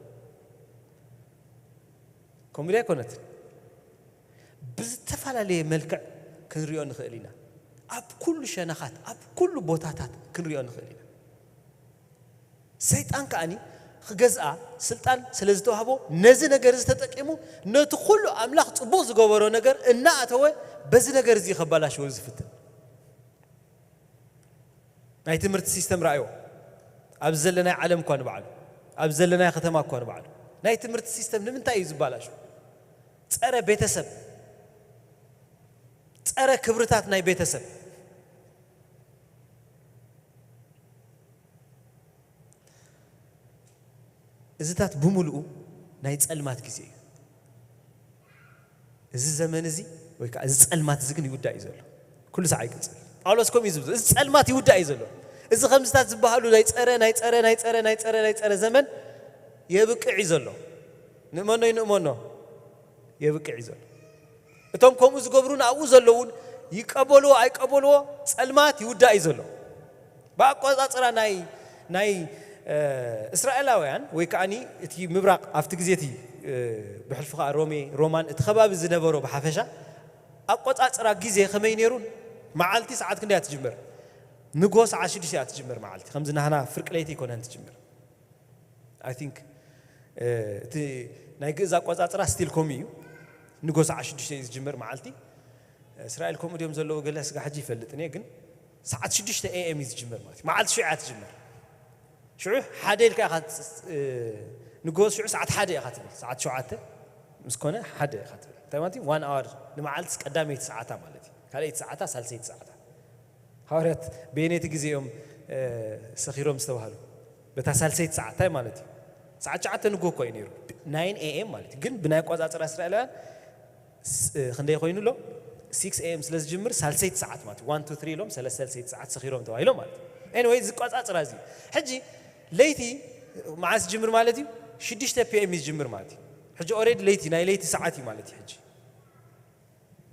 ከምኡ ድያ ኣይኮነትን? ብዝተፈላለየ መልክዕ ክንሪኦ ንኽእል ኢና። ኣብ ኩሉ ሸነኻት፣ ኣብ ኩሉ ቦታታት ክንሪኦ ንኽእል ኢና። ሰይጣን ከኣኒ ክገዝኣ ስልጣን ስለ ዝተዋህቦ፣ ነዚ ነገር እዚ ተጠቂሙ ነቲ ኩሉ ኣምላኽ ጽቡቕ ዝገበሮ ነገር እናኣተወ በዚ ነገር እዚ ከበላሽዎ ዝፍትን። ናይ ትምህርቲ ሲስተም ረኣይዎ። ኣብ ዘለናይ ዓለም እኳ ንባዕሉ፣ ኣብ ዘለናይ ከተማ እኳ ንባዕሉ፣ ናይ ትምህርቲ ሲስተም ንምንታይ እዩ ዝበላሹ? ጸረ ቤተሰብ፣ ጸረ ክብርታት ናይ ቤተሰብ። እዚታት ብምሉኡ ናይ ጸልማት ግዜ እዩ። እዚ ዘመን እዚ ወይ ከኣ እዚ ጸልማት እዚ ግን ይውዳእ እዩ ዘሎ። ኩሉ ሰዓይ ይቅጽል። ጳውሎስ ከምኡ እዩ ዝብል። እዚ ጸልማት ይውዳእ እዩ ዘሎ። እዚ ከምዚታት ዝበሃሉ ናይ ጸረ፣ ናይ ጸረ፣ ናይ ጸረ፣ ናይ ጸረ፣ ናይ ጸረ ዘመን የብቅዕ እዩ ዘሎ። ንእመኖ ይንእመኖ የብቅዕ እዩ ዘሎ። እቶም ከምኡ ዝገብሩን ኣብኡ ዘለዉን ይቀበልዎ ኣይቀበልዎ ጸልማት ይውዳእ እዩ ዘሎ። ብኣቆጻጽራ ናይ፣ ናይ፣ እ፣ እስራኤላውያን ወይ ከኣኒ እቲ ምብራቕ ኣብቲ ግዜ እቲ፣ እ፣ ብሕልፊ ከኣ ሮሜ፣ ሮማን እቲ ከባቢ ዝነበሮ ብሓፈሻ ኣቆጻጽራ ግዜ ከመይ ነይሩን መዓልቲ ሰዓት ክንደያ ትጅምር? ንጎ ሰዓት ሽዱሽተ እያ ትጅምር መዓልቲ። ከምዚ ናህና ፍርቂ ለይቲ ኣይኮነን ትጅምር። I think እቲ ናይ ግእዝ ኣቆጻጽራ ስቲል ከምኡ እዩ። ንጎ ሰዓት ሽዱሽተ እዩ ዝጅምር መዓልቲ። እስራኤል ከምኡ ድዮም ዘለዉ ገለ ስጋ ሕጂ ይፈልጥን እየ፣ ግን ሰዓት ሽዱሽተ ኤ ኤም እዩ ዝጅምር ማለት እዩ። መዓልቲ ሽዑ እያ ትጅምር። ሽዑ ሓደ ኢልካ ኢኻ ትጽ-፣ እ፣ ንጎ ሽዑ ሰዓት ሓደ ኢኻ ትብል። ሰዓት ሸውዓተ ምስ ኮነ ሓደ ኢኻ ትብል። እንታይ ማለት እዩ? ዋን ኣወር ንመዓልቲ ቀዳመይቲ ሰዓታ ማለት እዩ። ካልኣይቲ ሰዓታ፣ ሳልሰይቲ ሰዓታ። ሃዋርያት በየነይቲ ግዜ እዮም፣ እ፣ ሰኺሮም ዝተባህሉ? በታ ሳልሰይቲ ሰዓት። እንታይ ማለት እዩ? ሰዓት ሸውዓተ ንጎ እኮ እዩ ነይሩ። ናይን ኤ ኤም ማለት እዩ። ግን ብናይ ኣቆጻጽራ እስራኤላውያን ስ-፣ እ፣ ክንደይ ኮይኑ ኣሎ? ሲክስ ኤ ኤም ስለ ዝጅምር ሳልሰይቲ ሰዓት ማለት እዩ። ዋን፣ ቱ፣ ትሪ ኢሎም ሰለስተ ሳልሰይቲ ሰዓት ሰኺሮም ተባሂሎም ማለት እዩ። ኤኒዌይ፣ ዝቆጻጽራ እዚ እዩ። ሕጂ ለይቲ መዓስ ዝጅምር ማለት እዩ? ሽዱሽተ ፒ ኤም እዩ ዝጅምር ማለት እዩ። ሕጂ ኦልሬዲ ለይቲ፣ ናይ ለይቲ ሰዓት እዩ ማለት እዩ። ሕጂ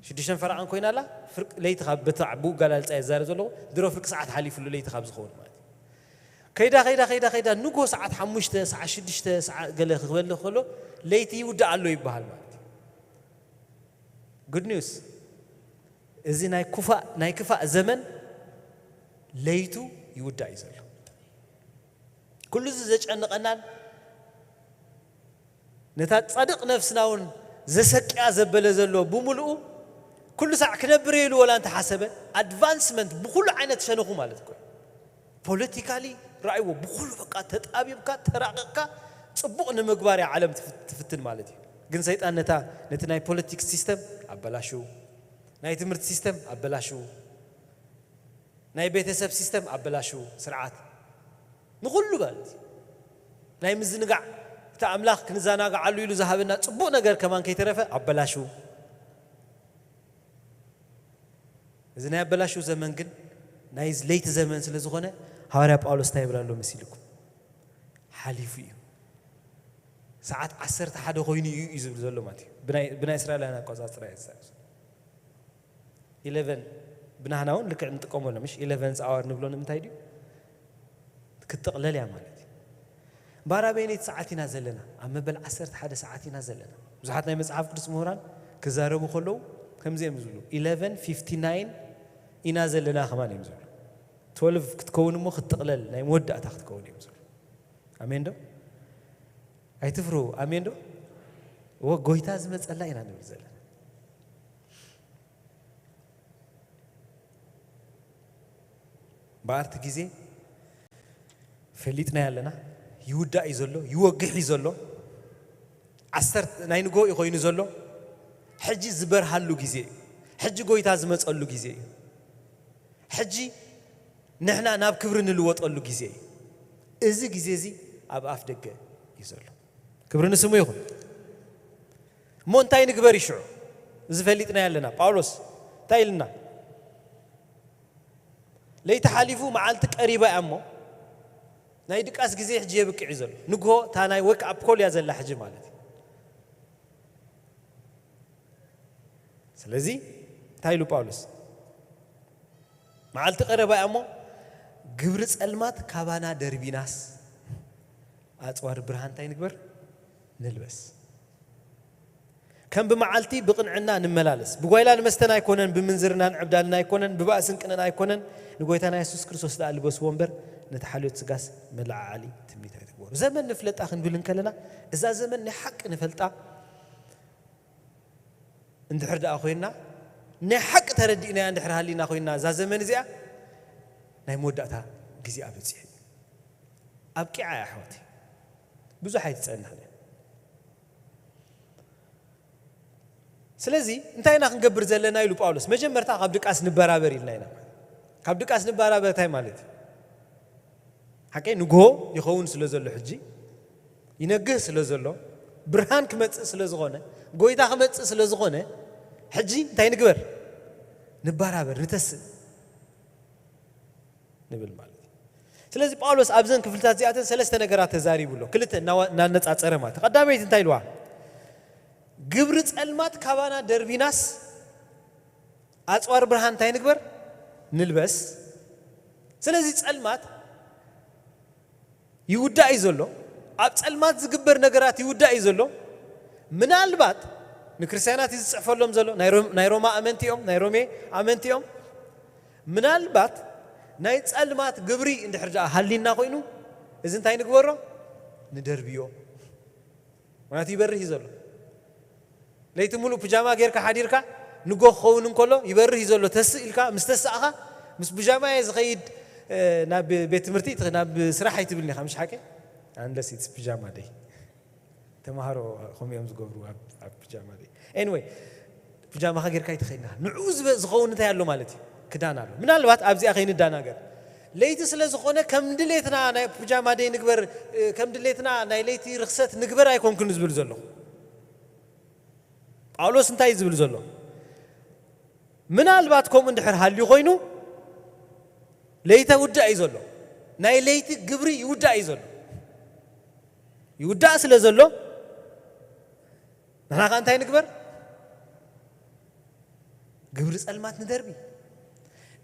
ሽዱሽተን ፈረቓን ኮይና ኣላ። ፍርቂ ለይቲ ካብ በታ ብኡ ኣገላልጻ እየ ዝዛረብ ዘለኹ። ድሮ ፍርቂ ሰዓት ሓሊፉሉ ለይቲ ካብ ዝኸውን ማለት እዩ። ከይዳ፣ ከይዳ፣ ከይዳ፣ ከይዳ ንጎ ሰዓት ሓሙሽተ፣ ሰዓት ሽዱሽተ፣ ሰዓት ገለ ክበል ከሎ ለይቲ ይውዳእ ኣሎ ይበሃል ማለት እዩ። ጉድ ኒውስ። እዚ ናይ ኩፋእ፣ ናይ ክፋእ ዘመን ለይቱ ይውዳእ እዩ ዘሎ። ኩሉ እዚ ዘጨንቐናን ነታ ጻድቕ ነፍስና እውን ዘሰቅያ ዘበለ ዘሎ ብምልኡ ኩሉ ሳዕ ክነብር ኢሉ ወላ እንተሓሰበ ኣድቫንስመንት ብኩሉ ዓይነት ሸነኹ ማለት እኮ እዩ። ፖለቲካሊ ረኣይዎ ብኩሉ በቃ ተጣቢብካ ተራቐቕካ ጽቡቕ ንምግባር እያ ዓለም ትፍ-፣ ትፍትን ማለት እዩ። ግን ሰይጣን ነታ፣ ነቲ ናይ ፖለቲክስ ሲስተም ኣበላሽው፣ ናይ ትምህርቲ ሲስተም ኣበላሽው፣ ናይ ቤተሰብ ሲስተም ኣበላሽው፣ ስርዓት ንኹሉ ማለት እዩ። ናይ ምዝንጋዕ እቲ ኣምላኽ ክንዘናግዓሉ ኢሉ ዝሃበና ጽቡቕ ነገር ከማን ከይተረፈ ኣበላሽው። እዚ ናይ ኣበላሽው ዘመን ግን ናይ ለይቲ ዘመን ስለ ዝኾነ ሃዋርያ ጳውሎስ እንታይ ይብል ኣሎ መሲልኩም? ሓሊፉ እዩ። ሰዓት ዓሰርተ ሓደ ኮይኑ እዩ እዩ ዝብል ዘሎ ማለት እዩ። ብናይ፣ ብናይ እስራኤላውያን ኣቆጻጽራ እዩ ዝዛረብ ዘሎ። ኢለቨን ብናህና እውን ልክዕ ንጥቀመሉ፣ ምሽ ኢለቨን ኣወር ንብሎ ንምንታይ ድዩ? ክትጥቕለል እያ ማለት እዩ። እምበኣር ኣበየነይቲ ሰዓት ኢና ዘለና? ኣብ መበል ዓሰርተ ሓደ ሰዓት ኢና ዘለና። ብዙሓት ናይ መጽሓፍ ቅዱስ ምሁራን ክዛረቡ ከለዉ ከምዚ እዮም ዝብሉ፣ ኢለቨን ፊፍቲ ናይን ኢና ዘለና ከማን እዮም ዝብሉ። ትወልቭ ክትከውን እሞ ክትጥቕለል ናይ መወዳእታ ክትከውን እዮም ዝብሉ። ኣሜን ዶ? ኣይትፍሩ። ኣሜን ዶ? እወ፣ ጎይታ ዝመጸላ ኢና ንብል ዘለና። እምበኣር እቲ ግዜ ፈሊጥናዮ ኣለና። ይውዳእ እዩ ዘሎ፣ ይወግሕ እዩ ዘሎ። ዓሰርተ ናይ ንግሆ እዩ ኮይኑ ዘሎ። ሕጂ ዝበርሃሉ ግዜ እዩ። ሕጂ ጎይታ ዝመጸሉ ግዜ እዩ። ሕጂ ንሕና ናብ ክብሪ ንልወጠሉ ግዜ እዩ። እዚ ግዜ እዚ ኣብ ኣፍ ደገ እዩ ዘሎ። ክብሪ ንስሙ ይኹን። እሞ እንታይ ንግበር እዩ ሽዑ? እዚ ፈሊጥናዮ ኣለና። ጳውሎስ እንታይ ኢልና? ለይቲ ሓሊፉ መዓልቲ ቀሪባ እያ እሞ ናይ ድቃስ ግዜ ሕጂ የብቅዕ እዩ ዘሎ። ንግሆ እታ ናይ ዌክ ኣፕ ኮል እያ ዘላ ሕጂ ማለት እዩ። ስለዚ እንታይ ኢሉ ጳውሎስ? መዓልቲ ቀረባ እያ እሞ ግብሪ ጸልማት ካባና ደርቢናስ ኣጽዋር ብርሃን እንታይ ንግበር? ንልበስ። ከም ብመዓልቲ ብቕንዕና ንመላለስ። ብጓይላን መስተን ኣይኮነን፣ ብምንዝርናን ዕብዳንን ኣይኮነን፣ ብባእስን ቅንእን ኣይኮነን፣ ንጎይታና የሱስ ክርስቶስ ደኣ ልበስዎ እምበር፣ ነቲ ሓልዮት ስጋስ መለዓዓሊ ትምኒት ኣይትግበሩ። ዘመን ንፍለጣ ክንብል እንከለና፣ እዛ ዘመን ናይ ሓቂ ንፈልጣ እንድሕር ደኣ ኮይና፣ ናይ ሓቂ ተረዲእናያ እንድሕር ሃሊና ኮይና፣ እዛ ዘመን እዚኣ ናይ መወዳእታ ግዜኣ በጺሑ እዩ። ኣብቂዓ እያ ኣሕዋተይ። ብዙሕ ኣይትጸንሕን እያ። ስለዚ እንታይ ኢና ክንገብር ዘለና ኢሉ ጳውሎስ? መጀመርታ ካብ ድቃስ ንበራበር ኢልና ኢና። ካብ ድቃስ ንበራበር እንታይ ማለት እዩ? ሓቀይ ንግሆ ይኸውን ስለ ዘሎ ሕጂ፣ ይነግህ ስለ ዘሎ፣ ብርሃን ክመጽእ ስለ ዝኾነ፣ ጎይታ ክመጽእ ስለ ዝኾነ፣ ሕጂ እንታይ ንግበር? ንበራበር፣ ንተስእ ንብል ማለት እዩ። ስለዚ ጳውሎስ ኣብዘን ክፍልታት እዚኣተን ሰለስተ ነገራት ተዛሪቡ ኣሎ። ክልተ እናዋ-፣ እናነጻጸረ ማለት እዩ። ቀዳመይቲ እንታይ ኢልዋ? ግብሪ ጸልማት ካባና ደርቢናስ ኣጽዋር ብርሃን እንታይ ንግበር? ንልበስ። ስለዚ ጸልማት ይውዳእ እዩ ዘሎ። ኣብ ጸልማት ዝግበር ነገራት ይውዳእ እዩ ዘሎ። ምናልባት ንክርስትያናት እዩ ዝጽሕፈሎም ዘሎ። ናይ ሮም-፣ ናይ ሮማ ኣመንቲ እዮም፣ ናይ ሮሜ ኣመንቲ እዮም። ምናልባት ናይ ጸልማት ግብሪ እንድሕር ደኣ ሃሊና ኮይኑ፣ እዚ እንታይ ንግበሮ? ንደርብዮ። ምክንያቱ ይበርህ እዩ ዘሎ። ለይቲ ሙሉእ ፕጃማ ጌርካ ሓዲርካ፣ ንጎ ክኸውን እንከሎ ይበርህ እዩ ዘሎ። ተስእ ኢልካ፣ ምስ ተሳእኻ፣ ምስ ፕጃማ እየ ዝኸይድ፣ እ፣ ናብ ቤት ትምህርቲ፣ ናብ ስራሕ ኣይትብልኒ ኢኻ፣ ምሽ ሓቂ? Unless it's pajama day። ተምሃሮ ከምኡ እዮም ዝገብሩ ኣብ፣ ኣብ ፕጃማ ደይ። Anyway፣ ፕጃማኻ ጌርካ ኣይትኸይድና። ንዕኡ ዝበ-፣ ዝኸውን እንታይ ኣሎ ማለት እዩ? ክዳን ኣሎ። ምናልባት ኣብዚኣ ከይንዳናገር። ለይቲ ስለ ዝኾነ ከም ድሌትና ናይ ፕጃማ ደይ ንግበር፣ እ፣ ከም ድሌትና ናይ ለይቲ ርኽሰት ንግበር ኣይኮንኩን ዝብል ዘለኹ። ጳውሎስ እንታይ እዩ ዝብል ዘሎ? ምናልባት ከምኡ እንድሕር ሃልዩ ኮይኑ፣ ለይቲ ውዳእ እዩ ዘሎ። ናይ ለይቲ ግብሪ ይውዳእ እዩ ዘሎ። ይውዳእ ስለ ዘሎ፣ ንሕና ከ እንታይ ንግበር? ግብሪ ጸልማት ንደርቢ።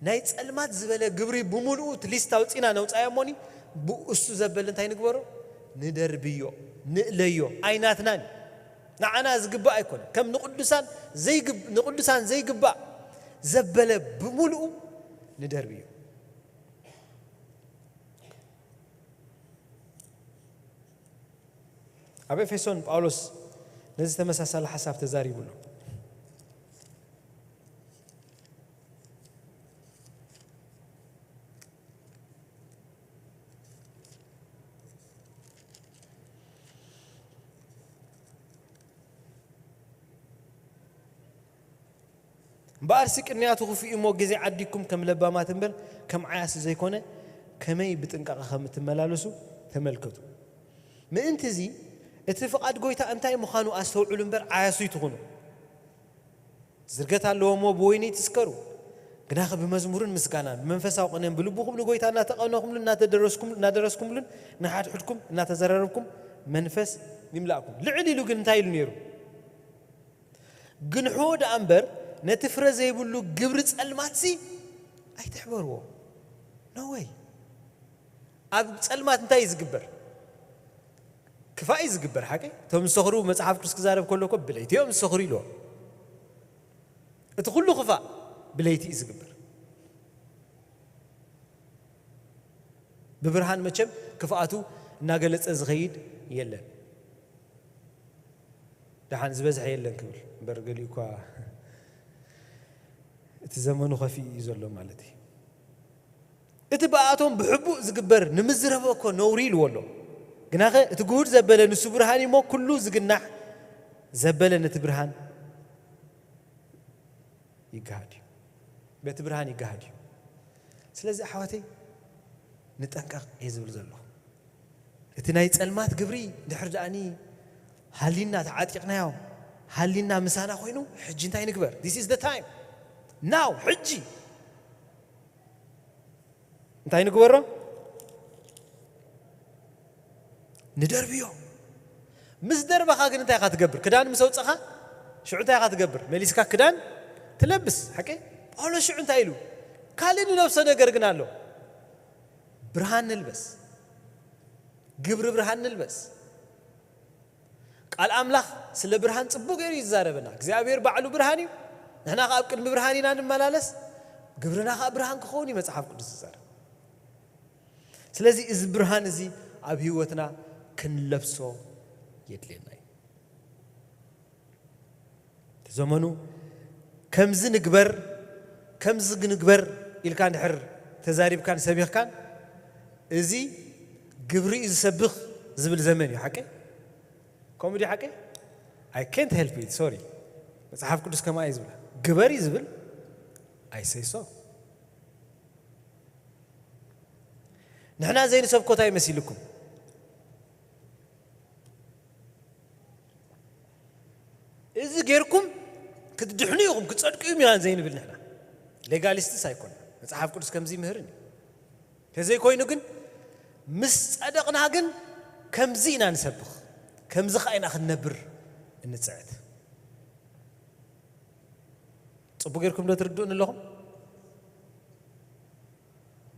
ናይ ጸልማት ዝበለ ግብሪ ብምሉኡ እቲ ሊስት ኣውጺና ነውጻዮ እሞኒ፣ ብኡ እሱ ዘበለ እንታይ ንግበሮ? ንደርብዮ፣ ንእለዮ፣ ኣይናትናን እዩ። ንዓና ዝግባእ ኣይኮነ። ከም ንቅዱሳን ዘይግብ-፣ ንቅዱሳን ዘይግባእ ዘበለ ብምሉኡ ንደርብዮ። ኣብ ኤፌሶን ጳውሎስ ነዚ ተመሳሳሊ ሓሳብ ተዛሪቡ ኣሎ። እምበኣርሲ ቅንያቱ ክፉእ እዩ እሞ፣ ግዜ ዓዲግኩም ከም ለባማት እምበር ከም ዓያሲ ዘይኮነ፣ ከመይ ብጥንቃቐ ከም እትመላለሱ ተመልከቱ። ምእንቲ እዚ፣ እቲ ፍቓድ ጐይታ እንታይ ምዃኑ ኣስተውዕሉ እምበር፣ ዓያሱ ኣይትኹኑ። ዝርገት ኣለዎ እሞ፣ ብወይኒ ኣይትስከሩ። ግናኸ ብመዝሙርን ምስጋናን፣ ብመንፈሳዊ ቅኔን፣ ብልብኹም ንጐይታ እናተቐነኹምሉን እናተደረስኩም-፣ እናደረስኩምሉን፣ ንሓድሕድኩም እናተዘራረብኩም፣ መንፈስ ይምላእኩም። ልዕል ኢሉ ግን እንታይ ኢሉ ነይሩ? ግንሕዎ ደኣ እምበር፣ ነቲ ፍረ ዘይብሉ ግብሪ ጸልማትሲ ኣይትሕበርዎ። No way። ኣብ ጸልማት እንታይ እዩ ዝግበር? ክፋእ እዩ ዝግበር፣ ሓቂ? እቶም ዝሰኽሩ፣ መጽሓፍ ቅዱስ ክዛረብ ከሎ እኮ ብለይቲ እዮም ዝሰኽሩ ኢልዎ። እቲ ኩሉ ክፋእ ብለይቲ እዩ ዝግበር። ብብርሃን መቸም ክፍኣቱ እናገለጸ ዝኸይድ የለን። ደሓን ዝበዝሐ የለን ክብል እምበር፣ ገሊኡ እኳ እቲ ዘመኑ ከፊኡ እዩ ዘሎ ማለት እዩ። እቲ ብኣቶም ብሕቡእ ዝግበር ንምዝረቦ እኮ ነውሪ ኢልዎ ኣሎ። ግናኸ እቲ ግሁድ ዘበለ ንሱ ብርሃን እዩ እሞ፣ ኩሉ ዝግናሕ ዘበለ ነቲ ብርሃን ይገሃድ እዩ። በቲ ብርሃን ይገሃድ እዩ። ስለዚ ኣሕዋተይ፣ ንጠንቀቕ እየ ዝብል ዘለኹ። እቲ ናይ ጸልማት ግብሪ ድሕር ደኣኒ ሃሊና ተዓጢቕናዮ፣ ሃሊና ምሳና ኮይኑ፣ ሕጂ እንታይ ንግበር? This is the time። Now፣ ሕጂ። እንታይ ንግበሮ? ንደርብዮ። ምስ ደርበኻ ግን እንታይ ኢኻ ትገብር? ክዳን ምስ ኣውጸኻ፣ ሽዑ እንታይ ኢኻ ትገብር? መሊስካ ክዳን ትለብስ፣ ሓቂ? ጳውሎስ ሽዑ እንታይ ኢሉ? ካልእ ንነብሶ ነገር ግን ኣሎ። ብርሃን ንልበስ። ግብሪ ብርሃን ንልበስ። ቃል ኣምላኽ ስለ ብርሃን ጽቡቕ ገይሩ እዩ ዝዛረበና። እግዚኣብሔር ባዕሉ ብርሃን እዩ። ንሕና ከኣ ኣብ ቅድሚ ብርሃን ኢና ንመላለስ። ግብርና ከኣ ብርሃን ክኸውን እዩ መጽሓፍ ቅዱስ ዝዛረብ። ስለዚ እዚ ብርሃን እዚ ኣብ ህይወትና ክንለብሶ የድልየና እዩ። እቲ ዘመኑ ከምዚ ንግበር፣ ከምዚ ንግበር ኢልካ እንድሕር ተዛሪብካን ሰቢኽካን፣ እዚ ግብሪ እዩ ዝሰብኽ ዝብል ዘመን እዩ። ሓቂ? ከምኡ ድዩ ሓቂ? I can't help it፣ ሶሪ። መጽሓፍ ቅዱስ ከምኣ እዩ ዝብል። ግበር እዩ ዝብል። I say so። ንሕና ዘይንሰብኮ እንታይ መሲልኩም? እዚ ጌርኩም ክትድሕኑ ኢኹም፣ ክትጸድቁ እዩ ሚላን ዘይንብል ንሕና። ሌጋሊስትስ ኣይኮና። መጽሓፍ ቅዱስ ከምዚ ይምህርን እዩ። ተዘይኮይኑ ግን፣ ምስ ጸደቕና ግን ከምዚ ኢና ንሰብኽ። ከምዚ ኸኣ ኢና ክንነብር እንጽዕት። ጽቡቕ ጌርኩም ዶ ትርድኡኒ ኣለኹም?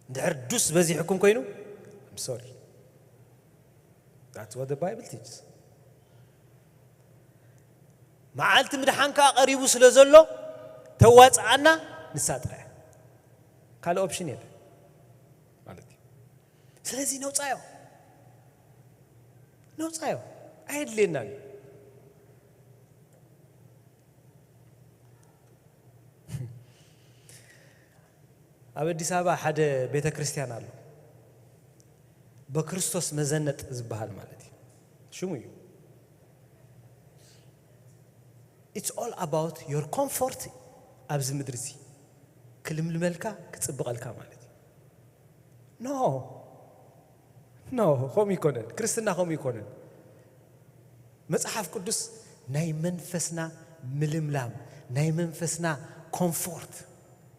እንድሕር ዱስ በዚሕኩም ኮይኑ፣ I'm sorry። That's what the Bible teaches። መዓልቲ ምድሓን ከኣ ቀሪቡ ስለ ዘሎ፣ ተዋጽኣና ንሳ ጥራይ። ካልእ ኦፕሽን የለን። ማለት እዩ። ስለዚ ነውፃዮ፣ ነውፃዮ፣ ኣየድልየናን እዩ። ኣብ ኣዲስ ኣበባ ሓደ ቤተ ክርስቲያን ኣሎ፣ በክርስቶስ መዘነጥ ዝበሃል ማለት እዩ ሽሙ እዩ። It's all about your comfort ኣብዚ ምድሪ እዚ ክልምልመልካ ክፅብቐልካ ማለት እዩ። ኖ፣ ኖ፣ ከምኡ ይኮነን። ክርስትና ከምኡ ይኮነን። መጽሓፍ ቅዱስ ናይ መንፈስና ምልምላም፣ ናይ መንፈስና ኮምፎርት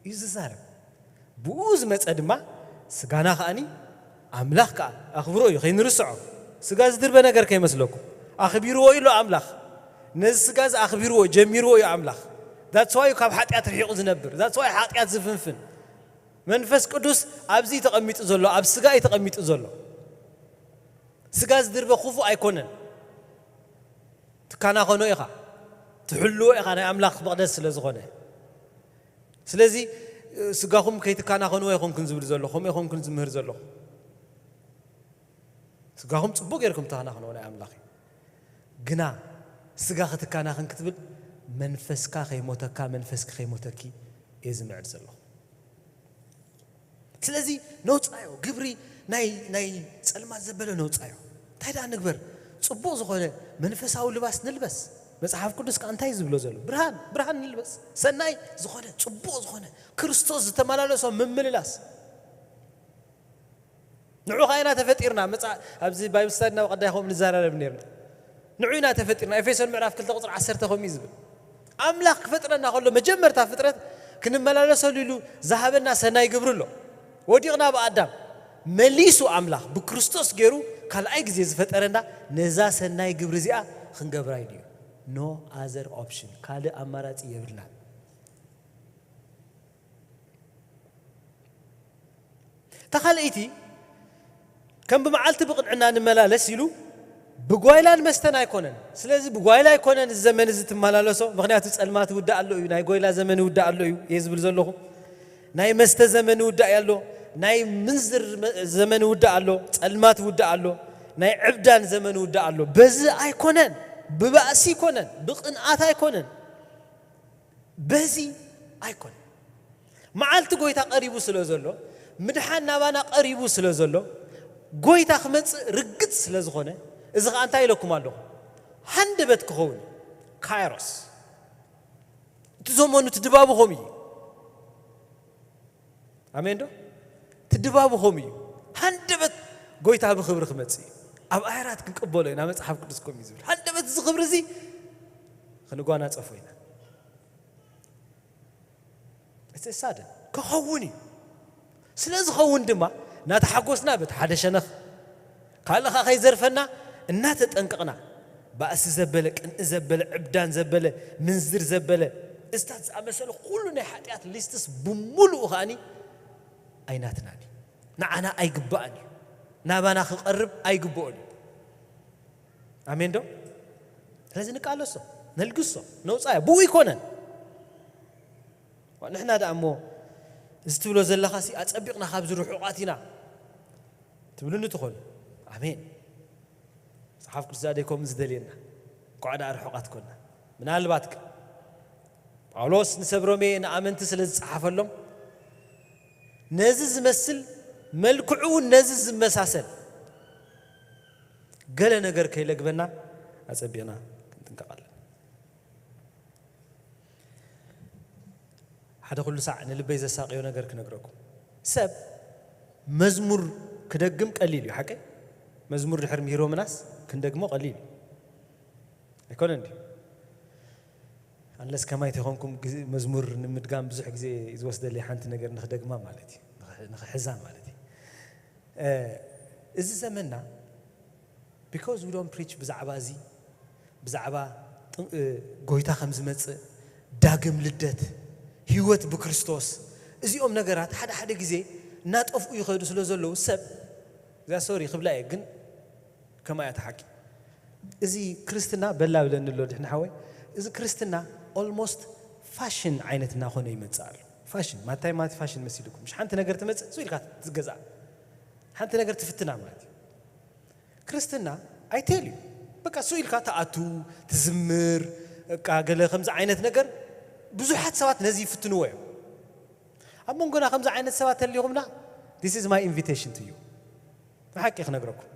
እዩ ዝዛረብ። ብኡ ዝመጸ ድማ ስጋና ከኣኒ ኣምላኽ ከኣ ኣኽብሮ እዩ፣ ከይንርስዖ። ስጋ ዝድርበ ነገር ከይመስለኩም። ኣኽቢርዎ እዩ ኣሎ ኣምላኽ። ነዚ ስጋ እዚ ኣኽቢርዎ፣ ጀሚርዎ እዩ ኣምላኽ። That's why ካብ ሓጢኣት ርሒቑ ዝነብር። That's why ሓጢኣት ዝፍንፍን። መንፈስ ቅዱስ ኣብዚ ተቐሚጡ ዘሎ፣ ኣብ ስጋ እዩ ተቐሚጡ ዘሎ። ስጋ ዝድርበ ክፉእ ኣይኮነን። ትካናኸኖ ኢኻ፣ ትሕልዎ ኢኻ፣ ናይ ኣምላኽ መቕደስ ስለ ዝኾነ። ስለዚ ስጋኹም ከይትካናኸንዎ ኣይኮንኩን ዝብል ዘለኹ፣ ከምኡ ኣይኮንኩን ዝምህር ዘለኹ። ስጋኹም ጽቡቕ ጌርኩም ተኸናኽንዎ፣ ናይ ኣምላኽ እዩ። ግና ስጋ ክትካናኸን ክትብል መንፈስካ ከይሞተካ፣ መንፈስኪ ከይሞተኪ እየ ዝምዕድ ዘለኹ። ስለዚ ነውፃዮ፣ ግብሪ ናይ፣ ናይ ጸልማት ዘበለ ነውፃዮ። እንታይ ደኣ ንግበር? ጽቡቕ ዝኾነ መንፈሳዊ ልባስ ንልበስ። መጽሓፍ ቅዱስ ከኣ እንታይ እዩ ዝብሎ ዘሎ? ብርሃን፣ ብርሃን ንልበስ። ሰናይ ዝኾነ፣ ጽቡቕ ዝኾነ፣ ክርስቶስ ዝተመላለሶ ምምልላስ። ንዑ ኸኣ ኢና ተፈጢርና። መጽ-፣ ኣብዚ ባይብል ስታዲ ናብ ቀዳይ ከምኡ ንዘራረብ ነርና። ንዑ ኢና ተፈጢርና። ኤፌሶን ምዕራፍ ክልተ ቁጽሪ ዓሰርተ ከምኡ እዩ ዝብል። ኣምላኽ ክፈጥረና ከሎ መጀመርታ ፍጥረት ክንመላለሰሉ ኢሉ ዝሃበና ሰናይ ግብሪ ኣሎ። ወዲቕና ብኣዳም። መሊሱ ኣምላኽ ብክርስቶስ ገይሩ ካልኣይ ግዜ ዝፈጠረና ነዛ ሰናይ ግብሪ እዚኣ ክንገብራ ኢሉ እዩ። No other option፣ ካልእ ኣማራጺ የብልናን። እታ ካልኣይቲ፣ ከም ብመዓልቲ ብቕንዕና ንመላለስ ኢሉ ብጓይላን መስተን ኣይኮነን። ስለዚ ብጓይላ ኣይኮነን እዚ ዘመን እዚ ትመላለሶ፣ ምኽንያቱ ጸልማት ይውዳእ ኣሎ እዩ፣ ናይ ጓይላ ዘመን ይውዳእ ኣሎ እዩ እየ ዝብል ዘለኹ። ናይ መስተ ዘመን ይውዳእ ኣሎ፣ ናይ ምንዝር መ-፣ ዘመን ይውዳእ ኣሎ፣ ጸልማት ይውዳእ ኣሎ፣ ናይ ዕብዳን ዘመን ይውዳእ ኣሎ። በዚ ኣይኮነን፣ ብባእሲ ኣይኮነን፣ ብቕንኣት ኣይኮነን። በዚ ኣይኮነን። መዓልቲ ጎይታ ቀሪቡ ስለ ዘሎ፣ ምድሓን ናባና ቀሪቡ ስለ ዘሎ፣ ጎይታ ክመጽእ ርግጽ ስለ ዝኾነ፣ እዚ ኸኣ እንታይ ኢለኩም ኣለኹ? ሃንደበት ክኸውን እዩ። ካይሮስ። እቲ ዘመኑ፣ እቲ ድባቡ ከምኡ እዩ። ኣሜን ዶ? እቲ ድባቡ ከምኡ እዩ። ሃንደበት ጎይታ ብኽብሪ ክመጽእ እዩ። ኣብ ኣየራት ክንቅበሎ ኢና፣ መጽሓፍ ቅዱስ ከምኡ እዩ ዝብል። ሃንደበት እዚ ክብሪ እዚ ክንጓናጸፎ ኢና። እቲ ሳደ ክኸውን እዩ። ስለ ዝኸውን ድማ እናተሓጎስና በቲ ሓደ ሸነኽ፣ ካልእ ኸዓ ከይዘርፈና እናተጠንቀቕና፣ ባእሲ ዘበለ፣ ቅንኢ ዘበለ፣ ዕብዳን ዘበለ፣ ምንዝር ዘበለ፣ እዝታት ዝኣመሰለ ኩሉ ናይ ሓጢኣት ሊስትስ ብምሉኡ ኸኣኒ ኣይናትናን እዩ። ንዓና ኣይግባእን እዩ። ናባና ክቐርብ ኣይግብኦን እዩ። ኣሜን ዶ? ስለዚ ንቃለሶ፣ ነልግሶ፣ ነውፃዮ። ብኡ ይኮነን። ዋ፣ ንሕና ደኣ እሞ እዚ ትብሎ ዘለኻሲ ኣጸቢቕና ካብዚ ርሑቓት ኢና ትብሉኒ ትኾኑ። ኣሜን። መጽሓፍ ቅዱስ ደኣ ደይኮም ዝደልየና። እኳዕ ደኣ ርሑቓት ኮና። ምናልባት ከ ጳውሎስ ንሰብ ሮሜ ንኣመንቲ ስለ ዝጸሓፈሎም ነዚ ዝመስል መልክዑ እውን ነዚ ዝመሳሰል ገለ ነገር ከይለግበና ኣጸቢቕና ክንጥንቀቕ ኣለና። ሓደ ኩሉ ሳዕ ንልበይ ዘሳቕዮ ነገር ክነግረኩም። ሰብ መዝሙር ክደግም ቀሊል እዩ፣ ሓቀይ? መዝሙር ድሕሪ ምሂሮ ምናስ ክንደግሞ ቀሊል እዩ። ኣይኮነን ድዩ? ኣንለስ ከማይ ተኾንኩም ግዜ-፣ መዝሙር ንምድጋም ብዙሕ ግዜ ዝወስደለይ ሓንቲ ነገር ንኽደግማ ማለት እዩ። ንኽ-፣ ንኽሕዛ ማለት እዩ። እ፣ እዚ ዘመንና፣ because we don't preach ብዛዕባ እዚ፣ ብዛዕባ ጥ-፣ እ፣ ጎይታ ከም ዝመጽእ፣ ዳግም ልደት፣ ህይወት ብክርስቶስ፣ እዚኦም ነገራት ሓደ ሓደ ግዜ እናጠፍኡ ይኸዱ ስለ ዘለዉ ሰብ፣ እዚኣ ሶሪ ክብላ እየ፣ ግን ከማያ ተሓቂ። እዚ ክርስትና በላ ብለኒ ኣሎ ድሕኒ ሓወይ። እዚ ክርስትና ኦልሞስት ፋሽን ዓይነት እናኾነ ይመጽእ ኣሎ። ፋሽን፣ ማታይ ማቲ ፋሽን መሲልኩም። ምሽ ሓንቲ ነገር ትመጽእ፣ ሱ ኢልካ ትገዝኣ። ሓንቲ ነገር ትፍትና ማለት እዩ። ክርስትና ኣይቴል እዩ። በቃ እሱ ኢልካ ትኣቱ፣ ትዝምር፣ በቃ ገለ ከምዚ ዓይነት ነገር ብዙሓት ሰባት ነዚ ይፍትንዎ እዮም። ኣብ መንጎና ከምዚ ዓይነት ሰባት ተሊኹምና፣ this is my invitation to you። ብሓቂ ክነግረኩም፣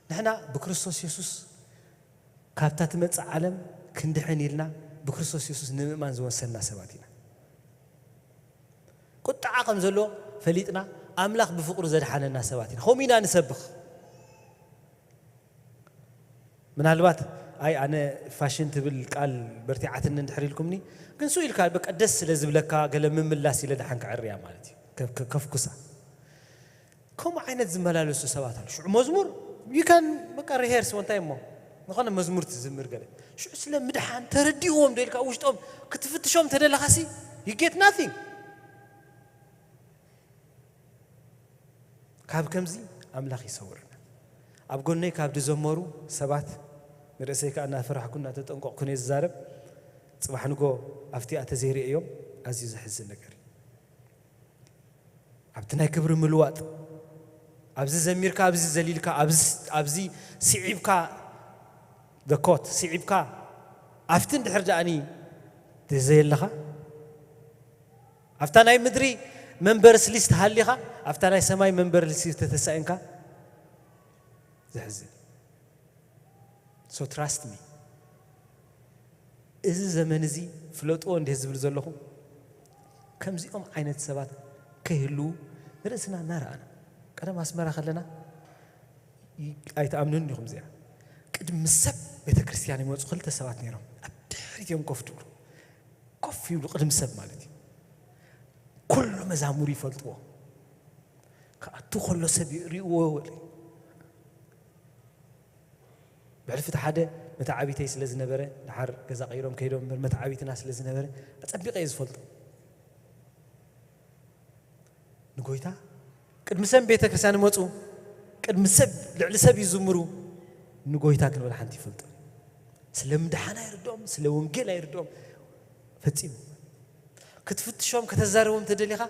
ንሕና ብክርስቶስ የሱስ ካብታ ትመጽእ ዓለም ክንድሕን ኢልና ብክርስቶስ የሱስ ንምእማን ዝወሰንና ሰባት ኢና። ቁጥዓ ከም ዘሎ ፈሊጥና፣ ኣምላኽ ብፍቕሩ ዘድሓነና ሰባት ኢና። ከምኡ ኢና ንሰብኽ። ምናልባት ኣይ ኣነ ፋሽን ትብል ቃል በርቲዓትኒ እንድሕር ኢልኩምኒ፣ ግን ስኡ ኢልካ በቃ ደስ ስለ ዝብለካ ገለ ምምላስ ኢለ ደሓን ከዕርያ ማለት እዩ። ከ- ከ- ከፍኩሳ። ከምኡ ዓይነት ዝመላለሱ ሰባት ኣሉ። ሽዑ መዝሙር you can በቃ ሪሄርስ ወንታይ እሞ ዝኾነ መዝሙር ትዝምር ገለ ሽዑ ስለ ምድሓን ተረዲእዎም ዶ ኢልካ ውሽጦም ክትፍትሾም ተደለኻሲ you get nothing። ካብ ከምዚ ኣምላኽ ይሰውርና። ኣብ ጎነይ ካብ ዝዘመሩ ሰባት ንርእሰይ ከኣ እናፈራሕኩ እናተጠንቀቕኩ እየ ዝዛረብ። ጽባሕ ንጎ ኣብቲኣ ተዘይርእዮም ኣዝዩ ዘሕዝን ነገር እዩ። ኣብቲ ናይ ክብሪ ምልዋጥ ኣብዚ ዘሚርካ ኣብዚ ዘሊልካ ኣብዚ ኣብዚ ስዒብካ the court ስዒብካ ኣብቲ እንድሕር ደኣኒ ተዘየለኻ ኣብታ ናይ ምድሪ መንበርስ ሊስት ሃሊኻ ኣብታ ናይ ሰማይ መንበር ሊስት ተተሳኢንካ ዘሕዝን። So trust me። እዚ ዘመን እዚ ፍለጥዎ እንደ ዝብል ዘለኹ ከምዚኦም ዓይነት ሰባት ከይህልዉ ንርእስና እናረኣና ቀደም ኣስመራ ከለና ይ- ኣይትኣምኑን ኢኹም እዚኣ ቅድሚ ሰብ ቤተ ክርስቲያን ይመፁ ክልተ ሰባት ነይሮም ኣብ ድሕሪት እዮም ኮፍ ትብሉ ኮፍ ይብሉ ቅድሚ ሰብ ማለት እዩ ኩሉ መዛሙር ይፈልጥዎ ክኣቱ ከሎ ሰብ ይርእዎ ወለ ብሕልፊ እቲ ሓደ መተዓቢተይ ስለ ዝነበረ ድሓር ገዛ ቀይሮም ከይዶም እምበር መተዓቢትና ስለ ዝነበረ ኣጸቢቐ እየ ዝፈልጦ ንጎይታ ቅድሚ ሰብ ቤተ ክርስቲያን ይመፁ ቅድሚ ሰብ ልዕሊ ሰብ ይዝምሩ ንጎይታ ክንብል ሓንቲ ይፈልጦ ስለ ምድሓን ኣይርድኦም ስለ ወንጌል ኣይርድኦም ፈፂሙ ክትፍትሾም ከተዛርቦም ተደሊኻ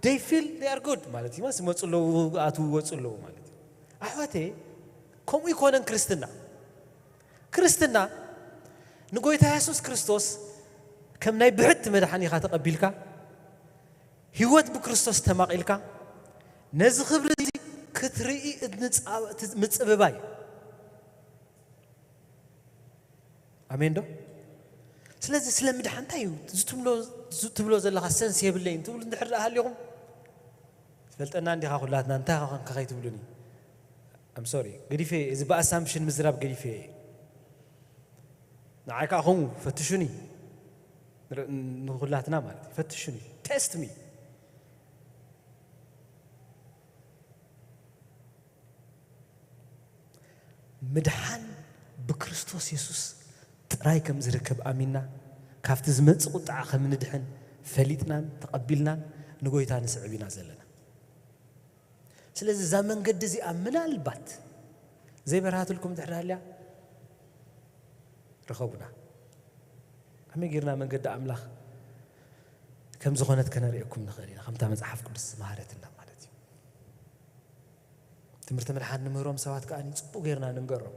they feel they are good ማለት እዩ ይመፁ ኣለዉ ኣትዉ ይወፁ ኣለዉ ማለት እዩ ኣሕዋተይ ከምኡ ይኮነን ክርስትና ክርስትና ንጎይታ የሱስ ክርስቶስ ከም ናይ ብሕቲ መድሓኒኻ ተቐቢልካ ህይወት ብክርስቶስ ተማቒልካ ነዚ ክብሪ እዚ ክትርኢ ምፅብባይ ኣሜን ዶ ስለዚ ስለ ምድሓን እንታይ እዩ ትብሎ ዘለኻ ሰንስ የብለይን ትብሉ እንድሕር ደኣ ሃሊኹም ትፈልጠና እንዲኻ ኩላትና እንታይ ኸንካ ከይትብሉኒ I'm sorry ገዲፈ እዚ ብኣሳምፕሽን ምዝራብ ገዲፈ ንዓይ ከዓ ከምኡ ፈትሹኒ ንኩላትና ማለት እዩ ፈትሹኒ test me ምድሓን ብክርስቶስ የሱስ ጥራይ ከም ዝርከብ ኣሚንና ካብቲ ዝመጽእ ቁጥዓ ከም ንድሕን ፈሊጥናን ተቐቢልናን ንጎይታ ንስዕብ ኢና ዘለና ስለዚ እዛ መንገዲ እዚኣ ምናልባት ዘይበርሃትልኩም ድሕር ሃልያ ርኸቡና ከመይ ጌርና መንገዲ ኣምላኽ ከም ዝኾነት ከነርእየኩም ንኽእል ኢና ከምታ መፅሓፍ ቅዱስ ዝመሃረትና ማለት እዩ ትምህርቲ ምድሓን ንምህሮም ሰባት ከዓ ፅቡቅ ጌርና ንንገሮም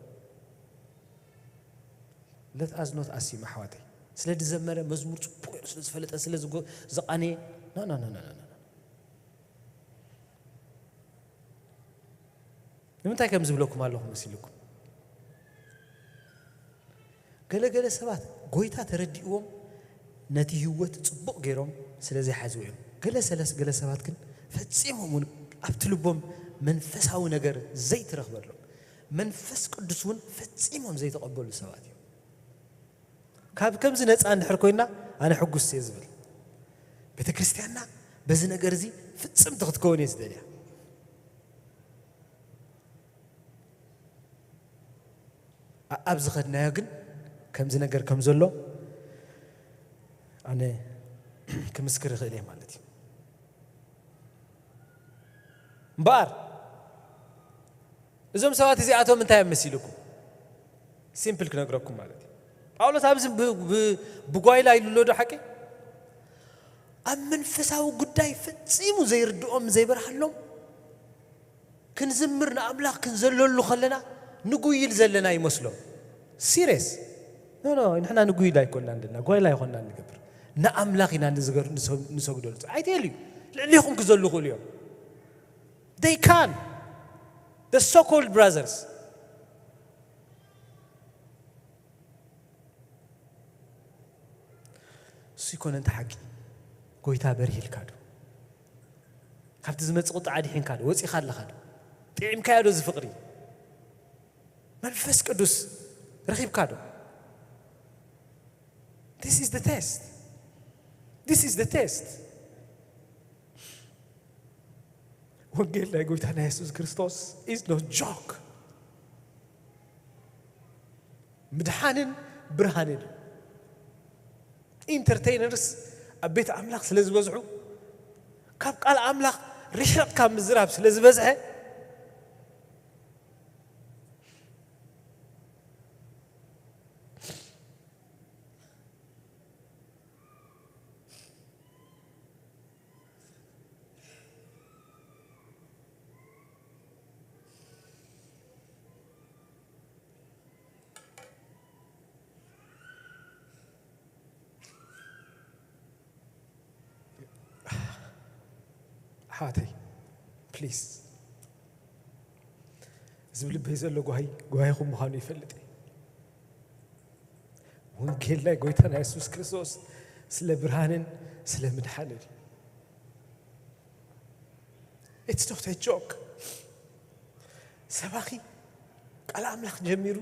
let us not assume ኣሕዋተይ ስለ ዝዘመረ መዝሙር ፅቡቅ ገይሩ ስለ ዝፈለጠ ስለ ዝጎ- ዘቃነየ no no no no no no ንምንታይ ከም ዝብለኩም ኣለኹ መሲልኩም ገለገለ ሰባት ጎይታ ተረዲእዎም ነቲ ህይወት ጽቡቕ ገይሮም ስለ ዘይሓዝዎ እዮም። ገለ ሰለስ ገለ ሰባት ግን ፈጺሞም እውን ኣብቲ ልቦም መንፈሳዊ ነገር ዘይትረኽበሎም መንፈስ ቅዱስ እውን ፈጺሞም ዘይተቐበሉ ሰባት እዮም። ካብ ከምዚ ነፃ እንድሕር ኮይና ኣነ ሕጉስ እየ ዝብል። ቤተ ክርስቲያንና በዚ ነገር እዚ ፍጽምቲ ክትከውን እየ ዝደልያ። ኣብ ዝኸድናዮ ግን ከምዚ ነገር ከም ዘሎ ኣነ ክምስክር ይኽእል እየ ማለት እዩ። እምበኣር እዞም ሰባት እዚኣቶም እንታይ እዮም መሲልኩም? ሲምፕል ክነግረኩም ማለት እዩ። ጳውሎስ ኣብዚ ብ- ብ- ብጓይላ ኢሉ ኣሎ ዶ ሓቂ? ኣብ መንፈሳዊ ጉዳይ ፈጺሙ ዘይርድኦም ዘይበርሃሎም ክንዝምር ንኣምላኽ ክንዘለሉ ከለና ንጉይል ዘለና ይመስሎም። ሲሪየስ። ኖ፣ ኖ፣ ንሕና ንጉይል ኣይኮንና እንደና፣ ጓይላ ኣይኮንና ንገብር። ንኣምላኽ ኢና ንዝገር-፣ ንሰ-፣ ንሰግደሉ። ኣይትልዩ። ልዕሌኹም ክዘሉ ይኽእሉ እዮም። They can. The so-called brothers. እሱ ይኮነ እንተ ሓቂ ጎይታ በርሂልካ ዶ? ካብቲ ዝመጽእ ቁጥዓ ኣድሒንካ ዶ? ወጺኻ ኣለኻ ዶ? ጥዒምካዮ ዶ እዚ ፍቕሪ? መንፈስ ቅዱስ ረኺብካ ዶ? This is the test. This is the test. ወንጌል ናይ ጎይታ ናይ የሱስ ክርስቶስ is no joke። ምድሓንን ብርሃንን እዩ። ኢንተርቴይነርስ ኣብ ቤት ኣምላኽ ስለ ዝበዝሑ፣ ካብ ቃል ኣምላኽ ርሒቕካ ምዝራብ ስለ ዝበዝሐ፣ ኣሕዋተይ፣ ፕሊዝ፣ እዚ ብልበይ ዘሎ ጓሂ ጓሂኹም ምዃኑ ይፈልጥ እየ። ወንጌል ናይ ጎይታና የሱስ ክርስቶስ ስለ ብርሃንን ስለ ምድሓንን እዩ። It's not a joke። ሰባኺ ቃል ኣምላኽ ጀሚሩ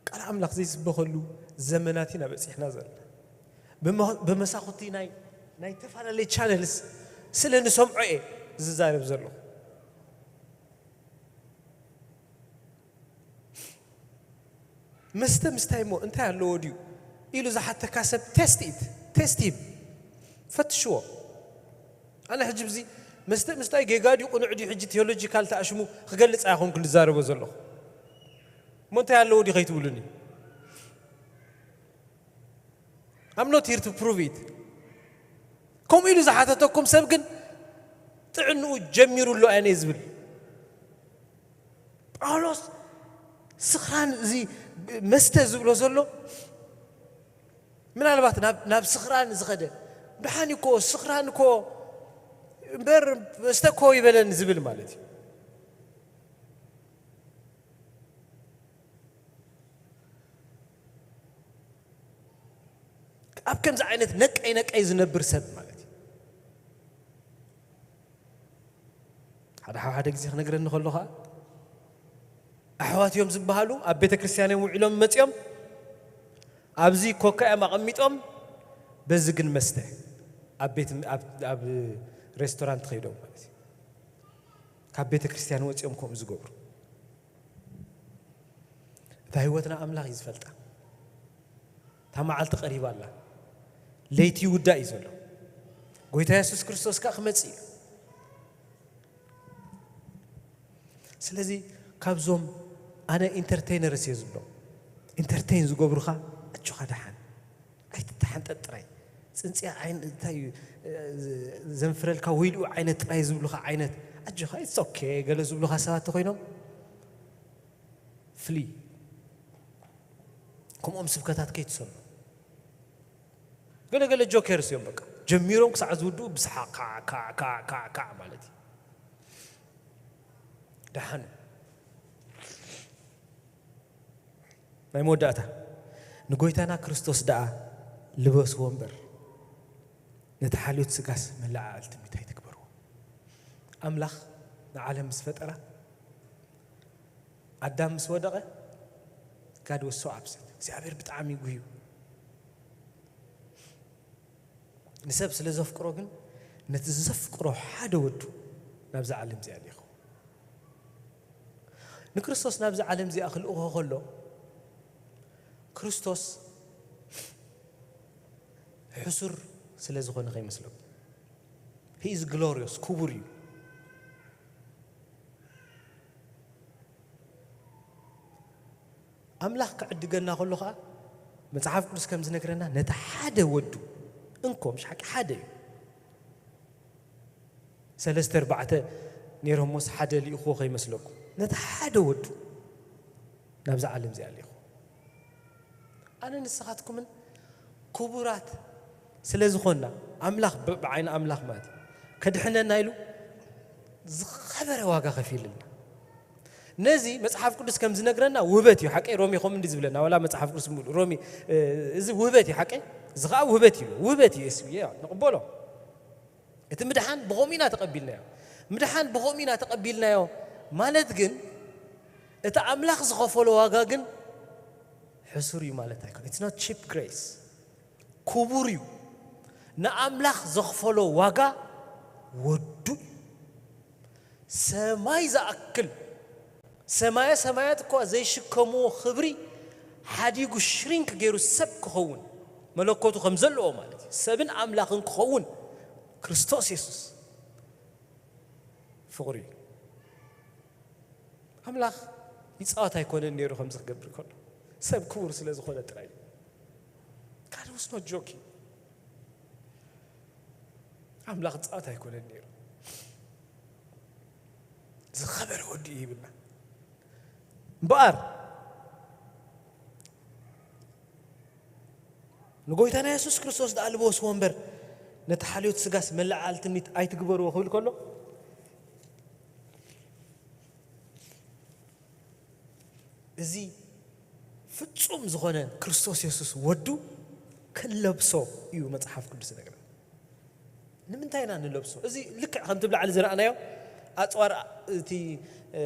ቃል ኣምላኽ ዘይስበኸሉ ዘመናት ኢና በጺሕና ዘለና። ብመ-፣ ብመሳኹቲ ናይ፣ ናይ ተፈላለየ ቻነልስ ስለ ንሰምዖ እየ ዝዛረብ ዘለኹ። መስተ ምስታይ እሞ እንታይ ኣለዎ ድዩ ኢሉ ዝሓተካ ሰብ ቴስት ኢት፣ ቴስት ሂም፣ ፈትሽዎ። ኣነ ሕጂ ብዚ መስተ ምስታይ ጌጋ ድዩ ቅኑዕ ድዩ ሕጂ ቴዎሎጂካል ተኣሽሙ ክገልጽ ኣይኮንኩን ዝዛረቦ ዘለኹ። እሞ እንታይ ኣለዎ ድዩ ከይትብሉኒ? I'm not here to prove it። ከምኡ ኢሉ ዝሓተተኩም ሰብ ግን ጥዕንኡ ጀሚሩ ኣሎ ኣነ ዝብል። ጳውሎስ ስኽራን፣ እዚ መስተ ዝብሎ ዘሎ ምናልባት ናብ፣ ናብ ስኽራን ዝኸደ፣ ደሓን እኮ ስኽራን እኮ እምበር መስተ እኮ ይበለን ዝብል ማለት እዩ። ኣብ ከምዚ ዓይነት ነቀይ ነቀይ ዝነብር ሰብ ማለት እዩ። ሓደ ሓደ ግዜ ክነግረኒ ከሎ ኸዓ፣ ኣሕዋት እዮም ዝበሃሉ ኣብ ቤተ ክርስቲያን እዮም ውዒሎም መጺኦም፣ ኣብዚ ኮካ እዮም ኣቐሚጦም፣ በዚ ግን መስተ ኣብ ቤት፣ ኣብ፣ ኣብ ሬስቶራንት ከይዶም ማለት እዩ። ካብ ቤተ ክርስቲያን ወጺኦም ከምኡ ዝገብሩ። እታ ህይወትና ኣምላኽ እዩ ዝፈልጣ። እታ መዓልቲ ቀሪባ ኣላ። ለይቲ ይውዳእ እዩ ዘሎ። ጎይታ የሱስ ክርስቶስ ከኣ ክመጽእ እዩ። ስለዚ ካብዞም ኣነ ኢንተርቴይነርስ እየ ዝብሎም፣ ኢንተርቴይን ዝገብሩኻ፣ ኣጆኻ ደሓን፣ ኣይትተሓንጠጥ ጥራይ። ጽንጽያ ዓይን እንታይ እዩ፣ ዘንፍረልካ ወይልኡ ዓይነት ጥራይ ዝብሉኻ ዓይነት፣ ኣጆኻ፣ it's okay ገለ ዝብሉኻ ሰባት ተኾይኖም፣ ፍሊ። ከምኦም ስብከታት ከይትሰምዑ። ገለ ገለ ጆከርስ እዮም፣ በቃ ጀሚሮም ክሳዕ ዝውድኡ ብስሓቕ ካዕ ካዕ ካዕ ካዕ ካዕ ማለት እዩ። ደሓኑ። ናይ መወዳእታ፣ ንጎይታና ክርስቶስ ደኣ ልበስዎ እምበር፣ ነቲ ሓልዮት ስጋስ መለዓዓሊ ትምኒት ኣይትግበርዎ። ኣምላኽ ንዓለም ምስ ፈጠራ፣ ኣዳም ምስ ወደቐ፣ God was so upset። እግዚኣብሔር ብጣዕሚ ጉህዩ። ንሰብ ስለ ዘፍቅሮ ግን፣ ነቲ ዘፍቅሮ ሓደ ወዱ ናብዛ ዓለም እዚኣ ልኢኹ። ንክርስቶስ ናብዛ ዓለም እዚኣ ክልእኾ ከሎ፣ ክርስቶስ ሕሱር ስለ ዝኾነ ከይመስለኩም። He is glorious፣ ክቡር እዩ። ኣምላኽ ክዕድገና ከሎ ኸዓ፣ መጽሓፍ ቅዱስ ከም ዝነግረና፣ ነቲ ሓደ ወዱ፣ እንኮ፣ ምሽ ሓቂ ሓደ እዩ። ሰለስተ ኣርባዕተ ነይሮሞስ ሓደ ልኢኽዎ ከይመስለኩም፣ ነቲ ሓደ ወዱ ናብዛ ዓለም እዚኣ ልኢኹ። ኣነ ንስኻትኩምን ክቡራት ስለ ዝኾንና፣ ኣምላኽ ብ-፣ ብዓይኒ ኣምላኽ ማለት እዩ፣ ከድሕነና ኢሉ ዝኸበረ ዋጋ ከፊልልና። ነዚ መጽሓፍ ቅዱስ ከም ዝነግረና ውህበት እዩ። ሓቀይ ሮሜ ከምኡ እንዲ ዝብለና፣ ዋላ መጽሓፍ ቅዱስ ምሉእ ሮሜ፣ እ፣ እዚ ውህበት እዩ። ሓቀይ እዚ ኸዓ ውህበት እዩ። ውህበት እዩ። የሱ ንቕበሎ። እቲ ምድሓን ብኸምኡ ኢና ተቐቢልናዮ። ምድሓን ብኸምኡ ኢና ተቐቢልናዮ ማለት ግን፣ እቲ ኣምላኽ ዝኸፈሎ ዋጋ ግን ሕሱር እዩ ማለት ኣይኮነ። It's not cheap grace። ክቡር እዩ። ንኣምላኽ ዘኽፈሎ ዋጋ ወዱ እዩ። ሰማይ ዝኣክል፣ ሰማየ ሰማያት እኳ ዘይሽከምዎ ክብሪ ሓዲጉ ሽሪንክ ገይሩ ሰብ ክኸውን፣ መለኮቱ ከም ዘለዎ ማለት እዩ። ሰብን ኣምላኽን ክኸውን ክርስቶስ የሱስ ፍቕሪ እዩ። ኣምላኽ ይጻወት ኣይኮነን ነይሩ ከምዚ ክገብር ከሎ፣ ሰብ ክቡር ስለ ዝኾነ ጥራይ እዩ። God was not joking። ኣምላኽ ጻወት ኣይኮነን ነይሩ። ዝኸበረ ወዲ እዩ ይብልና። እምበኣር ንጎይታና የሱስ ክርስቶስ ደኣ ልበስዎ እምበር፣ ነቲ ሓልዮት ስጋስ መለዓዓል ትምኒት ኣይትግበርዎ ክብል ከሎ፣ እዚ ፍጹም ዝኾነ ክርስቶስ የሱስ ወዱ ክንለብሶ እዩ መጽሓፍ ቅዱስ ዝነግረና። ንምንታይ ኢና ንለብሶ? እዚ ልክዕ ከምቲ ብላዕሊ ዝረኣናዮ ኣጽዋር፣ እቲ፣ እ፣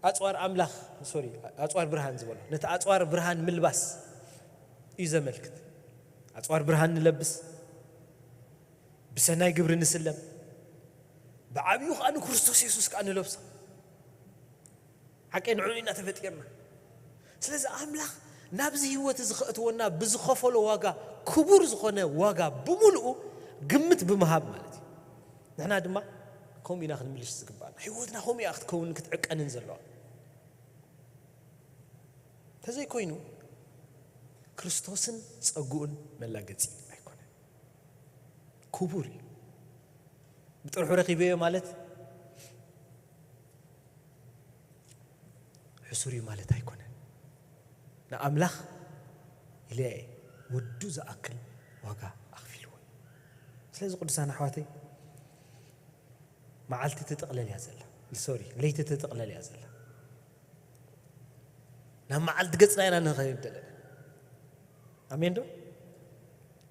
ኣጽዋር ኣምላኽ፣ ሶሪ፣ ኣጽዋር ብርሃን ዝበሎ፣ ነቲ ኣጽዋር ብርሃን ምልባስ እዩ ዘመልክት። ኣጽዋር ብርሃን ንለብስ፣ ብሰናይ ግብሪ ንስለም፣ ብዓቢኡ ከኣ ንክርስቶስ የሱስ ከኣ ንለብሶ። ሓቀይ ንዕኡ ኢና ተፈጢርና። ስለዚ ኣምላኽ ናብዚ ህይወት እዚ ከእትወና ብዝኸፈሎ ዋጋ፣ ክቡር ዝኾነ ዋጋ ብምልኡ ግምት ብምሃብ ማለት እዩ። ንሕና ድማ ከምኡ ኢና ክንምልሽ ዝግባኣና። ህይወትና ከምኡ እያ ክትከውንን ክትዕቀንን ዘለዋ። እንተዘይኮይኑ ክርስቶስን ጸግኡን መላገጺ ኣይኮነን። ክቡር እዩ። ብጥርሑ ረኺበዮ ማለት ሕሱር እዩ ማለት ኣይኮነን። ንኣምላኽ ኢለ ወዱ ዝኣክል ዋጋ ኣኽፊልዎ። ስለዚ ቅዱሳን ኣሕዋተይ፣ መዓልቲ ትጥቕለል እያ ዘላ። ሶሪ፣ ለይቲ ትጥቕለል እያ ዘላ። ናብ መዓልቲ ገጽና ኢና ንኸይድ ዘለና። ኣሜን ዶ?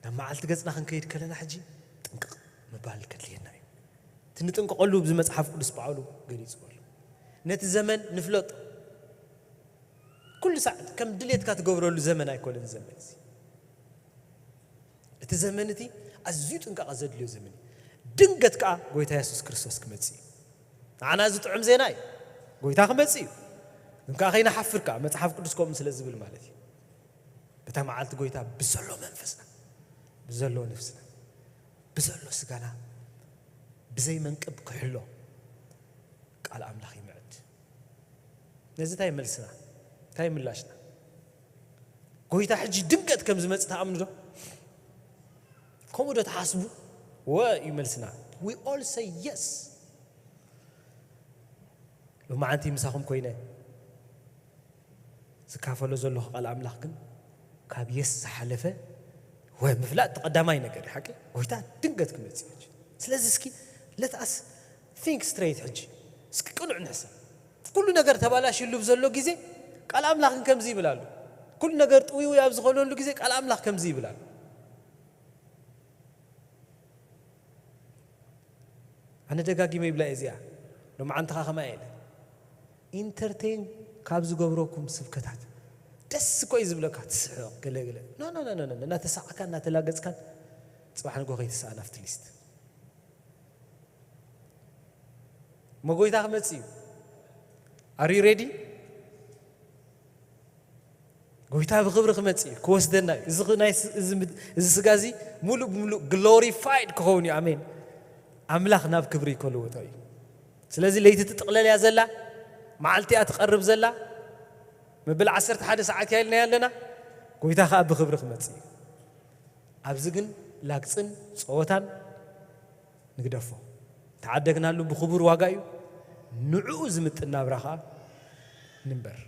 ናብ መዓልቲ ገጽና ክንከይድ ከለና ሕጂ ጥንቅቕ ምባል ከድልየና እዩ። እቲ ንጥንቀቐሉ ብዚ መጽሓፍ ቅዱስ ጳውሎ ገሊጽዎ ኣሎ። ነቲ ዘመን ንፍለጦ። ኩሉ ሳዕ ከም ድሌትካ ትገብረሉ ዘመን ኣይኮነን ዘመን እዚ። እቲ ዘመን እቲ ኣዝዩ ጥንቃቐ ዘድልዮ ዘመን እዩ። ድንገት ከኣ ጎይታ የሱስ ክርስቶስ ክመጽእ እዩ። ንዓና እዚ ጥዑም ዜና እዩ። ጎይታ ክመጽእ እዩ። ግን ከኣ ከይንሓፍር ከኣ መጽሓፍ ቅዱስ ከምኡ ስለ ዝብል ማለት እዩ። በታ መዓልቲ ጎይታ ብዘሎ መንፈስና፣ ብዘሎ ነፍስና፣ ብዘሎ ስጋና፣ ብዘይ መንቅብ ክሕሎ ቃል ኣምላኽ ይምዕድ። ነዚ እንታይ መልስና? እንታይ ምላሽና? ጎይታ ሕጂ ድንገት ከም ዝመጽእ ትኣምኑ ዶ? ከምኡ ዶ ትሓስቡ? ወ እዩ መልስና። We all say yes። ሎማዓንቲ ምሳኹም ኮይነ ዝካፈሎ ዘለኹ ቃል ኣምላኽ ግን ካብ የስ ዝሓለፈ ወ ምፍላጥ እቲ ቀዳማይ ነገር እዩ። ሓቂ ጎይታ ድንገት ክመጽእ እዩ። ስለዚ እስኪ let us think straight ሕጂ። እስኪ ቅኑዕ ንሕሰብ። ኩሉ ነገር ተባላሽሉ ብዘሎ ግዜ ቃል ኣምላኽ ግን ከምዚ ይብል ኣሎ። ኩሉ ነገር ጥውይውይ ኣብ ዝኾነሉ ግዜ ቃል ኣምላኽ ከምዚ ይብል ኣሎ። ኣነ ደጋጊመ ይብላ እየ እዚኣ። ሎማዓንቲ ኸኣ ከማይ ኢለ ኢንተርቴን ካብ ዝገብረኩም ስብከታት ደስ እኮ እዩ ዝብለካ፣ ትስሕቕ ገለ ገለ። ኖ፣ ኖ፣ ኖ፣ ኖ፣ ኖ። እናተሳዕካን እናተላገጽካን ጽባሕ ንግሆ ከይትስኣን ኣብቲ ሊስት። እሞ ጎይታ ክመጽእ እዩ። Are you ready? ጎይታ ብኽብሪ ክመጽእ እዩ፣ ክወስደና እዩ። እዚ ኽ-፣ ናይ ስ-፣ እዚ ምድ-፣ እዚ ስጋ እዚ ሙሉእ ብምሉእ ግሎሪፋይድ ክኸውን እዩ። ኣሜን። ኣምላኽ ናብ ክብሪ ክልውጦ እዩ። ስለዚ ለይቲ ትጥቕለል እያ ዘላ፣ መዓልቲ እያ ትቐርብ ዘላ። መበል ዓሰርተ ሓደ ሰዓት እያ ኢልና ኣለና። ጎይታ ኸኣ ብኽብሪ ክመጽእ እዩ። ኣብዚ ግን ላግጽን ጸወታን ንግደፎ። ተዓደግናሉ ብኽቡር ዋጋ እዩ። ንዕኡ ዝምጥን ናብራ ኸኣ ንንበር።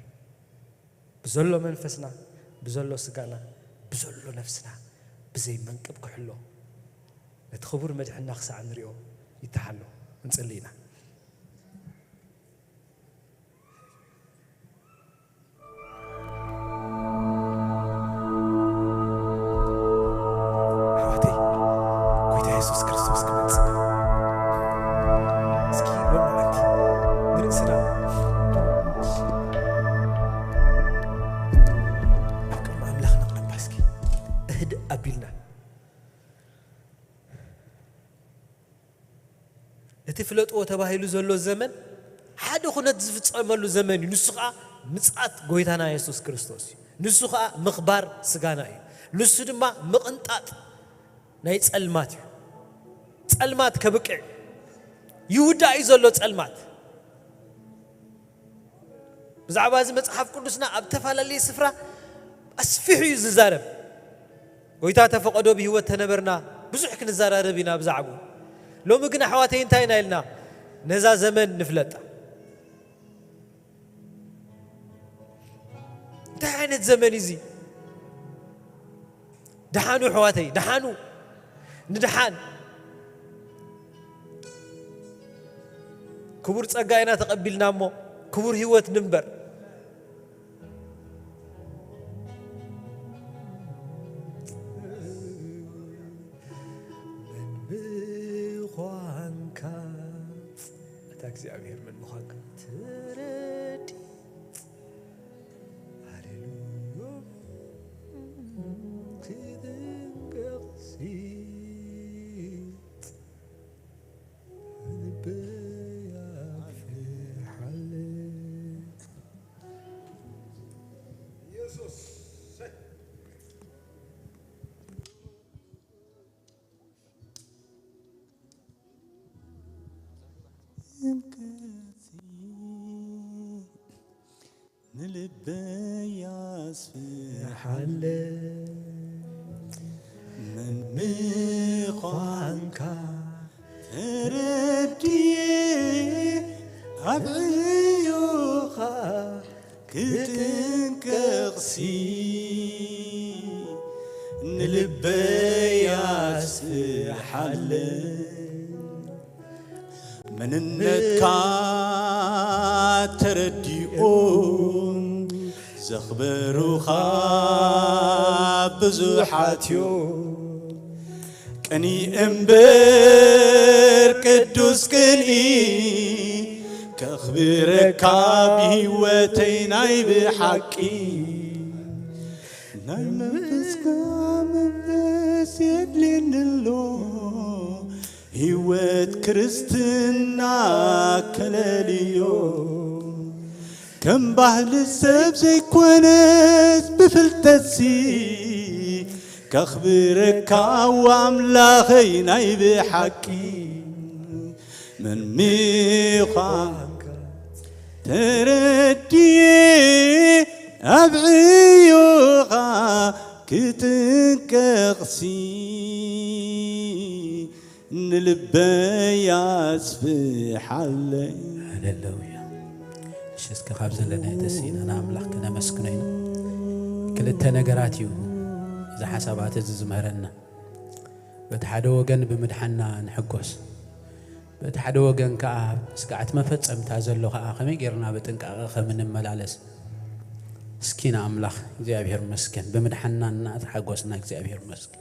ብዘሎ መንፈስና፣ ብዘሎ ስጋና፣ ብዘሎ ነፍስና፣ ብዘይ መንቅብ ክሕሎ፣ ነቲ ክቡር መድሕንና ክሳዕ ንሪኦ ይተሓሎ። ክንጽሊ ኢና። ኣሕዋተይ፣ ጎይታ የሱስ ክርስቶስ ክመጽእ። እስኪ ሎሚ መዓልቲ ንርእስና ኣብ ቅድሚ ኣምላኽና ክነንባ እስኪ። እህድእ ኣቢልና። እቲ ፍለጥዎ ተባሂሉ ዘሎ ዘመን ሓደ ኩነት ዝፍጸመሉ ዘመን እዩ። ንሱ ኸኣ ምጽኣት ጎይታና የሱስ ክርስቶስ እዩ። ንሱ ኸኣ ምኽባር ስጋና እዩ። ንሱ ድማ ምቕንጣጥ ናይ ጸልማት እዩ። ጸልማት ከብቅዕ ይውዳእ እዩ ዘሎ ጸልማት። ብዛዕባ እዚ መጽሓፍ ቅዱስና ኣብ ተፈላለየ ስፍራ ኣስፊሑ እዩ ዝዛረብ። ጎይታ ተፈቐዶ ብህይወት ተነበርና ብዙሕ ክንዘራረብ ኢና ብዛዕባኡ። ሎሚ ግን ኣሕዋተይ እንታይ ኢና ኢልና ነዛ ዘመን ንፍለጣ። እንታይ ዓይነት ዘመን እዩ እዚ? ደሓኑ ኣሕዋተይ፣ ደሓኑ። ንደሓን ክቡር ጸጋ ኢና ተቐቢልና እሞ ክቡር ህይወት ንንበር። መን ምዃንካ፣ ኣታ እግዚኣብሔር መን ምዃንካ ተረዲ። ሃሌሉያ። ክድንቅቕሲ ልበይ ኣፍርሓለይ። ንልበይ ኣስፍሓለይ። መን ምዃንካ ተረድየ፣ ኣብ ዕዮኻ ክጥንቀቕሲ ንልበይ ኣስፍሓለይ። መንነትካ ተረዲኦም ዘኽበሩኻ ብዙሓት እዮም። ቅኒ እምበር ቅዱስ ቅንኢ ከኽብረካ ብህይወተይ ናይ ብሓቂ። ናይ መንፈስካ መንፈስ የድልየኒ ኣሎ፣ ህይወት ክርስትና ከለልዮ። ከም ባህሊ ሰብ ዘይኮነስ ብፍልጠትሲ ከኽብረካ ኣምላኸይ ናይ ብሓቂ። መን ምዃንካ ተረድየ ኣብ ዕዮኻ ክጥንቀቕሲ ንልበይ ኣስፍሓለይ። ሃሌሉያ። እሺ፣ እስከ ካብ ዘለናዮ ተሲእና ንኣምላኽ ክነመስግኖ ኢና። ክልተ ነገራት እዩ እዚ ሓሳባት እዚ ዝምህረና። በቲ ሓደ ወገን ብምድሓንና ንሕጎስ፣ በቲ ሓደ ወገን ከኣ ስግኣት መፈጸምታ ዘሎ ከኣ ከመይ ጌርና ብጥንቃቐ ከም እንመላለስ እስኪ ንኣምላኽ እግዚኣብሔር መስገን ብምድሓንና እናተሓጎስና እግዚኣብሔር መስገን።